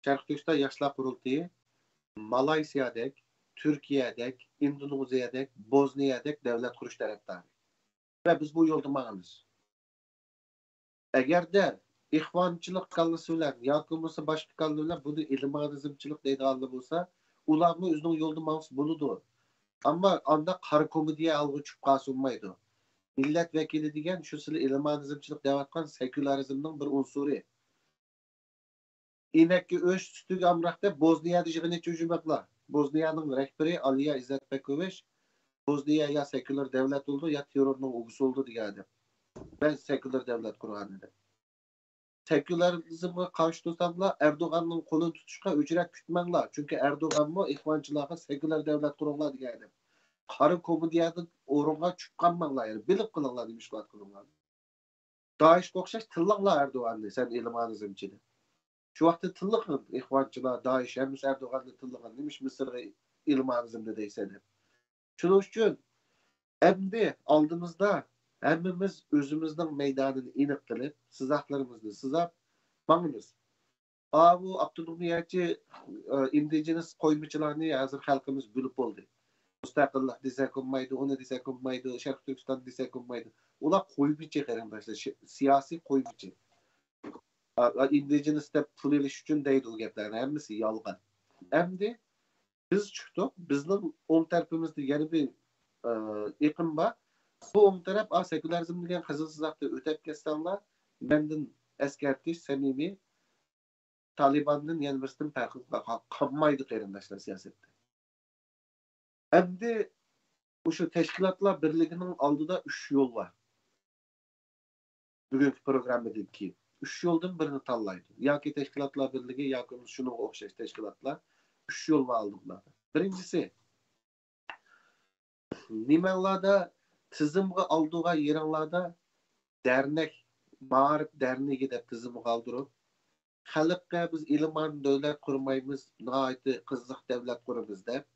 شەرقىي تۈركىستان ياشلار قۇرۇلتىيى مالايسىيادەك، تۈركىيەدەك، ئىندونېزىيەدەك، بوزنىيەدەك دەۋلەت قۇرۇش تەرەپدارى. ۋە بىز بۇ يولدا ماڭىمىز. ئەگەردە ئىخۋانچىلىق كاللىسى بىلەن ياكى بولمىسا باشقا كاللا بىلەن بۇنى ئىلمانىزمچىلىق دەيدىغانلار بولسا، ئۇلارمۇ ئۆزىنىڭ يولىدا ماڭسا بولىدۇ. ئەمما ئانداق قارا كومېدىيە ھالغا چۈشۈپ قالسا بولمايدۇ. مىللەت ۋەكىلى دېگەن شۇ سىلى ئىلمانىزمچىلىق دەۋاتقان سېكۇلارىزمنىڭ بىر ئۇنسۇرى. ئىنەككە ئۆش، سۈتىگە ئامراق دەپ، بوزنىيەدە يىغىن ئېچىۋ جۈمەقلا. بوزنىيەنىڭ رەھبىرى ئالىيا ئىززەتبەكوۋىچ، بوزنىيە يا سېكۇلار دەۋلەت بولىدۇ، يا تېررورنىڭ ئۇۋىسى بولىدۇ دېگەن ئادەم. مەن سېكۇلار دەۋلەت قۇرغان ئادەم. سېكۇلارىزمغا قارشى تۇرساڭلار، ئەردوغاننىڭ قولىنى تۇتۇشقا ھۆجرەت كۈتمەڭلار. چۈنكى ئەردوغانمۇ ئىخۋانچىلارغا سېكۇلار دەۋلەت قۇرۇڭلار دېگەن ئادەم. قارا كومېدىيەدىن ئورۇنغا چۈشۈپ قالماڭلار، يەنى بىلىپ قېلىڭلار نېمە ئىش قىلىۋاتقىنىڭلارنى. دائىشقا ئوخشاش تىللاڭلار ئەردوغاننى، سەن ئىلمانىزمچى دەپ. شۇ ۋاقىتتا تىللىغىن، ئىخۋانچىلار، دائىش، ھەممىسى ئەردوغاننى تىللىغىن، نېمىش مىسىرغا ئىلمانىزمنى دەيسەن دەپ. شۇنىڭ ئۈچۈن ئەمدى ئالدىمىزدا ھەممىمىز ئۆزىمىزنىڭ مەيدانىنى ئېنىق قىلىپ، سىزاقلىرىمىزنى سىزاپ ماڭىمىز. ئاۋۇ ئاپتونومىيەچى، ئىندىجېنىس قويمىچىلارنى ھازىر خەلقىمىز بىلىپ بولدى. مۇستەقىللىق دېسەك بولمايدۇ، ئۇنى دېسەك بولمايدۇ، شەرقىي تۈركىستان دېسەك بولمايدۇ. ئۇلار قويمىچى، قېرىنداشلار، شى-، سىياسىي قويمىچى. ئا، ئا، ئىندىجېنىس دەپ پۇل ئېلىش ئۈچۈن دەيدۇ ئۇ گەپلەرنى، ھەممىسى يالغان. ئەمدى بىز چىقتۇق، بىزنىڭ ئوڭ تەرىپىمىزدە يەنە بىر، ئا، ئېقىم بار. بۇ ئوڭ تەرەپ، ئا، سېكۇلارىزم دېگەن قىزىل سىزىقتىن ئۆتۈپ كەتسەڭلار، مەندىن ئەسكەرتىش سەمىمىي، تالىباندىن يەنە بىرسىدىن پەرقى قا-، قالمايدۇ، قېرىنداشلار، سىياسەتتە. ئەمدى مۇشۇ تەشكىلاتلار بىرلىكىنىڭ ئالدىدا ئۈچ يول بار. بۈگۈنكى پروگراممىدىن كېيىن ئۈچ يولدىن بىرىنى تاللايدۇ. ياكى تەشكىلاتلار بىرلىكى، ياكى شۇنىڭغا ئوخشاش تەشكىلاتلار. ئۈچ يول بار ئالدىمدا. بىرىنچىسى، نېمەڭلاردا تىزىمغا ئالدۇرغان يېرىڭلاردا دەرنەك، مائارىپ دەرنىكى دەپ تىزىمغا ئالدۇرۇپ، خەلققە بىز ئىلمان دۆلەت قۇرمايمىز، ناھايىتى قىزىق دەۋلەت قۇرىمىز دەپ،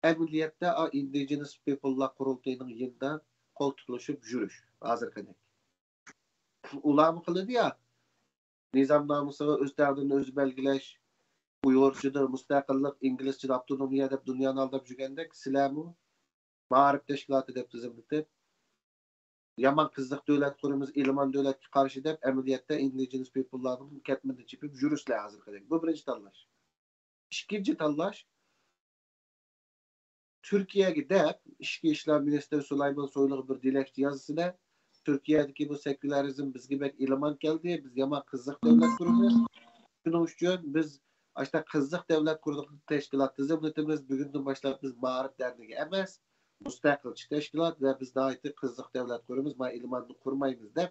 ئەمەلىيەتتە ئا ئىندىجېنىس پىپللار قۇرۇلتىيىنىڭ يېنىدا قولتۇقلىشىپ يۈرۈش ھازىرقىدەك. ئۇلارمۇ قىلىدۇ يا، نىزامنامىسىغا ئۆز تەقدىرىنى ئۆزى بەلگىلەش، ئۇيغۇرچىدا مۇستەقىللىق، ئىنگلىزچىدا ئاپتونومىيە دەپ دۇنيانى ئالداپ يۈرگەندەك، سىلەرمۇ مائارىپ تەشكىلاتى دەپ تىزىملىتىپ، يامان قىزىق دۆلەت قۇرىمىز، ئىلمان دۆلەتكە قارشى دەپ، ئەمەلىيەتتە ئىندىجېنىس پىپللارنىڭ كەتمىنىنى چېپىپ يۈرۈسىلەر ھازىرقىدەك. بۇ بىرىنچى تاللاش. ئىككىنچى تاللاش، تۈركىيەگە دەپ، ئىچكى ئىشلار مىنىستىرى سۇلايمان سويلۇغا بىر دىلەكچە يازىسىلەر. تۈركىيەدىكى بۇ سېكۇلارىزم بىزگە بەك ئىلمان كەلدى. بىز يامان قىزىق دۆلەت قۇرىمىز. شۇنىڭ ئۈچۈن بىز ئاشتا قىزىق دۆلەت قۇردۇق، تەشكىلات تىزىملىتىمىز. بۈگۈندىن باشلاپ بىز مائارىپ دەرنىكى ئەمەس، مۇستەقىلچى تەشكىلات ۋە بىز ناھايىتى قىزىق دۆلەت قۇرىمىز، ما ئىلماننى قۇرمايمىز دەپ،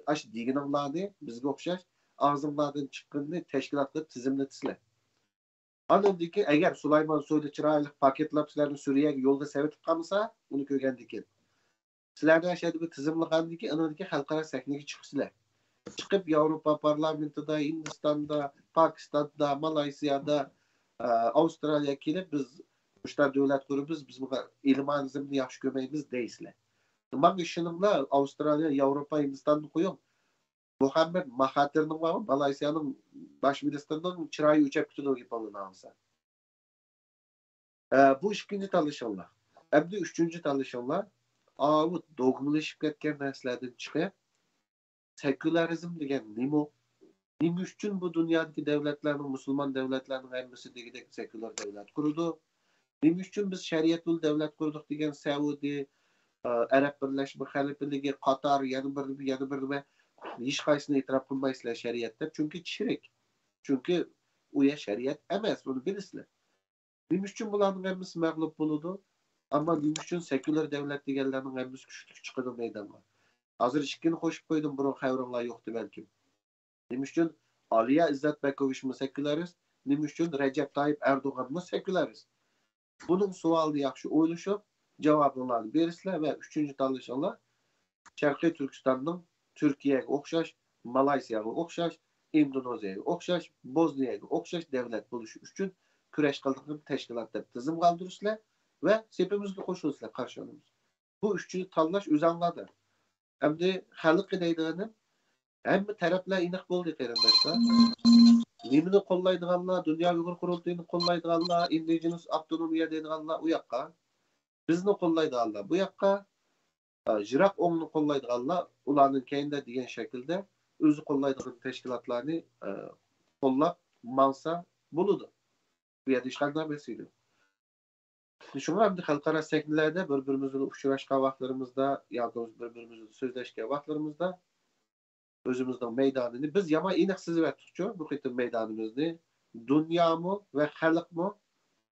ئاشۇ دېگىنىڭلارنى بىزگە ئوخشاش ئاغزىڭلاردىن چىققىنىنى تەشكىلات قىلىپ تىزىملىتىسىلەر. ئاندىن كېيىن ئەگەر سۇلايمان سويلۇ چىرايلىق پاكېتلاپ سىلەرنى سۈرىيەگە يولغا سېلىۋېتىپ قالمىسا، ئۇنى كۆرگەندىن كېيىن، سىلەرنى ئاشۇ يەردە بىر تىزىملىغاندىن كېيىن، ئاندىن كېيىن خەلقئارا سەھنىگە چىقىسىلەر. چىقىپ ياۋروپا پارلامېنتىدا، ھىندىستاندا، پاكىستاندا، مالايسىيادا، ئە، ئاۋسترالىيەگە كېلىپ، بىز مۇشۇنداق دۆلەت قۇرىمىز، بىز بۇنىڭغا ئىلمانىزمنى ياخشى كۆرمەيمىز دەيسىلەر. ماڭا ئىشىنىڭلار، ئاۋسترالىيە، ياۋروپا، ھىندىستاننى قويۇڭ. مۇھەممەد ماھاتىرنىڭ بارمۇ، مالايسىيانىڭ باش مىنىستىرىنىڭ چىرايى ئۆچەپ كېتىدۇ گېپىڭلارنى ئاڭلىسا. ئە، بۇ ئىككىنچى تاللىشىڭلار. ئەمدى ئۈچىنچى تاللىشىڭلار. ئاۋۇ دوگمىلىشىپ كەتكەن نەرسىلەردىن چىقىپ، سېكۇلارىزم دېگەن نېمە؟ نېمە ئۈچۈن بۇ دۇنيادىكى دۆلەتلەرنىڭ، مۇسۇلمان دۆلەتلەرنىڭ ھەممىسى دېگۈدەك سېكۇلار دۆلەت قۇرىدۇ؟ نېمە ئۈچۈن بىز شەرىئەتلىك دۆلەت قۇردۇق دېگەن سەئۇدى، ئە، ئەرەب بىرلەشمە خەلىپىلىكى، قاتار، يەنە بىر، يەنە بىر نېمە، ھېچقايسىسىنى ئېتىراپ قىلمايسىلەر شەرىئەت دەپ؟ چۈنكى چىرىك. چۈنكى ئۇ يەر شەرىئەت ئەمەس، بۇنى بىلىسىلەر. نېمە ئۈچۈن بۇلارنىڭ ھەممىسى مەغلۇپ بولىدۇ؟ ئەمما نېمە ئۈچۈن سېكۇلار دۆلەت دېگەنلەرنىڭ ھەممىسى كۈچلۈك چىقىدۇ مەيدانغا؟ ھازىر ئىككىنى قوشۇپ قويدۇم، بۇرۇن خەۋىرىڭلار يوقتى بەلكىم. نېمە ئۈچۈن ئالىيە ئىززەت بەكوۋىچمۇ سېكۇلارىست؟ نېمە ئۈچۈن رەجەپ تايىپ ئەردوغانمۇ سېكۇلارىست؟ بۇنىڭ سوئالىنى ياخشى ئويلىشىپ، جاۋابىڭلارنى بېرىسىلەر ۋە ئۈچىنچى تاللىشىڭلار شەرقىي تۈركىستاننىڭ تۈركىيەگە ئوخشاش، مالايسىياغا ئوخشاش، ئىندونېزىيەگە ئوخشاش، بوزنىيەگە ئوخشاش دۆلەت بولۇشى ئۈچۈن كۈرەش قىلىدىغان تەشكىلات دەپ تىزىمغا ئالدۇرىسىلەر ۋە سېپىمىزگە قوشۇلىسىلەر، قارشى ئالىمىز. بۇ ئۈچىنى تاللاش ئۆزۈڭلاردا. ئەمدى خەلققە دەيدىغىنىم، ھەممە تەرەپلەر ئېنىق بولدى، قېرىنداشلار. نېمىنى قوللايدىغانلار، دۇنيا ئۇيغۇر قۇرۇلتىيىنى قوللايدىغانلار، ئىندىجېنىس ئاپتونومىيە دەيدىغانلار ئۇ ياققا، بىزنى قوللايدىغانلار بۇ ياققا، ئە، يىراق ئوڭنى قوللايدىغانلار ئۇلارنىڭ كەينىدە دېگەن شەكىلدە ئۆزى قوللايدىغان تەشكىلاتلارنى، ئە، قوللاپ ماڭسا بولىدۇ. بۇ يەردە ھېچقانداق مەسىلە يوق. شۇڭا ئەمدى خەلقئارا سەھنىلەردە بىر-بىرىمىز بىلەن ئۇچراشقان ۋاقىتلىرىمىزدا ياكى بىر-بىرىمىز بىلەن سۆزلەشكەن ۋاقىتلىرىمىزدا ئۆزىمىزنىڭ مەيدانىنى بىز يامان ئېنىق سىزىۋەتتۇقچۇ، بۇ قېتىم مەيدانىمىزنى دۇنيامۇ ۋە خەلقمۇ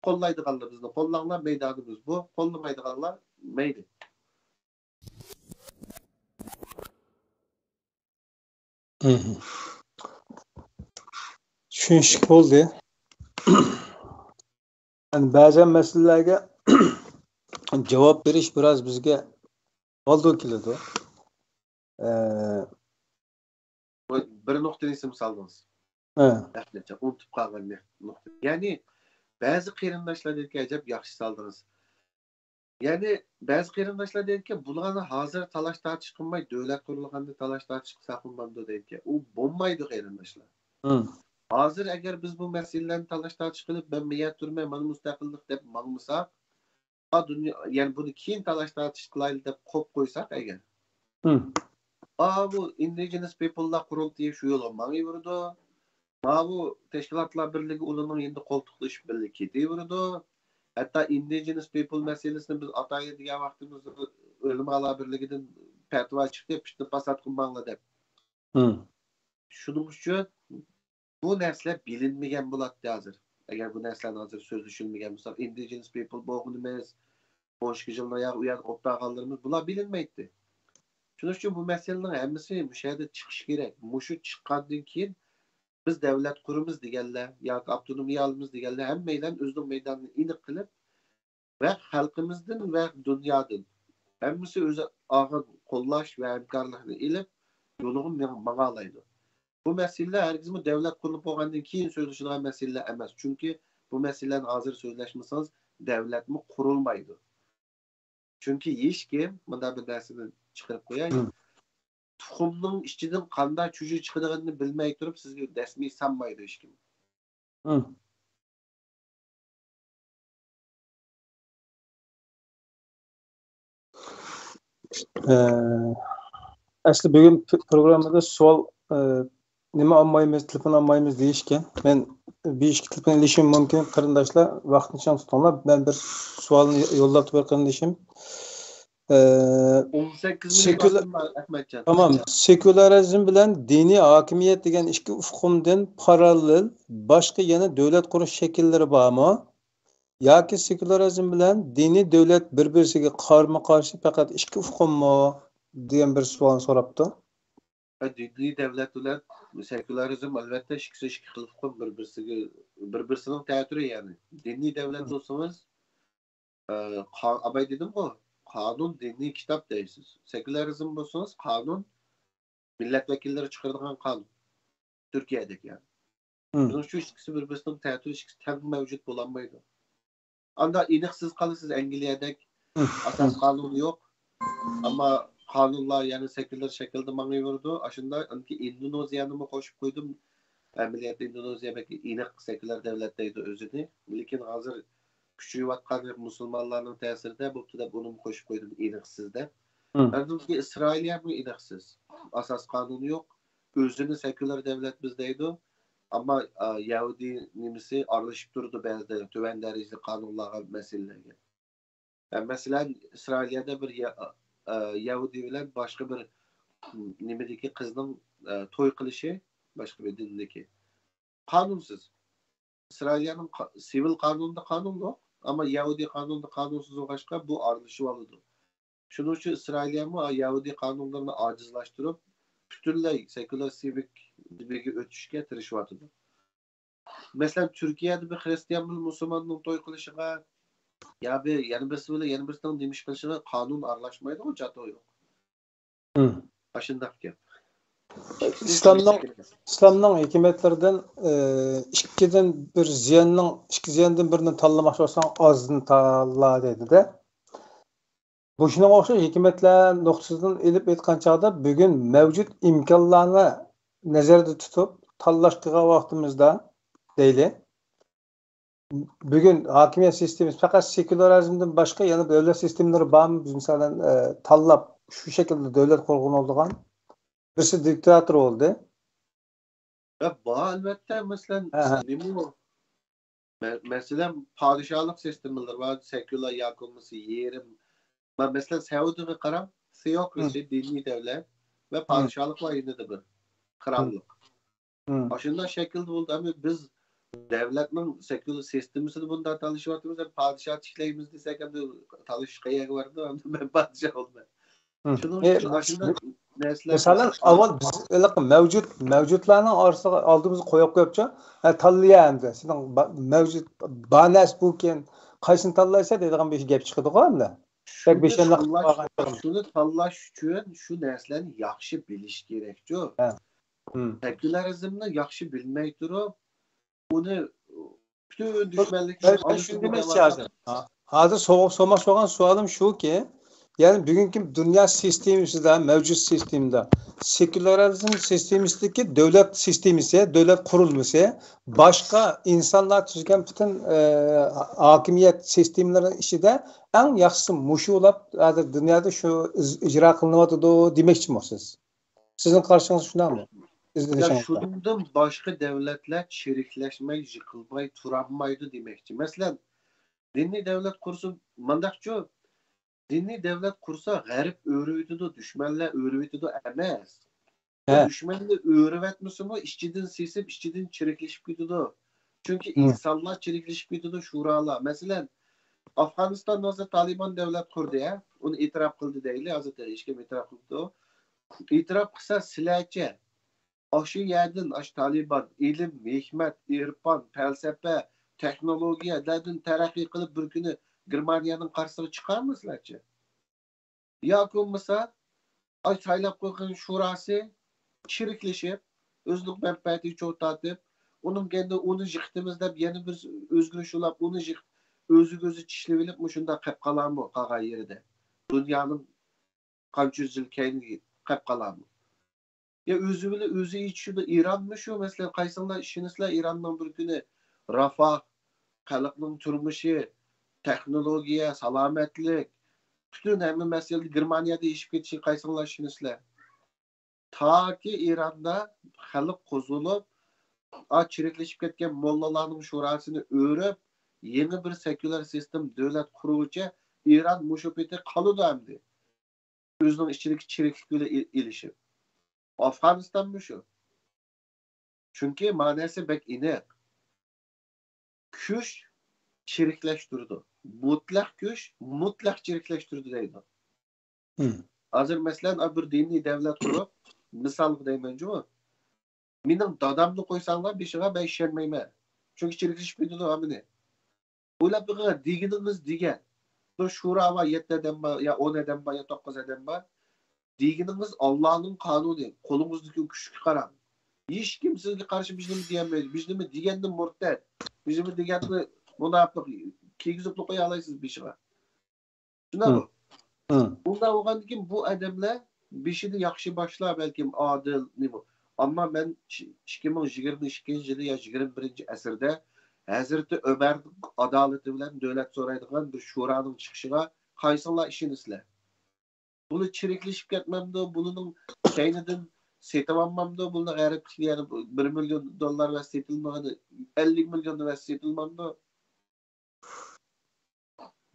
قوللايدىغانلار بىزنى قوللاڭلار، مەيدانىمىز بۇ، قوللىمايدىغانلار مەيلى. مهم. چۈشىنىشلىك بولدى. يەنى بەزەن مەسىلىلەرگە جاۋاب بېرىش بىراز بىزگە بالدۇر كېلىدۇ. ئە، بىر نۇقتىنى ئېسىمگە سالدىڭىز. ئۇنتۇپ قالغان نۇقتا. يەنى بەزى قېرىنداشلار دەيدىكەن، ئەجەب ياخشى سالدىڭىز. يەنى بەزى قېرىنداشلار دەيدىكەن، بۇلارنى ھازىر تالاش تارتىش قىلماي، دۆلەت قۇرۇلغاندا تالاش تارتىش قىلساق بولمامدۇ دەيدىكەن. ئۇ بولمايدۇ، قېرىنداشلار. ھازىر ئەگەر بىز بۇ مەسىلىلەرنى تالاش تارتىش قىلىپ، مەن مەيەر تۇرىمەن، مانا مۇستەقىللىق دەپ ماڭمىساق، دۇنيا، يەنى بۇنى كېيىن تالاش تارتىش قىلايلى دەپ قويۇپ قويساق ئەگەر، ئاۋۇ ئىندىجېنس پىپللار قۇرۇلتىيى شۇ يولغا ماڭىۋېرىدۇ. ماۋۇ تەشكىلاتلار بىرلىكى ئۇلارنىڭ يېنىدا قولتۇقلىشىپ بىللە كېتىۋېرىدۇ. ھەتتا ئىندىجېنس پىپل مەسىلىسىنى بىز ئاتايلى دېگەن ۋاقتىمىزدا ئۆلىمالار بىرلىكىدىن پەتىۋا چىقتى، پىتنە پاسات قىلماڭلار دەپ. شۇنىڭ ئۈچۈن بۇ نەرسىلەر بىلىنمىگەن بولاتتى ھازىر. ئەگەر بۇ نەرسىلەرنى ھازىر سۆزلىشىلمىگەن بولسا، ئىندىجېنس پىپل بولغىنىمىز، ئون ئىككى يىلنىڭ ياغ-، ئۇ يەردە ئولتۇرغانلىرىمىز، بۇلار بىلىنمەيتتى. شۇنىڭ ئۈچۈن بۇ مەسىلىنىڭ ھەممىسى مۇشۇ يەردە چىقىشى كېرەك. مۇشۇ چىققاندىن كېيىن بىز دەۋلەت قۇرىمىز دېگەنلەر ياكى ئاپتونومىيە ئالىمىز دېگەنلەر ھەممەيلەن ئۆزىنىڭ مەيدانىنى ئېنىق قىلىپ، ۋە خەلقىمىزدىن ۋە دۇنيادىن ھەممىسى ئۆزى ئالغان قوللاش ۋە ھەمكارلىقنى ئېلىپ، يولىغا مېڭ-، ماڭالايدۇ. بۇ مەسىلىلەر ھەرگىزمۇ دەۋلەت قۇرۇلۇپ بولغاندىن كېيىن سۆزلىشىدىغان مەسىلىلەر ئەمەس. چۈنكى بۇ مەسىلىلەرنى ھازىر سۆزلەشمىسىڭىز، دەۋلەتمۇ قۇرۇلمايدۇ. چۈنكى ھېچكىم، مۇنداق بىر نەرسىنى چىقىرىپ قوياي، تۇخۇمنىڭ ئىچىدىن قانداق چۈجە چىقىدىغىنىنى بىلمەي تۇرۇپ سىزگە رەسمىي سانمايدۇ ھېچكىم. ئەسلى بۈگۈن پروگراممىدا سوئال، نېمە ئالمايمىز، تېلېفون ئالمايمىز دېيىشكەن. مەن بىر ئىككى تېلېفون ئېلىشىم مۇمكىن، قېرىنداشلار، ۋاقىتنى چىڭ تۇتۇڭلار. مەن بىر سوئالنى يوللاپ تۇرۇپ قېرىندىشىم. ئون سەككىز مىنۇت ۋاقتىم بار، ئەخمەتجان. تامام. سېكۇلارىزم بىلەن دىنىي ھاكىمىيەت دېگەن ئىككى ئۇقۇمدىن پاراللېل باشقا يەنە دۆلەت قۇرۇش شەكىللىرى بارمۇ؟ ياكى سېكۇلارىزم بىلەن دىنىي دۆلەت بىر-بىرسىگە قارمۇ-قارشى پەقەت ئىككى ئۇقۇممۇ؟ دېگەن بىر سوئالنى سوراپتۇ. ھە، دىنىي دەۋلەت بىلەن سېكۇلارىزم، ئەلۋەتتە، ئىككىسى ئىككى خىل ئۇقۇم، بىر-بىرسىگە، بىر-بىرسىنىڭ تەتۈرى، يەنى. دىنىي دەۋلەت بولسىڭىز، ئە، قا-، ئاباي دېدىمغۇ، قانۇن دىنىي كىتاب دەيسىز. سېكۇلارىزم بولسىڭىز، قانۇن مىللەت ۋەكىللىرى چىقىرىدىغان قانۇن. تۈركىيەدەك، يەنى. شۇنىڭ ئۈچۈن ئىككىسى بىر-بىرسىنىڭ تەتۈرى، ئىككىسى تەڭ مەۋجۇت بولالمايدۇ. ئاندا ئېنىقسىز قالىسىز، ئەنگلىيەدەك ئاساس قانۇنى يوق. ئەمما قانۇنلار يەنە سېكۇلار شەكىلدە ماڭىۋېرىدۇ. ئاشۇنداق ئىندونېزىيەنىمۇ قوشۇپ قويدۇم. ئەمەلىيەتتە ئىندونېزىيە بەك ئېنىق سېكۇلار دەۋلەت دەيدۇ ئۆزىنى. لېكىن ھازىر كۈچىيىۋاتقان مۇسۇلمانلارنىڭ تەسىرىدە بوپتۇ دەپ ئۇنىمۇ قوشۇپ قويدۇم، ئېنىقسىز دەپ. مەلۇمكى، ئىسرائىلىيەمۇ ئېنىقسىز. ئاساس قانۇنى يوق. ئۆزىنى سېكۇلار دەۋلەتمىز دەيدۇ. ئەمما، ئە، يەھۇدىي نېمىسى ئارىلىشىپ تۇرىدۇ بەزىدە تۆۋەن دەرىجىلىك قانۇنلارغا، مەسىلىلەرگە. ئە، مەسىلەن، ئىسرائىلىيەدە بىر يە-، ئە، يەھۇدىي بىلەن باشقا بىر نېمىدىكى قىزنىڭ، ئە، توي قىلىشى، باشقا بىر دىندىكى، قانۇنسىز. ئىسرائىلىيەنىڭ قا-، سىۋىل قانۇنىدا قانۇنلۇق، ئەمما يەھۇدىي قانۇنىدا قانۇنسىز بولغاچقا، بۇ ئارىلىشىۋالىدۇ. شۇنىڭ ئۈچۈن ئىسرائىلىيەمۇ يەھۇدىي قانۇنلىرىنى ئاجىزلاشتۇرۇپ، پۈتۈنلەي سېكۇلار سىۋىك نېمىگە ئۆتۈشكە تىرىشىۋاتىدۇ. مەسىلەن، تۈركىيەدە بىر خىرىستىيان بىلەن مۇسۇلماننىڭ توي قىلىشىغا، يا بىر، يەنە بىرسى بىلەن يەنە بىرسىنىڭ نېمە ئىش قىلىشىغا قانۇن ئارىلاشمايدىغۇ، چاتىقى يوق. ئاشۇنداق گەپ. ئىسلامنىڭ، ئىسلامنىڭ ھېكمەتلىرىدىن، ئى، ئىككىدىن بىر زىياننىڭ، ئىككى زىياندىن بىرىنى تاللىماقچى بولساڭ، ئازدىن تاللا دەيدۇ-دە. بۇ شۇنىڭغا ئوخشاش ھېكمەتلەر نۇقتىسىدىن ئېلىپ ئېيتقان چاغدا، بۈگۈن مەۋجۇت ئىمكانلارنى نەزەردە تۇتۇپ تاللاش قىلغان ۋاقتىمىزدا دەيلى، بۈگۈن ھاكىمىيەت سىستېمىسى پەقەت سېكۇلارىزمدىن باشقا يەنە دۆلەت سىستېمىلىرى بارمۇ؟ بىز، مىسالەن، ئە، تاللاپ شۇ شەكىلدە دۆلەت قۇرغىلى بولىدىغان. بىرسى دىكتاتور بولدى. يا، بار، ئەلۋەتتە، مەسىلەن، ھە، ھە. نېمە، مە-، مەسىلەن، پادىشاھلىق سىستېمىلىرى بار، سېكۇلار ياكى بولمىسا يېرىم. مە-، مەسىلەن، سەئۇدىغا قاراڭ، تېئوكراسى، دىنىي دەۋلەت ۋە پادىشاھلىق بار يېنىدا بىر، قىراللىق. ئاشۇنداق شەكىلدە بولدى. ئەمما بىز دەۋلەتنىڭ سېكۇلار سىستېمىسىنى بۇنداق تالىشىۋاتىمىز، ھەم پادىشاھ تىكلەيمىز دېسەك، ئەمدى تالىشىش قەيەرگە بارىدۇ؟ ئەمدى مەن پادىشاھ بولىمەن. شۇنىڭ ئۈچۈن ئاشۇنداق نەرسىلەر، مىسالەن، ئاۋۋال بىز ھېلىقى مەۋجۇت، مەۋجۇتلارنىڭ ئارىسىغا ئالدىمىزغا قويۇپ قويۇپچۇ، ھە، تاللىيە ئەمدى. سېنىڭ با-، مەۋجۇت بار نەرسە بۇكەن، قايسىنى تاللايسەن دەيدىغان بىر گەپ چىقىدىغۇ ئەمدى. بەك شۇنى بېشىملىق تاللاش، قىلىپ قالغان. شۇنى تاللاش ئۈچۈن شۇ نەرسىلەرنى ياخشى بىلىش كېرەكچۇ. ھە. سېكۇلارىزمنى ياخشى بىلمەي تۇرۇپ، ئۇنى پۈتۈن دۈشمەنلىكنى مەن، مەن شۇنى دېمەكچى ھازىر. ھا-، ھازىر سوغۇپ سورىماقچى بولغان سوئالىم شۇكى، يەنى بۈگۈنكى دۇنيا سىستېمىسىدا، مەۋجۇت سىستېمىدا، سېكۇلارىزم سىستېمىسىدىكى دۆلەت سىستېمىسى، دۆلەت قۇرۇلمىسى، باشقا ئىنسانلار تۈزگەن پۈتۈن، ئە، ھاكىمىيەت سىستېمىلىرىنىڭ ئىچىدە ئەڭ ياخشىسى مۇشۇ بولۇپ، ھازىر دۇنيادا شۇ ئىج-، ئىجرا قىلىنىۋاتىدۇ دېمەكچىمۇ سىز؟ سىزنىڭ قارىشىڭىز شۇنداقمۇ؟ يا، ئىزدىنىشىڭىزدە. شۇنىڭدىن باشقا دەۋلەتلەر چىرىكلەشمەي، يىقىلماي تۇرالمايدۇ دېمەكچى. مەسىلەن، دىنىي دەۋلەت قۇرسۇن، مانداقچۇ، دىنىي دەۋلەت قۇرسا، غەرب ئۆرۈۋېتىدۇ، دۈشمەنلەر ئۆرۈۋېتىدۇ ئەمەس. ھە. دۈشمەننى ئۆرۈۋەتمىسىمۇ، ئىچىدىن سېسىپ، ئىچىدىن چىرىكلىشىپ كېتىدۇ. چۈنكى ئىنسانلار چىرىكلىشىپ كېتىدۇ، شۇرالار. مەسىلەن، ئافغانىستان ھازىر تالىبان دەۋلەت قۇردى، ھە؟ ئۇنى ئېتىراپ قىلدى دەيلى، ھازىر ھېچكىم ئېتىراپ قىلمىدى. ئېتىراپ قىلسا، سىلەرچە ئاشۇ يەردىن، ئاشۇ تالىبان ئىلىم، ھېكمەت، ئىرپان، پەلسەپە، تېخنولوگىيەلەردىن تەرەققىي قىلىپ، بىر كۈنى گېرمانىيەنىڭ قارشىسىغا چىقارمۇ سىلەرچە؟ ياكى بولمىسا، ئاي سايلاپ قويغان شوراسى چىرىكلىشىپ، ئۆزىنىڭ مەنپەئەتىگە چوغ تارتىپ، ئۇنىڭ كەينىدىن ئۇنى يىقىتىمىز دەپ يەنە بىر ئۆزگىرىش يوللاپ، ئۇنى يىق-، ئۆزىگە ئۆزى چىشلىۋېلىپ، مۇشۇنداق قېلىپ قالارمۇ قالغان يېرىدە؟ دۇنيانىڭ قانچە يۈز يىل كەينىگە قېلىپ قالامۇ؟ يا ئۆزى بىلەن ئۆزى ئېچىشىدۇ. ئىرانمۇ شۇ، مەسىلەن، قايسىڭلار ئىشىنىسىلەر، ئىراننىڭ بىر كۈنى رافاھ، خەلقنىڭ تۇرمۇشى، تېخنولوگىيە، سالامەتلىك، پۈتۈن ھەممە مەسىلىدە گېرمانىيەدە ئېشىپ كېتىشىگە قايسىڭلار ئىشىنىسىلەر؟ تاكى ئىراندا خەلق قوزغىلىپ، ئا، چىرىكلىشىپ كەتكەن موللىلارنىڭ شوراسىنى ئۆرۈپ، يېڭى بىر سېكۇلار سىستېم دۆلەت قۇرغۇچە ئىران مۇشۇ پېتى قالىدۇ ئەمدى. ئۆزىنىڭ ئىچىدىكى چىرىكلىك بىلەن ئېلىشىپ. ئافغانىستانمۇ شۇ. چۈنكى مەنىسى بەك ئېنىق. كۈچ چىرىكلەشتۈرىدۇ. مۇتلەق كۈچ مۇتلەق چىرىكلەشتۈرىدۇ دەيدۇ. ھازىر مەسىلەن، بىر دىنىي دەۋلەت قۇرۇپ، مىسالغا دەيمەن جۇمۇ. مېنىڭ دادامنى قويساڭلار بېشىغا، مەن ئىشەنمەيمەن. چۈنكى چىرىكلىشىپ كېتىدۇ ھەممىنى. ئويلاپ بېقىڭ، دېگىنىڭىز دېگەن. بىر شورا بار، يەتتە ئادەم بار، يا ئون ئادەم بار، يا توققۇز ئادەم بار. دېگىنىڭىز ئاللانىڭ قانۇنى، قولىڭىزدىكى كۈچكە قاراڭ. ھېچكىم سىزگە قارشى بىر نېمە دېيەلمەيدۇ. بىر نېمە دېگەندە مۇرتەت، بىر نېمە دېگەندە مۇناپىق، كىيگۈزۈپلا قويالايسىز بېشىغا. شۇنداقمۇ؟ ئۇنداق بولغاندىن كېيىن بۇ ئادەملەر بېشىدا ياخشى باشلار، بەلكىم ئادىل، نېمە. ئەمما مەن ئىككى مىڭ يىگىرمە ئىككىنچى يىلى يا يىگىرمە بىرىنچى ئەسىردە ھەزرىتى ئۆمەرنىڭ ئادالىتى بىلەن دۆلەت سورايدىغان بىر شورانىڭ چىقىشىغا قايسىڭلار ئىشىنىسىلەر؟ بۇلار چىرىكلىشىپ كەتمەمدۇ؟ بۇلارنىڭ كەينىدىن سېتىۋالمامدۇ؟ بۇلارنىڭ غەربتىكى يەنە بىر مىليون دوللار ۋە سېتىلمىغىنى، ئەللىك مىليون ۋە سېتىلمامدۇ؟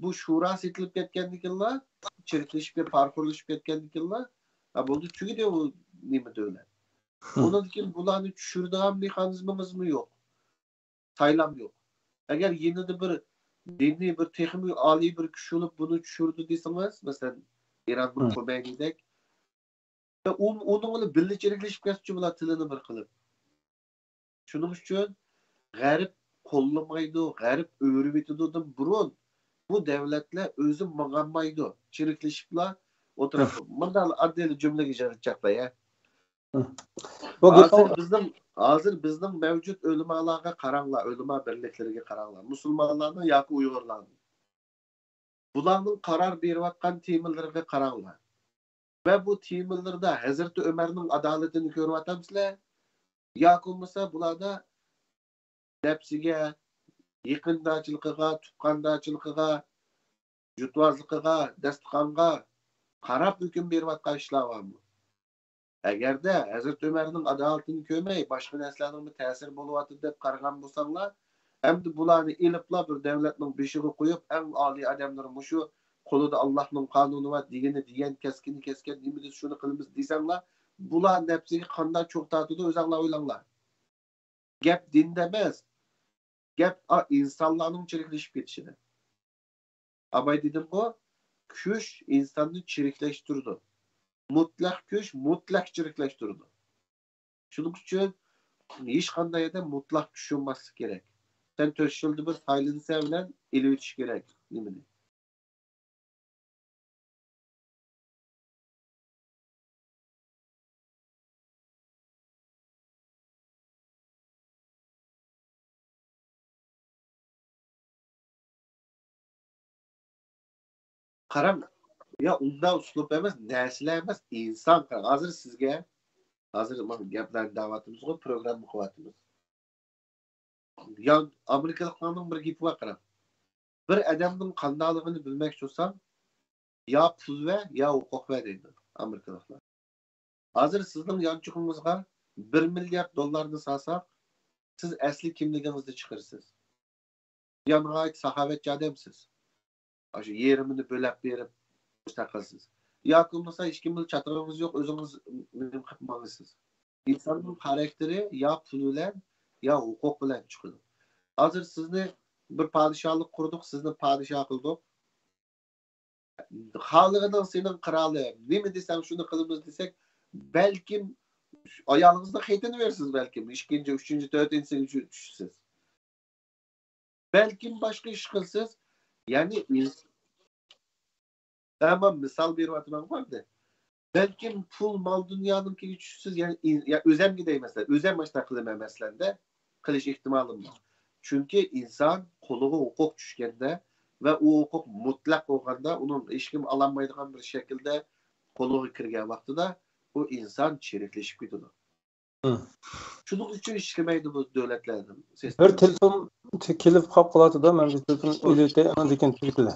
بۇ شورا سېتىلىپ كەتكەندىكىنلا، چىرىكلىشىپ كەت-، پارىخورلىشىپ كەتكەندىكىنلا، ھە، بولدى، تۈگىدى ئۇ نېمە دۆلەت. ئۇنىڭدىن كېيىن بۇلارنى چۈشۈرىدىغان مېخانىزمىڭىزمۇ يوق. سايلام يوق. ئەگەر يېنىدا بىر دىنىي، بىر تېخىمۇ ئالىي بىر كۈچ بولۇپ بۇنى چۈشۈردى دېسىڭىز، مەسىلەن، ئىران بىر خۇمەينىدەك، ئۇ، ئۇنىڭ بىلەن بىللە چىرىكلىشىپ كەتسىچۇ بۇلار تىلىنى بىر قىلىپ. شۇنىڭ ئۈچۈن غەرب قوللىمايدۇ، غەرب ئۆرۈۋېتىدۇدىن بۇرۇن بۇ دەۋلەتلەر ئۆزى ماڭالمايدۇ. چىرىكلىشىپلا ئولتۇرىدۇ. مۇنداق ئاددىي جۈملىگە چاقلاي، ھە. ھازىر بىزنىڭ، ھازىر بىزنىڭ مەۋجۇت ئۆلىمالارغا قاراڭلار، ئۆلىما بىرلىكلىرىگە قاراڭلار. مۇسۇلمانلارنىڭ ياكى ئۇيغۇرلارنىڭ. بۇلارنىڭ قارار بېرىۋاتقان تېمىلىرىغا قاراڭلار. ۋە بۇ تېمىلىرىدا ھەزرىتى ئۆمەرنىڭ ئادالىتىنى كۆرۈۋاتامسىلەر؟ ياكى بولمىسا بۇلاردا نەپسىگە، يېقىندارچىلىقىغا، تۇغقاندارچىلىقىغا، جۇتۋازلىقىغا، داستىخانغا قاراپ ھۆكۈم بېرىۋاتقان ئىشلار بارمۇ؟ ئەگەردە ھەزرىتى ئۆمەرنىڭ ئادالىتىنى كۆرمەي، باشقا نەرسىلەرنىڭمۇ تەسىرى بولۇۋاتىدۇ دەپ قارىغان بولساڭلار، ئەمدى بۇلارنى ئېلىپلا بىر دەۋلەتنىڭ بېشىغا قويۇپ، ئەڭ ئالىي ئادەملىرى مۇشۇ، قولىدا ئاللاھنىڭ قانۇنى بار، دېگىنى دېگەن، كەسكىنى كەسكەن، نېمە دېسە شۇنى قىلىمىز دېسەڭلار، بۇلار نەپسىگە قانداق چوغ تارتىدۇ، ئۆزەڭلار ئويلاڭلار. گەپ دىندا ئەمەس. گەپ، ئا، ئىنسانلارنىڭ چىرىكلىشىپ كېتىشىدە. ئاباي دېدىمغۇ، كۈچ ئىنساننى چىرىكلەشتۈرىدۇ. مۇتلەق كۈچ مۇتلەق چىرىكلەشتۈرىدۇ. شۇنىڭ ئۈچۈن ھېچقانداق يەردە مۇتلەق كۈچ بولماسلىق كېرەك. سەن تۆت يىلدا بىر سايلىنىسەن بىلەن ئېلىۋېتىش كېرەك نېمىنى. قاراڭ، يا ئۇنداق ئۇسلۇب ئەمەس، نەرسىلەر ئەمەس، ئىنسان. قاراڭ، ھازىر سىزگە، ھازىر مانا گەپلەرنى دەۋاتىمىزغۇ، پروگرامما قىلىۋاتىمىز. يا ئامېرىكىلىقلارنىڭ بىر گېپى بار، قاراڭ. بىر ئادەمنىڭ قانداقلىقىنى بىلمەكچى بولساڭ، يا پۇل بەر، يا ھوقۇق بەر دەيدۇ ئامېرىكىلىقلار. ھازىر سىزنىڭ يانچۇقىڭىزغا بىر مىليارد دوللارنى سالساق، سىز ئەسلى كىملىكىڭىزنى چىقىرىسىز. يا ناھايىتى ساخاۋەتچى ئادەمسىز. ئاشۇ يېرىمىنى بۆلەپ بېرىپ، مۇستەقىلسىز. ياكى بولمىسا ھېچكىم بىلەن چاتىقىڭىز يوق، ئۆزىڭىز نېمە قىلىپ ماڭىسىز. ئىنساننىڭ خاراكتېرى يا پۇل بىلەن، يا ھوقۇق بىلەن چىقىدۇ. ھازىر سىزنى بىر پادىشاھلىق قۇردۇق، سىزنى پادىشاھ قىلدۇق. خالىغىنىڭ سېنىڭ قىرالىڭ، نېمە دېسەڭ شۇنى قىلىمىز دېسەك، بەلكىم ئايالىڭىزنىڭ خېتىنى بېرىسىز، بەلكىم ئىككىنچى، ئۈچىنچى، تۆتىنچىسىگە چۈ-، چۈشىسىز. بەلكىم باشقا ئىش قىلسىز، يەنى ئىنس-، ھە، مەن مىسال بېرىۋاتىمەن باردا. بەلكىم پۇل، مال-دۇنيانىڭكىگە چۈشىسىز، يەنى ئىن-، يا ئۆزەمگە دەيمەن، ئۆزەم ماشۇنداق قىلىمەن مەسىلەندە، قىلىش ئېھتىمالىم بار. چۈنكى ئىنسان قولىغا ھوقۇق چۈشكەندە، ۋە ئۇ ھوقۇق مۇتلەق بولغاندا، ئۇنىڭ ھېچكىم ئالالمايدىغان بىر شەكىلدە قولىغا كىرگەن ۋاقتىدا، ئۇ ئىنسان چىرىكلىشىپ كېتىدۇ. شۇنىڭ ئۈچۈن ئىشلىمەيدۇ بۇ دۆلەتلەردىن. بىر تېلېفون كېلىپ قاپ قالاتىدۇ، مەن بىر تېلېفون ئېلىۋېتەي، ئاندىن كېيىن تۈگىتىلە.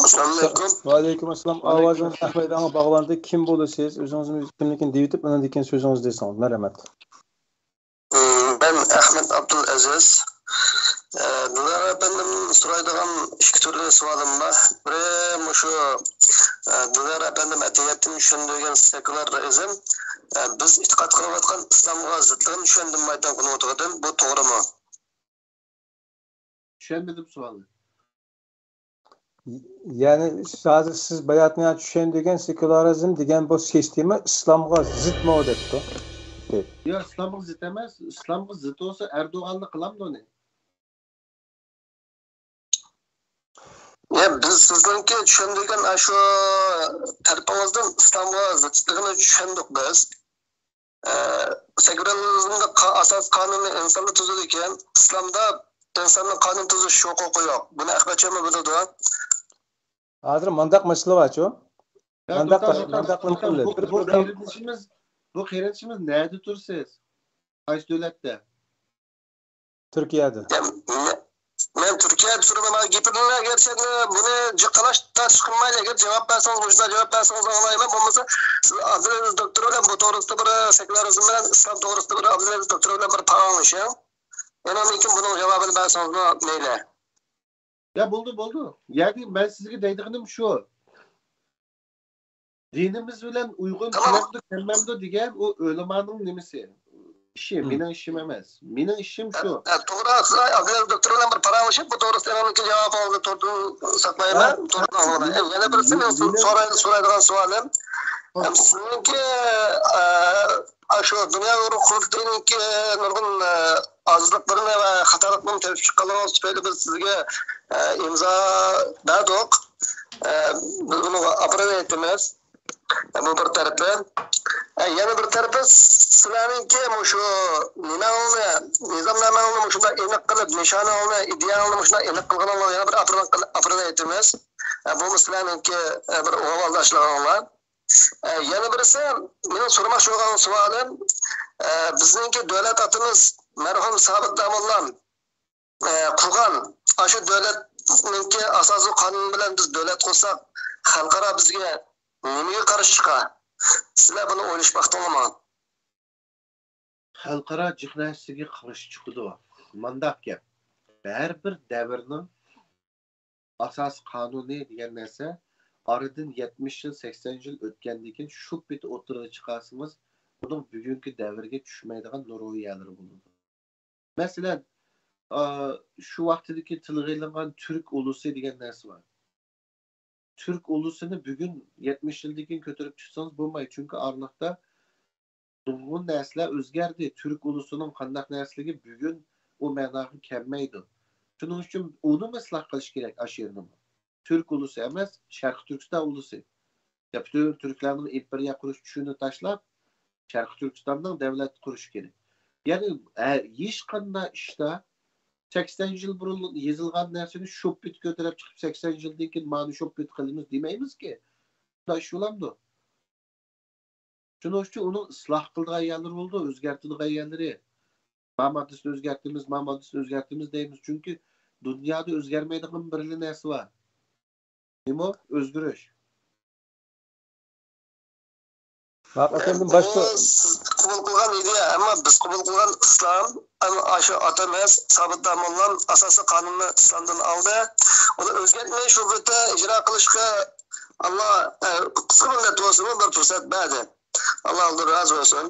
ئەسسالامۇ ئەلەيكۇم. ۋەئەلەيكۇم ئەسسالام. ئاۋازىڭىز ئەھمەد ئاڭا باغلاندى. كىم بولىسىز؟ ئۆزىڭىزنى كىملىكىنى دېيىۋېتىپ، ئاندىن كېيىن سۆزىڭىزنى دېسىڭىز. مەرھەمەت. مەن ئەخمەت ئابدۇلئەزىز. ئە، دىلدار ئەپەندىم، سورايدىغان ئىككى تۈرلۈك سوئالىم بار. بىرى مۇشۇ، ئە، دىلدار ئەپەندىم ئەتىگەندىن چۈشەندۈرگەن سېكۇلارىزم، ئە، بىز ئېتىقاد قىلىۋاتقان ئىسلامغا زىتلىقىنى چۈشەندۈرمەيدىغان كۈنى ئوتۇردۇم. بۇ توغرىمۇ؟ چۈشەنمىدىم سوئالنى. يەنى ھازىر سىز باياتىن چۈشەندۈرگەن سېكۇلارىزم دېگەن بۇ سىستېما ئىسلامغا زىتمۇ دەپتۇ. ياق، ئىسلامغا زىت ئەمەس. ئىسلامغا زىت بولسا ئەردوغانلا قىلامدۇ ئۇنى؟ يا، بىز سىزنىڭكى چۈشەندۈرگەن ئاشۇ تەرىپىڭىزدىن ئىسلامغا زىتلىقىنى چۈشەندۇق بىز. ئە، سېكۇلارىزمدا قا-، ئاساسىي قانۇنى ئىنساندا تۈزۈلگەن. ئىسلامدا ئىنساننىڭ قانۇن تۈزۈش ھوقۇقى يوق. بۇنى ئەخمەتجانمۇ بىلىدۇ. ھازىر مۇنداق مەسىلە بارچۇ؟ يا، مۇنداق توختاڭ، بار، توختاڭ، مۇنداق توختاڭ. بۇ، بۇ قېرىندىشىمىز، بۇ قېرىندىشىمىز نەدە تۇرسىز؟ قايسى دۆلەتتە؟ تۈركىيەدە. يا، مەن، مەن تۈركىيەدە تۇرۇپ، مانا گېپىمنى ئەگەر سەن بۇنى جىق تالاش تارتىش قىلمايلى، ئەگەر جاۋاب بەرسىڭىز، مۇشۇنداق جاۋاب بەرسىڭىز ئاڭلايمەن، بولمىسا سىز ئابدۇلئەزىز دوكتور بىلەن بۇ توغرىسىدا بىر، سېكۇلارىزم بىلەن ئىسلام توغرىسىدا بىر ئابدۇلئەزىز دوكتور بىلەن بىر پاراڭلىشىڭ. ئاندىن كېيىن بۇنىڭ جاۋابىنى بەرسىڭىزمۇ مەيلى. يا، بولدى، بولدى. يەنى مەن سىزگە دەيدىغىنىم شۇ. دىنىمىز بىلەن ئۇيغۇن كېلەمدۇ، كەلمەمدۇ دېگەن ئۇ ئۆلىمانىڭ نېمىسى؟ ئىشى، مېنىڭ ئىشىم ئەمەس. مېنىڭ ئىشىم شۇ. ھە، توغرا، سىز ئابدۇلئەزىز دوكتور بىلەن بىر پاراڭلىشىپ، بۇ توغرىسىدا ئەمەلدىكى جاۋابىڭىزنى توردىن ساقلايمەن. ھە، توردىن ئاڭلايمەن. يەنە بىرسى، مېنىڭ سوراي-، سورايدىغان سوئالىم، ھەم سىزنىڭكى، ئە، ئاشۇ دۇنيا ئۇيغۇر قۇرۇلتىيىنىڭكى نۇرغۇن، ئە، ئازلىقلىرىنى ۋە خاتالىقلىرىنى تېپىپ چىققانلىقىڭىز تۈپەيلى بىز سىزگە، ئە، ئىمزا بەردۇق. ئە، بىز بۇنىڭغا ئاپىرىن ئېيتىمىز. بۇ بىر تەرىپى. ئە، يەنە بىر تەرىپى سىلەرنىڭكى مۇشۇ نېمەڭلارنى، نىزامنامەڭلارنى مۇشۇنداق ئېنىق قىلىپ، نىشانىڭلارنى، ئىدىيەڭلارنى مۇشۇنداق ئېنىق قىلغىنىڭلار يەنە بىر ئاپىرىن قىل-، ئاپىرىن ئېيتىمىز. ئە، بۇمۇ سىلەرنىڭكى، ئە، بىر ئۇھۋالداشلىقىڭلار. ئە، يەنە بىرسى، مېنىڭ سورىماقچى بولغان سوئالىم، ئە، بىزنىڭكى دۆلەت ئاتىمىز مەرھۇم سابىت داموللام، ئە، قۇرغان ئاشۇ دۆلەتنىڭكى ئاساسىي قانۇنى بىلەن بىز دۆلەت قۇرساق، خەلقئارا بىزگە نېمىگە قارشى چىقار؟ سىلەر بۇنى ئويلىشىپ باقتىڭلارمۇ؟ خەلقئارا جىق نەرسىگە قارشى چىقىدۇ. مانداق گەپ. ھەر بىر دەۋرنىڭ ئاساسىي قانۇنى دېگەن نەرسە ئارىدىن يەتمىش يىل، سەكسەن يىل ئۆتكەندىن كېيىن شۇ پېتى ئوتتۇرىغا چىقارسىڭىز، ئۇنىڭ بۈگۈنكى دەۋرگە چۈشمەيدىغان نۇرغۇن يەرلىرى بولىدۇ. مەسىلەن، ئا، شۇ ۋاقتىدىكى تىلغا ئېلىنغان تۈرك ئۇلۇسى دېگەن نەرسە بار. تۈرك ئۇلۇسىنى بۈگۈن يەتمىش يىلدىن كېيىن كۆتۈرۈپ چىقسىڭىز بولمايدۇ، چۈنكى ئارىلىقتا نۇرغۇن نەرسىلەر ئۆزگەردى. تۈرك ئۇلۇسىنىڭ قانداق نەرسىلىكى بۈگۈن ئۇ مەناغا كەلمەيدۇ. شۇنىڭ ئۈچۈن ئۇنىمۇ ئىسلاھ قىلىش كېرەك، ئاشۇ يەرنىمۇ. تۈرك ئۇلۇسى ئەمەس، شەرقىي تۈركىستان ئۇلۇسى. يا پۈتۈن تۈركلەرنىڭ ئىمپېرىيە قۇرۇش چۈشىنى تاشلاپ، شەرقىي تۈركىستاننىڭ دۆلەت قۇرۇشى كېرەك. يەنى، ھە، ھېچقانداق ئىشتا سەكسەن يىل بۇرۇن يېزىلغان نەرسىنى شۇ پېتى كۆتۈرۈپ چىقىپ، سەكسەن يىلدىن كېيىن مانا شۇ پېتى قىلىمىز دېمەيمىزكى. بۇنداق ئىش بولامدۇ؟ شۇنىڭ ئۈچۈن ئۇنىڭ ئىسلاھ قىلىدىغان يەرلىرى بولىدۇ، ئۆزگەرتىدىغان يەرلىرى. ما ماددىسىنى ئۆزگەرتىمىز، ما ماددىسىنى ئۆزگەرتىمىز دەيمىز، چۈنكى دۇنيادا ئۆزگەرمەيدىغان بىرلا نەرسە بار. نېمە؟ ئۆزگىرىش. ۋاق ئەپەندىم، باشقا بۇ سىز قوبۇل قىلغان ئىدىيە، ئەمما بىز قوبۇل قىلغان ئىسلام، ئەمما ئاشۇ ئاتىمىز سابىت داموللام ئاساسىي قانۇننى ئىسلامدىن ئالدى. ئۇنى ئۆزگەرتمەي، شۇ بىر ئىجرا قىلىشقا ئاللا، ئە، قىسقا مۇددەت بولسىمۇ بىر پۇرسەت بەردى. ئاللا ئالدىن رازى بولسۇن.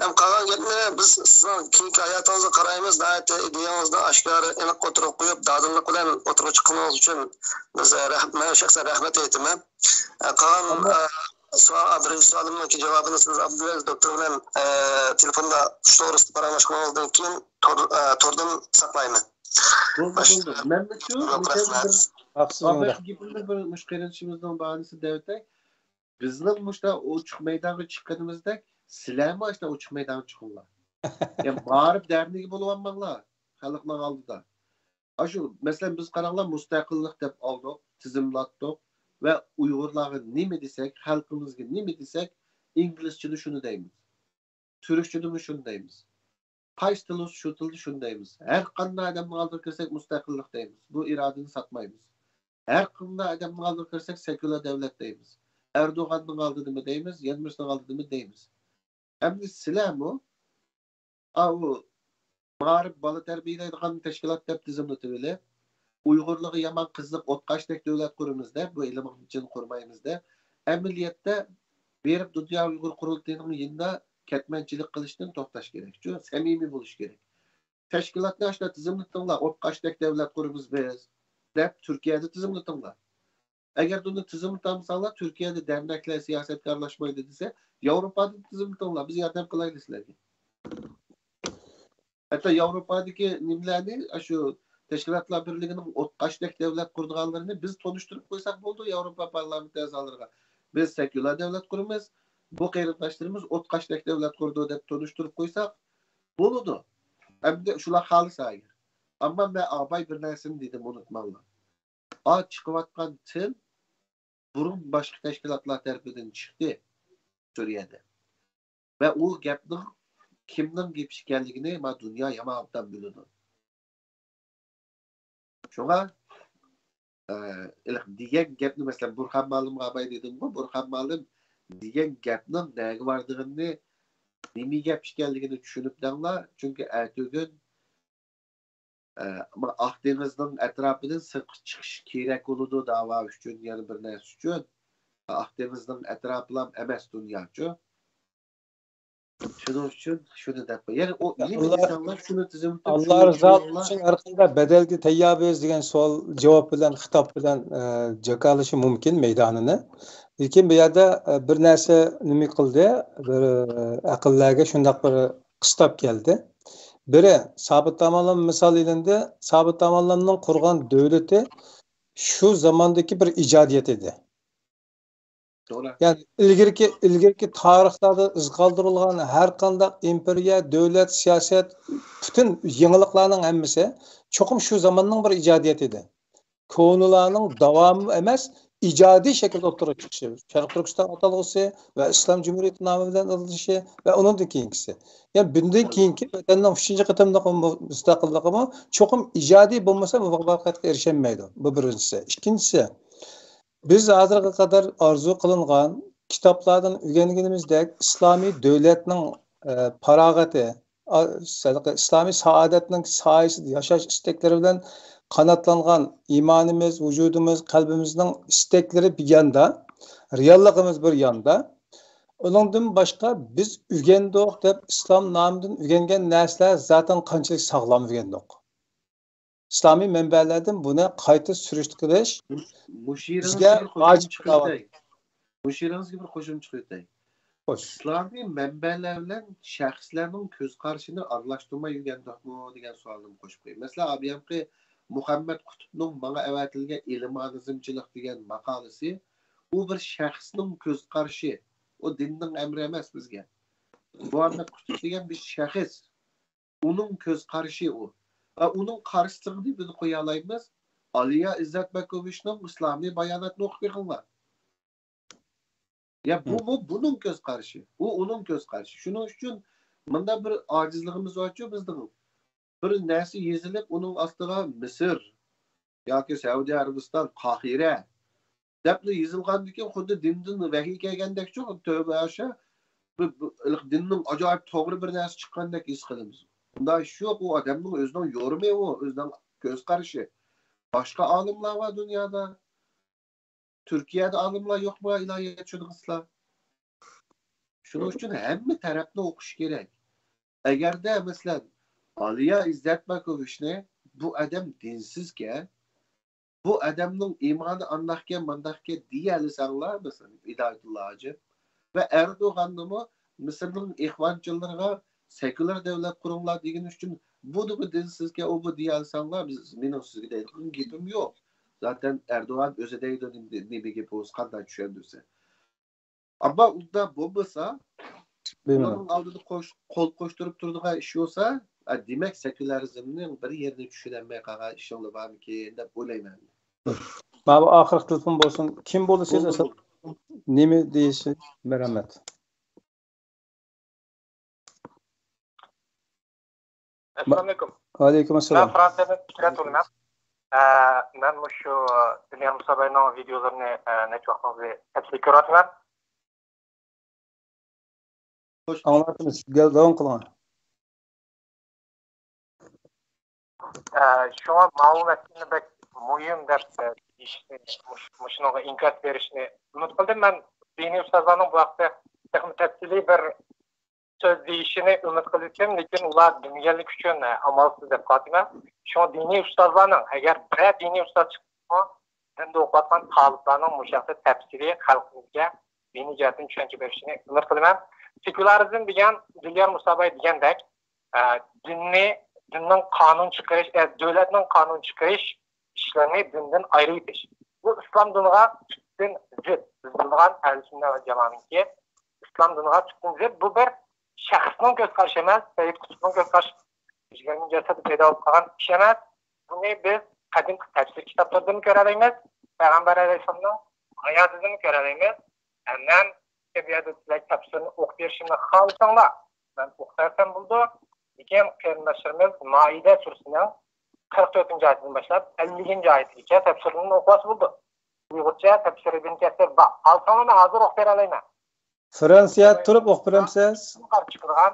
ھەم قالغان گەپنى بىز سىزنىڭ كېيىنكى ھاياتىڭىزغا قارايمىز. ناھايىتى ئىدىيەڭىزنى ئاشكارا، ئېنىق ئوتتۇرىغا قويۇپ، دادىللىق بىلەن ئوتتۇرىغا چىققىنىڭىز ئۈچۈن بىز، ئە، رەھ-، مەن شەخسەن رەھمەت ئېيتىمەن. ئە، قالغان، ئەمما ئە، سوئال، بىرىنچى سوئالىمنىڭكى جاۋابىنى سىز ئابدۇلئەزىز دوكتور بىلەن، ئە، تېلېفوندا ئۇ توغرىسىدا پاراڭلاشقىنىڭىزدىن كېيىن تور-، ئە، توردىن ساقلايمەن. بولدى، بولدى. مەنمۇ شۇ، ياق، مۇشۇ رەھمەت. بىر ئاخىرقى گېپىمنى بىر مۇشۇ قېرىندىشىمىزنىڭ باھانىسىدا دەۋېتەي. بىزنىڭ مۇشۇنداق ئوچۇق مەيدانغا چىققىنىمىزدەك، سىلەرمۇ ئاشۇنداق ئوچۇق مەيدانغا چىقىڭلار. يا مائارىپ دەرنىكى بولۇۋالماڭلار خەلقنىڭ ئالدىدا. ئاشۇ، مەسىلەن، بىز قاراڭلار، مۇستەقىللىق دەپ ئالدۇق، تىزىملاتتۇق ۋە ئۇيغۇرلارغا نېمە دېسەك، خەلقىمىزگە نېمە دېسەك، ئىنگلىزچىدە شۇنى دەيمىز. تۈركچىدىمۇ شۇنى دەيمىز. قايسى تىل بولسا شۇ تىلدا شۇنى دەيمىز. ھەر قانداق ئادەمنىڭ ئالدىغا كىرسەك مۇستەقىللىق دەيمىز. بۇ ئىرادىنى ساتمايمىز. ھەر قانداق ئادەمنىڭ ئالدىغا كىرسەك سېكۇلار دەۋلەت دەيمىز. ئەردوغاننىڭ ئالدىدىمۇ دەيمىز، يەنە بىرسىنىڭ ئالدىدىمۇ دەيمىز. ئەمدى سىلەرمۇ، ئاۋۇ مائارىپ، بالا تەربىيەلەيدىغان تەشكىلات دەپ تىزىملىتىۋېلىپ، ئۇيغۇرلارغا يامان قىزىق ئوتقاشتەك دۆلەت قۇرىمىز دەپ، بۇ ئىلىمغا چىن قۇرمايمىز دەپ، ئەمەلىيەتتە بېرىپ دۇنيا ئۇيغۇر قۇرۇلتىيىنىڭ يېنىدا كەتمەنچىلىك قىلىشتىن توختاش كېرەك. شۇ سەمىمىي بولۇش كېرەك. تەشكىلاتنى ئاشۇنداق تىزىملىتىڭلار، ئوتقاشتەك دۆلەت قۇرىمىز بىز دەپ تۈركىيەدە تىزىملىتىڭلار. ئەگەر بۇنى تىزىملىتالمىساڭلار، تۈركىيەدە دەرنەكلەر سىياسەتكە ئارىلاشمايدۇ دېسە، ياۋروپادىن تىزىملىتىڭلار، بىز ياردەم قىلايلى سىلەرگە. ھەتتا ياۋروپادىكى نېمىلەرنى، ئاشۇ تەشكىلاتلار بىرلىكىنىڭ ئوتقاشتەك دۆلەت قۇرىدىغانلىرىنى بىز تونۇشتۇرۇپ قويساق بولىدۇ ياۋروپا پارلامېنتى ئەزالىرىغا. بىز سېكۇلار دۆلەت قۇرىمىز، بۇ قېرىنداشلىرىمىز ئوتقاشتەك دۆلەت قۇرىدۇ دەپ تونۇشتۇرۇپ قويساق بولىدۇ. ئەمدى شۇلار خالىسا ئەگەر. ئەمما مەن ئاباي بىر نەرسىنى دېدىم، ئۇنتۇماڭلار. ئا، چىقىۋاتقان تىل بۇرۇن باشقا تەشكىلاتلار تەرىپىدىن چىقتى سۈرىيەدە. ۋە ئۇ گەپنىڭ كىمنىڭ گېپى ئىكەنلىكىنى ما دۇنيا يامان ئوبدان بىلىدۇ. شۇڭا، ئە، ئىلىق دېگەن گەپنى، مەسىلەن، بۇرھان مالىمغا ئاباي دېدىمغۇ، بۇرھان مالىم دېگەن گەپنىڭ نەگە بارىدىغىنىنى، نېمە گەپ ئىكەنلىكىنى چۈشىنىپ دەڭلار. چۈنكى ئەتىگۈن ئە، ئاق دېڭىزنىڭ ئەتراپىدىن سىرتقا چىقىش كېرەك بولىدۇ، داۋا ئۈچۈن، يەنە بىر نەرسە ئۈچۈن. ئاق دېڭىزنىڭ ئەتراپىلام ئەمەس دۇنياچۇ. شۇنىڭ ئۈچۈن شۇنى دەپ قوي. يەنى ئۇ نېمە ئاللا، دېسەڭلار، شۇنى تىزىملىتىپ، ئاللا شۇنى رىزاسى چۈشىنىڭلار. ئۈچۈن ھەر قانداق بەدەلگە تەييارمىز دېگەن سوئال، جاۋاب بىلەن، خىتاب بىلەن، ئە، جاكارلىشى مۇمكىن مەيدانىنى. لېكىن بۇ يەردە، ئە، بىر نەرسە نېمە قىلدى، بىر، ئە، ئەقىللەرگە شۇنداق بىر قىستاپ كەلدى. بىرى، سابىت ئاماللام مىسال ئېلىندى. سابىت ئاماللامنىڭ قۇرغان دۆلىتى شۇ زاماندىكى بىر ئىجادىيەت ئىدى. توغرا. يەنى ئىلگىرىكى، ئىلگىرىكى تارىخلاردا ئىز قالدۇرۇلغان ھەر قانداق ئىمپېرىيە، دۆلەت، سىياسەت، پۈتۈن يېڭىلىقلارنىڭ ھەممىسى چوقۇم شۇ زاماننىڭ بىر ئىجادىيىتى ئىدى. كونىلارنىڭ داۋامى ئەمەس، ئىجادىي شەكىلدە ئوتتۇرىغا چىقىشى، شەرقىي تۈركىستان ئاتالغۇسى ۋە ئىسلام جۇمھۇرىيىتى نامى بىلەن ئاتىلىشى ۋە ئۇنىڭدىن كېيىنكىسى. يەنى بۇندىن كېيىنكى ۋەتەننىڭ ئۈچىنچى قېتىملىق مۇ-، مۇستەقىللىقىمۇ چوقۇم ئىجادىي بولمىسا مۇۋەپپەقىيەتكە ئېرىشەلمەيدۇ. بۇ بىرىنچىسى. ئىككىنچىسى، بىز ھازىرغا قەدەر ئارزۇ قىلىنغان، كىتابلاردىن ئۆگەنگىنىمىزدەك ئىسلامىي دۆلەتنىڭ، ئە، پاراغىتى، ئا-، سەدىقە، ئىسلامىي سائادەتنىڭ سايىسىدا ياشاش ئىستەكلىرى بىلەن قاناتلانغان ئىمانىمىز، ۋۇجۇدىمىز، قەلبىمىزنىڭ ئىستەكلىرى بىر ياندا، رېئاللىقىمىز بىر ياندا. ئۇنىڭدىن باشقا بىز ئۆگەندۇق دەپ ئىسلام نامىدىن ئۆگەنگەن نەرسىلەر زاتەن قانچىلىك ساغلام ئۆگەندۇق؟ ئىسلامىي مەنبەلەردىن بۇنى قايتا سۈرۈشتە قىلىش مۇشۇ يېرىڭىزگە بىر قوشۇمچە قىلىۋېتەي. مۇشۇ يېرىڭىزگە بىر قوشۇمچە قىلىۋېتەي. خوش. ئىسلامىي مەنبەلەر بىلەن شەخسلەرنىڭ كۆز قارىشىنى ئارىلاشتۇرماي ئۆگەندۇقمۇ دېگەن سوئالنى قوشۇپ قوياي. مەسىلەن، ئابىيامقى مۇھەممەد قۇتۇپنىڭ ماڭا ئەۋەتىلگەن ئىلمانىزمچىلىق دېگەن ماقالىسى، ئۇ بىر شەخسنىڭ كۆز قارىشى. ئۇ دىننىڭ ئەمرى ئەمەس بىزگە. مۇھەممەد قۇتۇپ دېگەن بىر شەخس. ئۇنىڭ كۆز قارىشى ئۇ. ۋە ئۇنىڭ قارشىسىغا بىز قويالايمىز. ئالىيا ئىززەتبەكوۋىچنىڭ ئىسلامىي باياناتىنى ئوقۇپ بېقىڭلار. يا بۇمۇ بۇنىڭ كۆز قارىشى. بۇ ئۇنىڭ كۆز قارىشى. شۇنىڭ ئۈچۈن مۇنداق بىر ئاجىزلىقىمىز بارچۇ بىزنىڭ. بىر نەرسە يېزىلىپ، ئۇنىڭ ئاستىغا مىسىر ياكى سەئۇدى ئەرەبىستان، قاھىرە دەپلا يېزىلغاندىكىن، خۇددى دىندىن ۋەھىي كەلگەندەكچۇ، تۆۋبە ھاشا، بىر، بىر، دىننىڭ ئاجايىپ توغرا بىر نەرسە چىققاندەك ھېس قىلىمىز. ئۇنداق ئىش يوق، ئۇ ئادەمنىڭ ئۆزىنىڭ يورۇمى ئۇ، ئۆزىنىڭ كۆز قارىشى. باشقا ئالىملار بار دۇنيادا. تۈركىيەدە ئالىملار يوقمۇ، ئىلاھىيەتشۇناسلار؟ شۇنىڭ ئۈچۈن ھەممە تەرەپنى ئوقۇش كېرەك. ئەگەردە، مەسىلەن، ئالىيا ئىززەتبەكوۋىچنى بۇ ئادەم دىنسىزكەن، بۇ ئادەمنىڭ ئىمانى ئانداقكەن، مانداقكەن دېيەلىسەڭلار، مەسىلەن، ھىدايەتۇللا ھاجى ۋە ئەردوغاننىمۇ مىسىرنىڭ ئىخۋانچىلىرىغا سېكۇلار دۆلەت قۇرۇڭلار دېگىنى ئۈچۈن، بۇ دېگۇ دىنسىزكەن، ئۇ بۇ دېيەلىسەڭلار، بىز، مېنىڭ سىزگە دەيدىغان گېپىم يوق. زاتەن ئەردوغان ئۆزى دەيدۇ، نېمە، نېمە گېپى بولسا، قانداق چۈشەندۈرسە. ئەمما ئۇنداق بولمىسا، بىمەنە. ئۇنىڭ ئالدىدا قوش-، قول قوشتۇرۇپ تۇرىدىغان ئىش بولسا، ئا، دېمەك، سېكۇلارىزمنىڭ بىر يېرىنى چۈشىنەلمەي قالغان ئىشىڭلار بارمىكىن دەپ ئويلايمەن. ماۋۇ ئاخىرقى تېلېفون بولسۇن. كىم بولدى سىز؟ بولدى، ئەسلى بولدى. نېمە دېيىشى؟ مەرھەمەت. ئەسسالامۇئەلەيكۇم. ۋەئەلەيكۇم ئەسسالام. مەن فرانسىيەدىن پىكرەت بولىمەن. ئە، مەن مۇشۇ دىليار مۇساباينىڭ ۋىدىيولىرىنى، ئە، نەچچە ۋاقىتتىن بېرى تەپسىلىي كۆرۈۋاتىمەن. خوش. ئاڭلاۋاتىمىز. گەل، داۋام قىلىڭ. ئە، شۇڭا ماۋۇ مەسىلىنى بەك مۇھىم دەپ، ئە، دېيىشنى، مۇش-، مۇشۇنىڭغا ئىنكاس بېرىشنى ئۈمىد قىلدىم. مەن دىنىي ئۇستازلارنىڭ بۇ ھەقتە تېخىمۇ تەپسىلىي بىر سۆز دېيىشىنى ئۈمىد قىلىۋىدىم، لېكىن ئۇلار دېمىگەنلىكى ئۈچۈن، ئە، ئامالسىز دەپ قالدىم. شۇڭا دىنىي ئۇستازلارنىڭ، ئەگەر بىرەر دىنىي ئۇستاز چىقسىمۇ، دىندا ئوقۇۋاتقان تالىپلارنىڭ مۇشۇ ھەقتە تەپسىلىي خەلقىمىزگە دىنىي جەھەتتىن چۈشەنچە بېرىشىنى ئۈمىد قىلىمەن. سېكۇلارىزم دېگەن، دىليار مۇساباي دېگەندەك، ئە، دىننى، دىننىڭ قانۇن چىقىرىش، ئە، دۆلەتنىڭ قانۇن چىقىرىش ئىشلىرىنى دىندىن ئايرىۋېتىش. بۇ ئىسلام دىنىغا تۈپتىن زىت. بىز بىلىدىغان ئەھلى سۈننە ۋە جامائەنىڭكى ئىسلام دىنىغا تۈپتىن زىت. بۇ بىر شەخسنىڭ كۆز قارىشى ئەمەس، سەييىد قۇتۇبنىڭ كۆز قارىشى، يىگىرمىنچى ئەسىردە پەيدا بولۇپ قالغان ئىش ئەمەس. بۇنى بىز قەدىمكى تەپسىر كىتابلىرىدىمۇ كۆرەلەيمىز، پەيغەمبەر ئەلەيھىسسالامنىڭ ھاياتىدىمۇ كۆرەلەيمىز. مەن بۇ يەردە سىلەرگە تەپسىرنى ئوقۇپ بېرىشىمنى خالىساڭلار، مەن ئوقۇپ بەرسەم بولىدۇ. لېكىن قېرىنداشلىرىمىز مائىدە سۈرىسىنىڭ قىرىق تۆتىنچى ئايىتىدىن باشلاپ ئەللىكىنچى ئايىتىگىچە تەپسىرلىرىنى ئوقۇۋالسا بولىدۇ. ئۇيغۇرچە تەپسىرى ئىبن كەسىر بار. ئالساڭلار مەن ھازىر ئوقۇپ بېرەلەيمەن. فرانسىيەدە تۇرۇپ ئوقۇپ بېرەمسىز؟ قارشى چىقىدىغان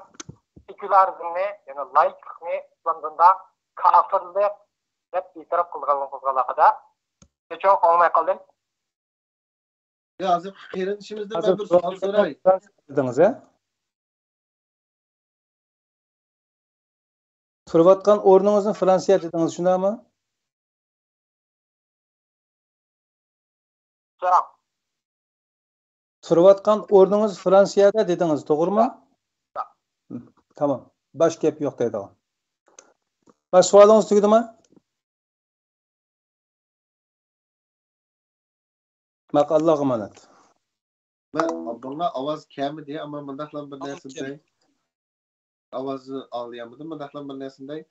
سېكۇلارىزمنى، يەنى لايىكلىقنى ئىسلام دىنىدا كاپىرلىق دەپ ئېتىراپ قىلغانلىقىڭىزغا ئالاقىدار. نېچۈن ئاڭلىماي قالدىم؟ يا، ھازىر قېرىندىشىمىزدىن مەن بىر سوئال سوراي. دېدىڭىز، ھە؟ تۇرۇۋاتقان ئورنىڭىزنى فرانسىيە دېدىڭىز، شۇنداقمۇ؟ سوراڭ. تۇرۇۋاتقان ئورنىڭىز فرانسىيەدە دېدىڭىز، توغرىمۇ؟ ياق. ياق. تامام. باش گەپ يوق دەيدىغان. باش سوئالىڭىز تۈگىدىما؟ ماقاللارغا ئامانەت. مەن بۇنىڭغا ئاۋاز كەلمىدى، ئەمما مۇنداقلا بىر نەرسىنى دەي. ئاۋازنى ئاڭلىيالمىدىم، مۇنداقلا بىر نەرسىنى دەي.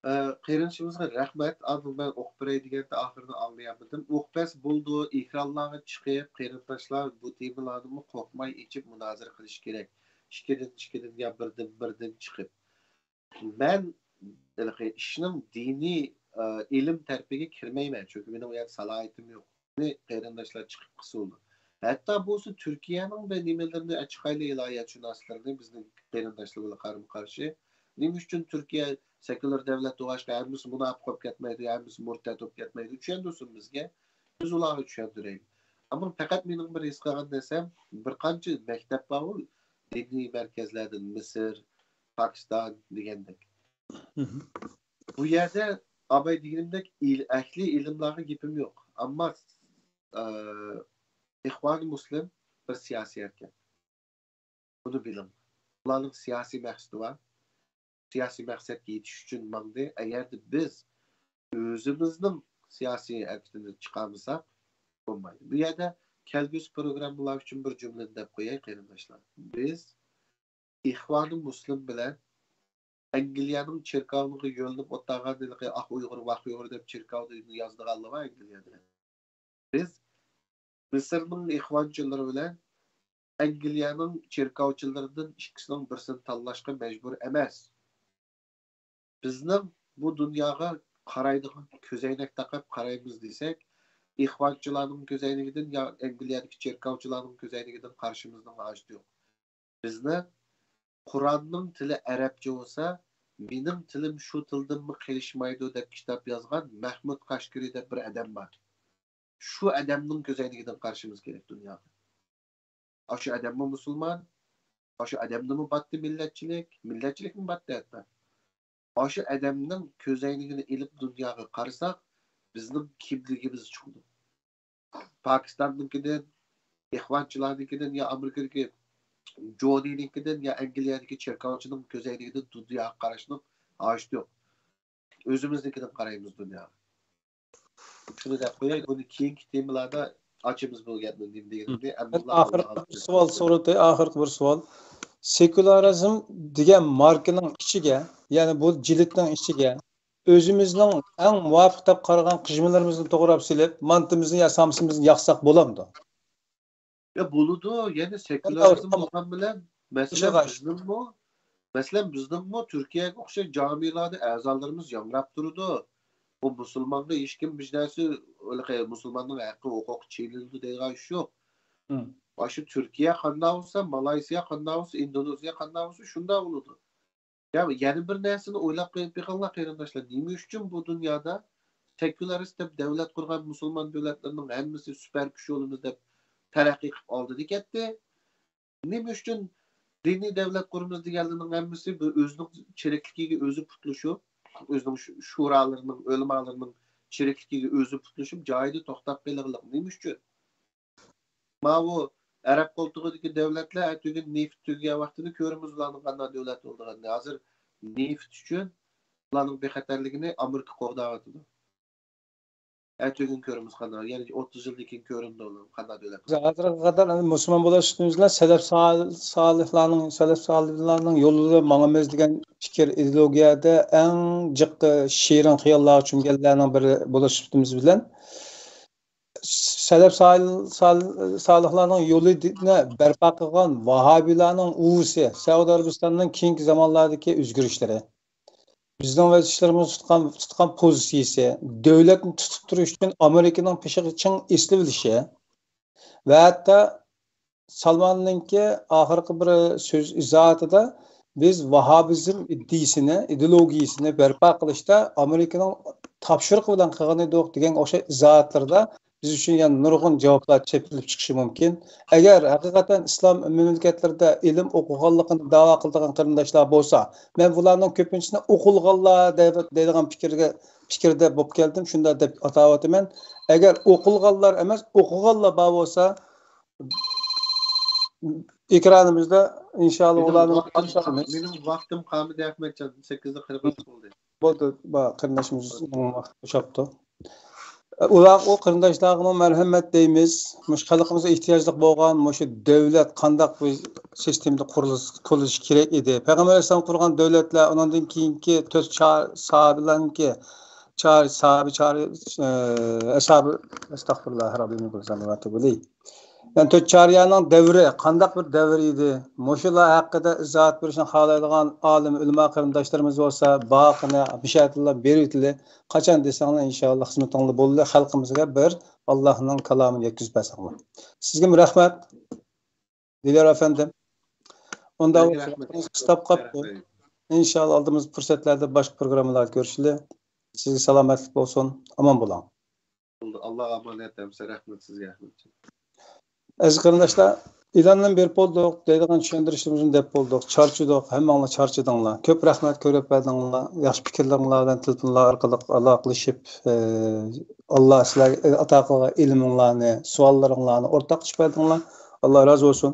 ئە، قېرىندىشىمىزغا رەھمەت. ئاندىن مەن ئوقۇپ بېرەي دېگەندە ئاخىرىنى ئاڭلىيالمىدىم. ئوقۇپ بەرسە بولىدۇ، ئېكرانلارغا چىقىپ، قېرىنداشلار بۇ تېمىلارنىمۇ قورقماي ئېچىپ مۇنازىرە قىلىش كېرەك. ئىككىدىن، ئىككىدىن يا بىردىن، بىردىن چىقىپ. مەن ھېلىقى ئىشنىڭ دىنىي، ئە، ئىلىم تەرىپىگە كىرمەيمەن، چۈنكى مېنىڭ ئۇ يەردە سالاھىيىتىم يوق. قېرىنداشلار چىقىپ قىلسا بولىدۇ. ھەتتا بولسا تۈركىيەنىڭ بىر نېمىلىرىنى ئاچىقايلى، ئىلاھىياتشۇناسلىرىنى، بىزنىڭ قېرىنداشلار بىلەن قارىمۇ قارشى. نېمە ئۈچۈن تۈركىيە سېكۇلار دۆلەت بولغاچقا ھەممىسى مۇناپىق بولۇپ كەتمەيدۇ، ھەممىسى مۇرتەت بولۇپ كەتمەيدۇ؟ چۈشەندۈرسۇن بىزگە. بىز ئۇلارغا چۈشەندۈرەيلى. ئەمما پەقەت مېنىڭ بىر ھېس قىلغان نەرسەم، بىر قانچە مەكتەپ بار، ئۇ دىنىي مەركەزلەردىن مىسىر، پاكىستان دېگەندەك. بۇ يەردە ئاباي دېگىنىمدەك ئىل-، ئەھلى ئىلىملارغا گېپىم يوق. ئەمما، ئە، ئىخۋان مۇسلىم بىر سىياسىي ھەرىكەت. بۇنى بىلىڭ. ئۇلارنىڭ سىياسىي مەقسىتى بار. سىياسىي مەقسەتكە يېتىش ئۈچۈن ماڭدى. ئەگەردە بىز ئۆزىمىزنىڭ سىياسىي ھەرىكىتىنى چىقارمىساق بولمايدۇ. بۇ يەردە كەلگۈسى پروگراممىلار ئۈچۈن بىر جۈملىنى دەپ قوياي، قېرىنداشلار. بىز ئىخۋانى مۇسلىم بىلەن ئەنگلىيەنىڭ چېركاۋىغا يۆلىنىپ ئولتۇرغان ھېلىقى ئاق ئۇيغۇر، ۋاق ئۇيغۇر دەپ چېركاۋدا يازىدىغانلار بار ئەنگلىيەدە. بىز مىسىرنىڭ ئىخۋانچىلىرى بىلەن ئەنگلىيەنىڭ چېركاۋچىلىرىدىن ئىككىسىنىڭ بىرسىنى تاللاشقا مەجبۇر ئەمەس. بىزنىڭ بۇ دۇنياغا قارايدىغان كۆزەينەك تاقاپ قارايمىز دېسەك، ئىخۋانچىلارنىڭ كۆزەينىكىدىن يا ئەنگلىيەدىكى چېركاۋچىلارنىڭ كۆزەينىكىدىن قارىشىمىزنىڭ ھاجىتى يوق. بىزنىڭ قۇرئاننىڭ تىلى ئەرەبچە بولسا، مېنىڭ تىلىم شۇ تىلدىنمۇ قېلىشمايدۇ دەپ كىتاب يازغان مەھمۇد قەشقىرى دەپ بىر ئادەم بار. شۇ ئادەمنىڭ كۆزەينىكىدىن قارىشىمىز كېرەك دۇنياغا. ئاشۇ ئادەممۇ مۇسۇلمان، ئاشۇ ئادەمدىمۇ باتتى مىللەتچىلىك، مىللەتچىلىكمۇ باتتى ھەتتا. ئاشۇ ئادەمنىڭ كۆزەينىكىنى ئېلىپ دۇنياغا قارىساق، بىزنىڭ كىملىكىمىز چىقىدۇ. پاكىستاننىڭكىدىن، ئىخۋانچىلارنىڭكىدىن يا ئامېرىكىدىكى جونىنىڭكىدىن يا ئەنگلىيەدىكى چېركاۋچىنىڭ كۆزەينىكىدىن دۇنياغا قاراشنىڭ ھاجىتى يوق. ئۆزىمىزنىڭكىدىن قارايمىز دۇنياغا. شۇنى دەپ قوياي، بۇنى كېيىنكى تېمىلاردا ئاچىمىز بۇ گەپنى، نېمە دېگىنىمنى. ئەمدىلا ئاخىرقى بىر سوئال سورىدى، ئاخىرقى بىر سوئال. سېكۇلارىزم دېگەن ماركىنىڭ ئىچىگە، يەنى بۇ جىلىتنىڭ ئىچىگە ئۆزىمىزنىڭ ئەڭ مۇۋاپىق دەپ قارىغان قىژمىلىرىمىزنى توغراپ سېلىپ، مانتىمىزنى يا سامسىمىزنى ياقساق بولامدۇ؟ يا بولىدۇ، يەنى سېكۇلارىزم بولغان بىلەن، مەسىلەن، بىزنىڭمۇ، مەسىلەن، بىزنىڭمۇ تۈركىيەگە ئوخشاش جامىلاردا ئەزالىرىمىز ياڭراپ تۇرىدۇ. بۇ مۇسۇلمانغا ھېچكىم ھېچ نەرسە، ھېلىقى مۇسۇلماننىڭ ھەققى، ھوقۇقى چېلىنىدۇ دەيدىغان ئىش يوق. مم. ئاشۇ تۈركىيە قانداق بولسا، مالايسىيا قانداق بولسا، ئىندونېزىيە قانداق بولسا، شۇنداق بولىدۇ. يا، يەنە بىر نەرسىنى ئويلاپ قېلىپ بېقىڭلار، قېرىنداشلار. نېمە ئۈچۈن بۇ دۇنيادا سېكۇلارىست دەپ دۆلەت قۇرغان مۇسۇلمان دۆلەتلىرىنىڭ ھەممىسى سۈپەر كۈچ بولىمىز دەپ تەرەققىي قىلىپ ئالدىدا كەتتى؟ نېمە ئۈچۈن دىنىي دۆلەت قۇرىمىز دېگەنلەرنىڭ ھەممىسى بىر ئۆزىنىڭ چىرىكلىكىگە ئۆزى پۇتلىشىپ، ئۆزىنىڭ شۇ-، شۇرالىرىنىڭ، ئۆلىمالىرىنىڭ چىرىكلىكىگە ئۆزى پۇتلىشىپ، جايىدا توختاپ قېلىغلىق؟ نېمە ئۈچۈن؟ ماۋۇ ئەرەب قولتۇقىدىكى دۆلەتلەر ئەتىگۈن نېفىت تۈگىگەن ۋاقتىدا كۆرىمىز ئۇلارنىڭ قانداق دۆلەت بولىدىغانىنى. ھازىر نېفىت ئۈچۈن ئۇلارنىڭ بىخەتەرلىكىنى ئامېرىكا قوغداۋاتىدۇ. ئەتىگۈن كۆرىمىز قانداق، يەنى ئوتتۇز يىلدىن كېيىن كۆرۈندى ئۇلار قانداق دۆلەت. ھازىرغا قەدەر ئەمدى مۇسۇلمان بولۇش ئۈستىمىز بىلەن سەلەف سال-، سالىھلارنىڭ، سەلەف سالىھلارنىڭ يولىدا ماڭىمىز دېگەن پىكىر ئىدېئولوگىيەدە ئەڭ جىق شېرىن خىياللارغا چۆمگەنلەرنىڭ بىرى بولۇش سۈپىتىمىز بىلەن، سەلەف سال-، سال-، سالىھلارنىڭ يولىنى بەرپا قىلغان ۋاھابىيلارنىڭ ئۇۋىسى، سەئۇدى ئەرەبىستاننىڭ كېيىنكى زامانلاردىكى ئۆزگىرىشلىرى، بىزنىڭ ۋەتەنداشلىرىمىز تۇتقان، تۇتقان پوزىتسىيىسى، دۆلەتنى تۇتۇپ تۇرۇش ئۈچۈن ئامېرىكىنىڭ پېشىغا چىڭ ئېسىلىۋېلىشى ۋە ھەتتا سالماننىڭكى ئاخىرقى بىر سۆز ئىزاھاتىدا، بىز ۋاھابىزم ئىدىيىسىنى، ئىدېئولوگىيىسىنى بەرپا قىلىشتا ئامېرىكىنىڭ تاپشۇرۇقى بىلەن قىلغان ئىدۇق دېگەنگە ئوخشاش ئىزاھاتلىرىدا بىز ئۈچۈن يەنە نۇرغۇن جاۋابلار تېپىلىپ چىقىشى مۇمكىن. ئەگەر ھەقىقەتەن ئىسلام مەملىكەتلىرىدە ئىلىم ئوقۇغانلىقىنى داۋا قىلىدىغان قېرىنداشلار بولسا، مەن بۇلارنىڭ كۆپىنچىسىنى ئوقۇلغانلار دەي-، دەيدىغان پىكىرگە، پىكىردە بولۇپ كەلدىم، شۇنداق دەپ ئاتاۋاتىمەن. ئەگەر ئوقۇلغانلار ئەمەس، ئوقۇغانلار بار بولسا، ئېكرانىمىزدا ئىنشاللا ئۇلارنى قارشى ئالىمىز. مېنىڭ ۋاقتىم قالمىدى، ئەخمەتجان، سەككىزدە قىرىق بەش بولدى. بولدى، بار، قېرىنداشىمىز ۋاقتى بوشاپتۇ. ئۇلار، ئۇ قېرىنداشلارغىمۇ مەرھەمەت دەيمىز. مۇشۇ خەلقىمىزگە ئېھتىياجلىق بولغان مۇشۇ دۆلەت قانداق بىر سىستېمىدا قۇرۇلۇش-، قۇرۇلۇشى كېرەك ئىدى. پەيغەمبەر ئەلەيھىسسالام قۇرغان دۆلەتلەر، ئۇنىڭدىن كېيىنكى تۆت چا-، ساھابىلەرنىڭكى چارى، ساھابى چارى، ئە، ئەسھابى، ئەستەغپۇرۇللا، رەببىمنى قۇلسام ۋە تۇبۇلى. يەنى تۆت چارىيانىڭ دەۋرى قانداق بىر دەۋر ئىدى؟ مۇشۇلار ھەققىدە ئىزاھات بېرىشنى خالايدىغان ئالىم، ئۆلىما قېرىنداشلىرىمىز بولسا، بارلىقىنى مۇشەدىلا بېرىۋېتىلى. قاچان دېسەڭلار، ئىنشاللا خىزمىتىڭلار بولدى. خەلقىمىزگە بىر ئاللاھنىڭ كالامىنى يەتكۈزۈپ بەرسەڭلار. سىزگىمۇ رەھمەت، دىليار ئەپەندىم. ئۇنداق بولسا، ۋاقتىمىز قىستاپ قاپتۇ. ئىنشاللا ئالدىمىزدىكى پۇرسەتلەردە باشقا پروگراممىلاردا كۆرۈشىلى. سىزگە سالامەتلىك بولسۇن. ئامان بولۇڭ. بولدى. ئاللاغا ئامانەت ھەمسە. رەھمەت سىزگە، ئەخمەتجان. ئەزىز قېرىنداشلار، ئېلاندىن بېرىپ بولدۇق، دەيدىغان چۈشەندۈرۈشلىرىمىزنى دەپ بولدۇق. چارچىدۇق، ھەممىڭلار چارچىدىڭلار. كۆپ رەھمەت كۆرۈپ بەردىڭلار. ياخشى پىكىرلىرىڭلار بىلەن تېلېفونلار ئارقىلىق ئالاقىلىشىپ، ئى، ئاللا سىلەرگە ئاتا قىلغان ئىلمىڭلارنى، سوئاللىرىڭلارنى ئورتاقلىشىپ بەردىڭلار. ئاللا رازى بولسۇن.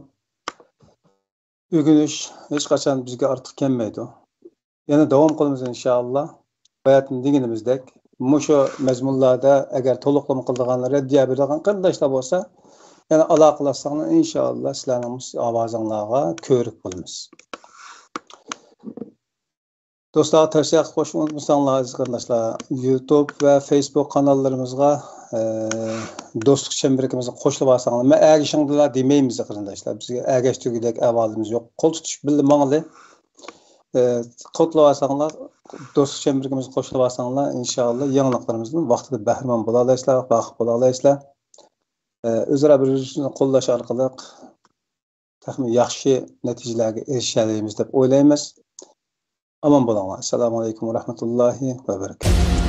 ئۆگىنىش ھېچقاچان بىزگە ئارتۇق كەلمەيدۇ. يەنە داۋام قىلىمىز ئىنشائاللا. باياتىن دېگىنىمىزدەك، مۇشۇ مەزمۇنلاردا ئەگەر تولۇقلىما قىلىدىغان، رەددىيە بېرىدىغان قېرىنداشلار بولسا، يەنە ئالاقىلەشسەڭلار، ئىنشائاللا سىلەرنىڭ ئاۋازىڭلارغا كۆۋرۈك بولىمىز. دوستلارغا تەۋسىيە قىلىپ قويۇشنى ئۇنتۇمىساڭلار، ئەزىز قېرىنداشلار، يۇتۇب ۋە فېيسبۇك قاناللىرىمىزغا، ئە، دوستلۇق چەمبىرىكىمىزگە قوشۇلۇۋالساڭلار. مەن ئەگىشىڭلار دېمەيمىز، قېرىنداشلار. بىزگە ئەگەشتۈرگۈدەك ئەھۋالىمىز يوق. قول تۇتۇشۇپ بىللە ماڭىلى. ئە، قوتلىۋالساڭلار، دوستلۇق چەمبىرىكىمىزگە قوشۇلۇۋالساڭلار، ئىنشائاللا يېڭىلىقلىرىمىزدىن ۋاقتىدا بەھرىمەن بولالايسىلەر، ۋاقىپ بولالايسىلەر. ئە، ئۆزئارا بىر-بىرىمىزنى قوللاش ئارقىلىق تېخىمۇ ياخشى نەتىجىلەرگە ئېرىشەلەيمىز دەپ ئويلايمىز. ئامان بولۇڭلار. ئەسسالامۇ ئەلەيكۇم ۋە رەھمەتۇللاھى ۋە بەرىكاتۇھ.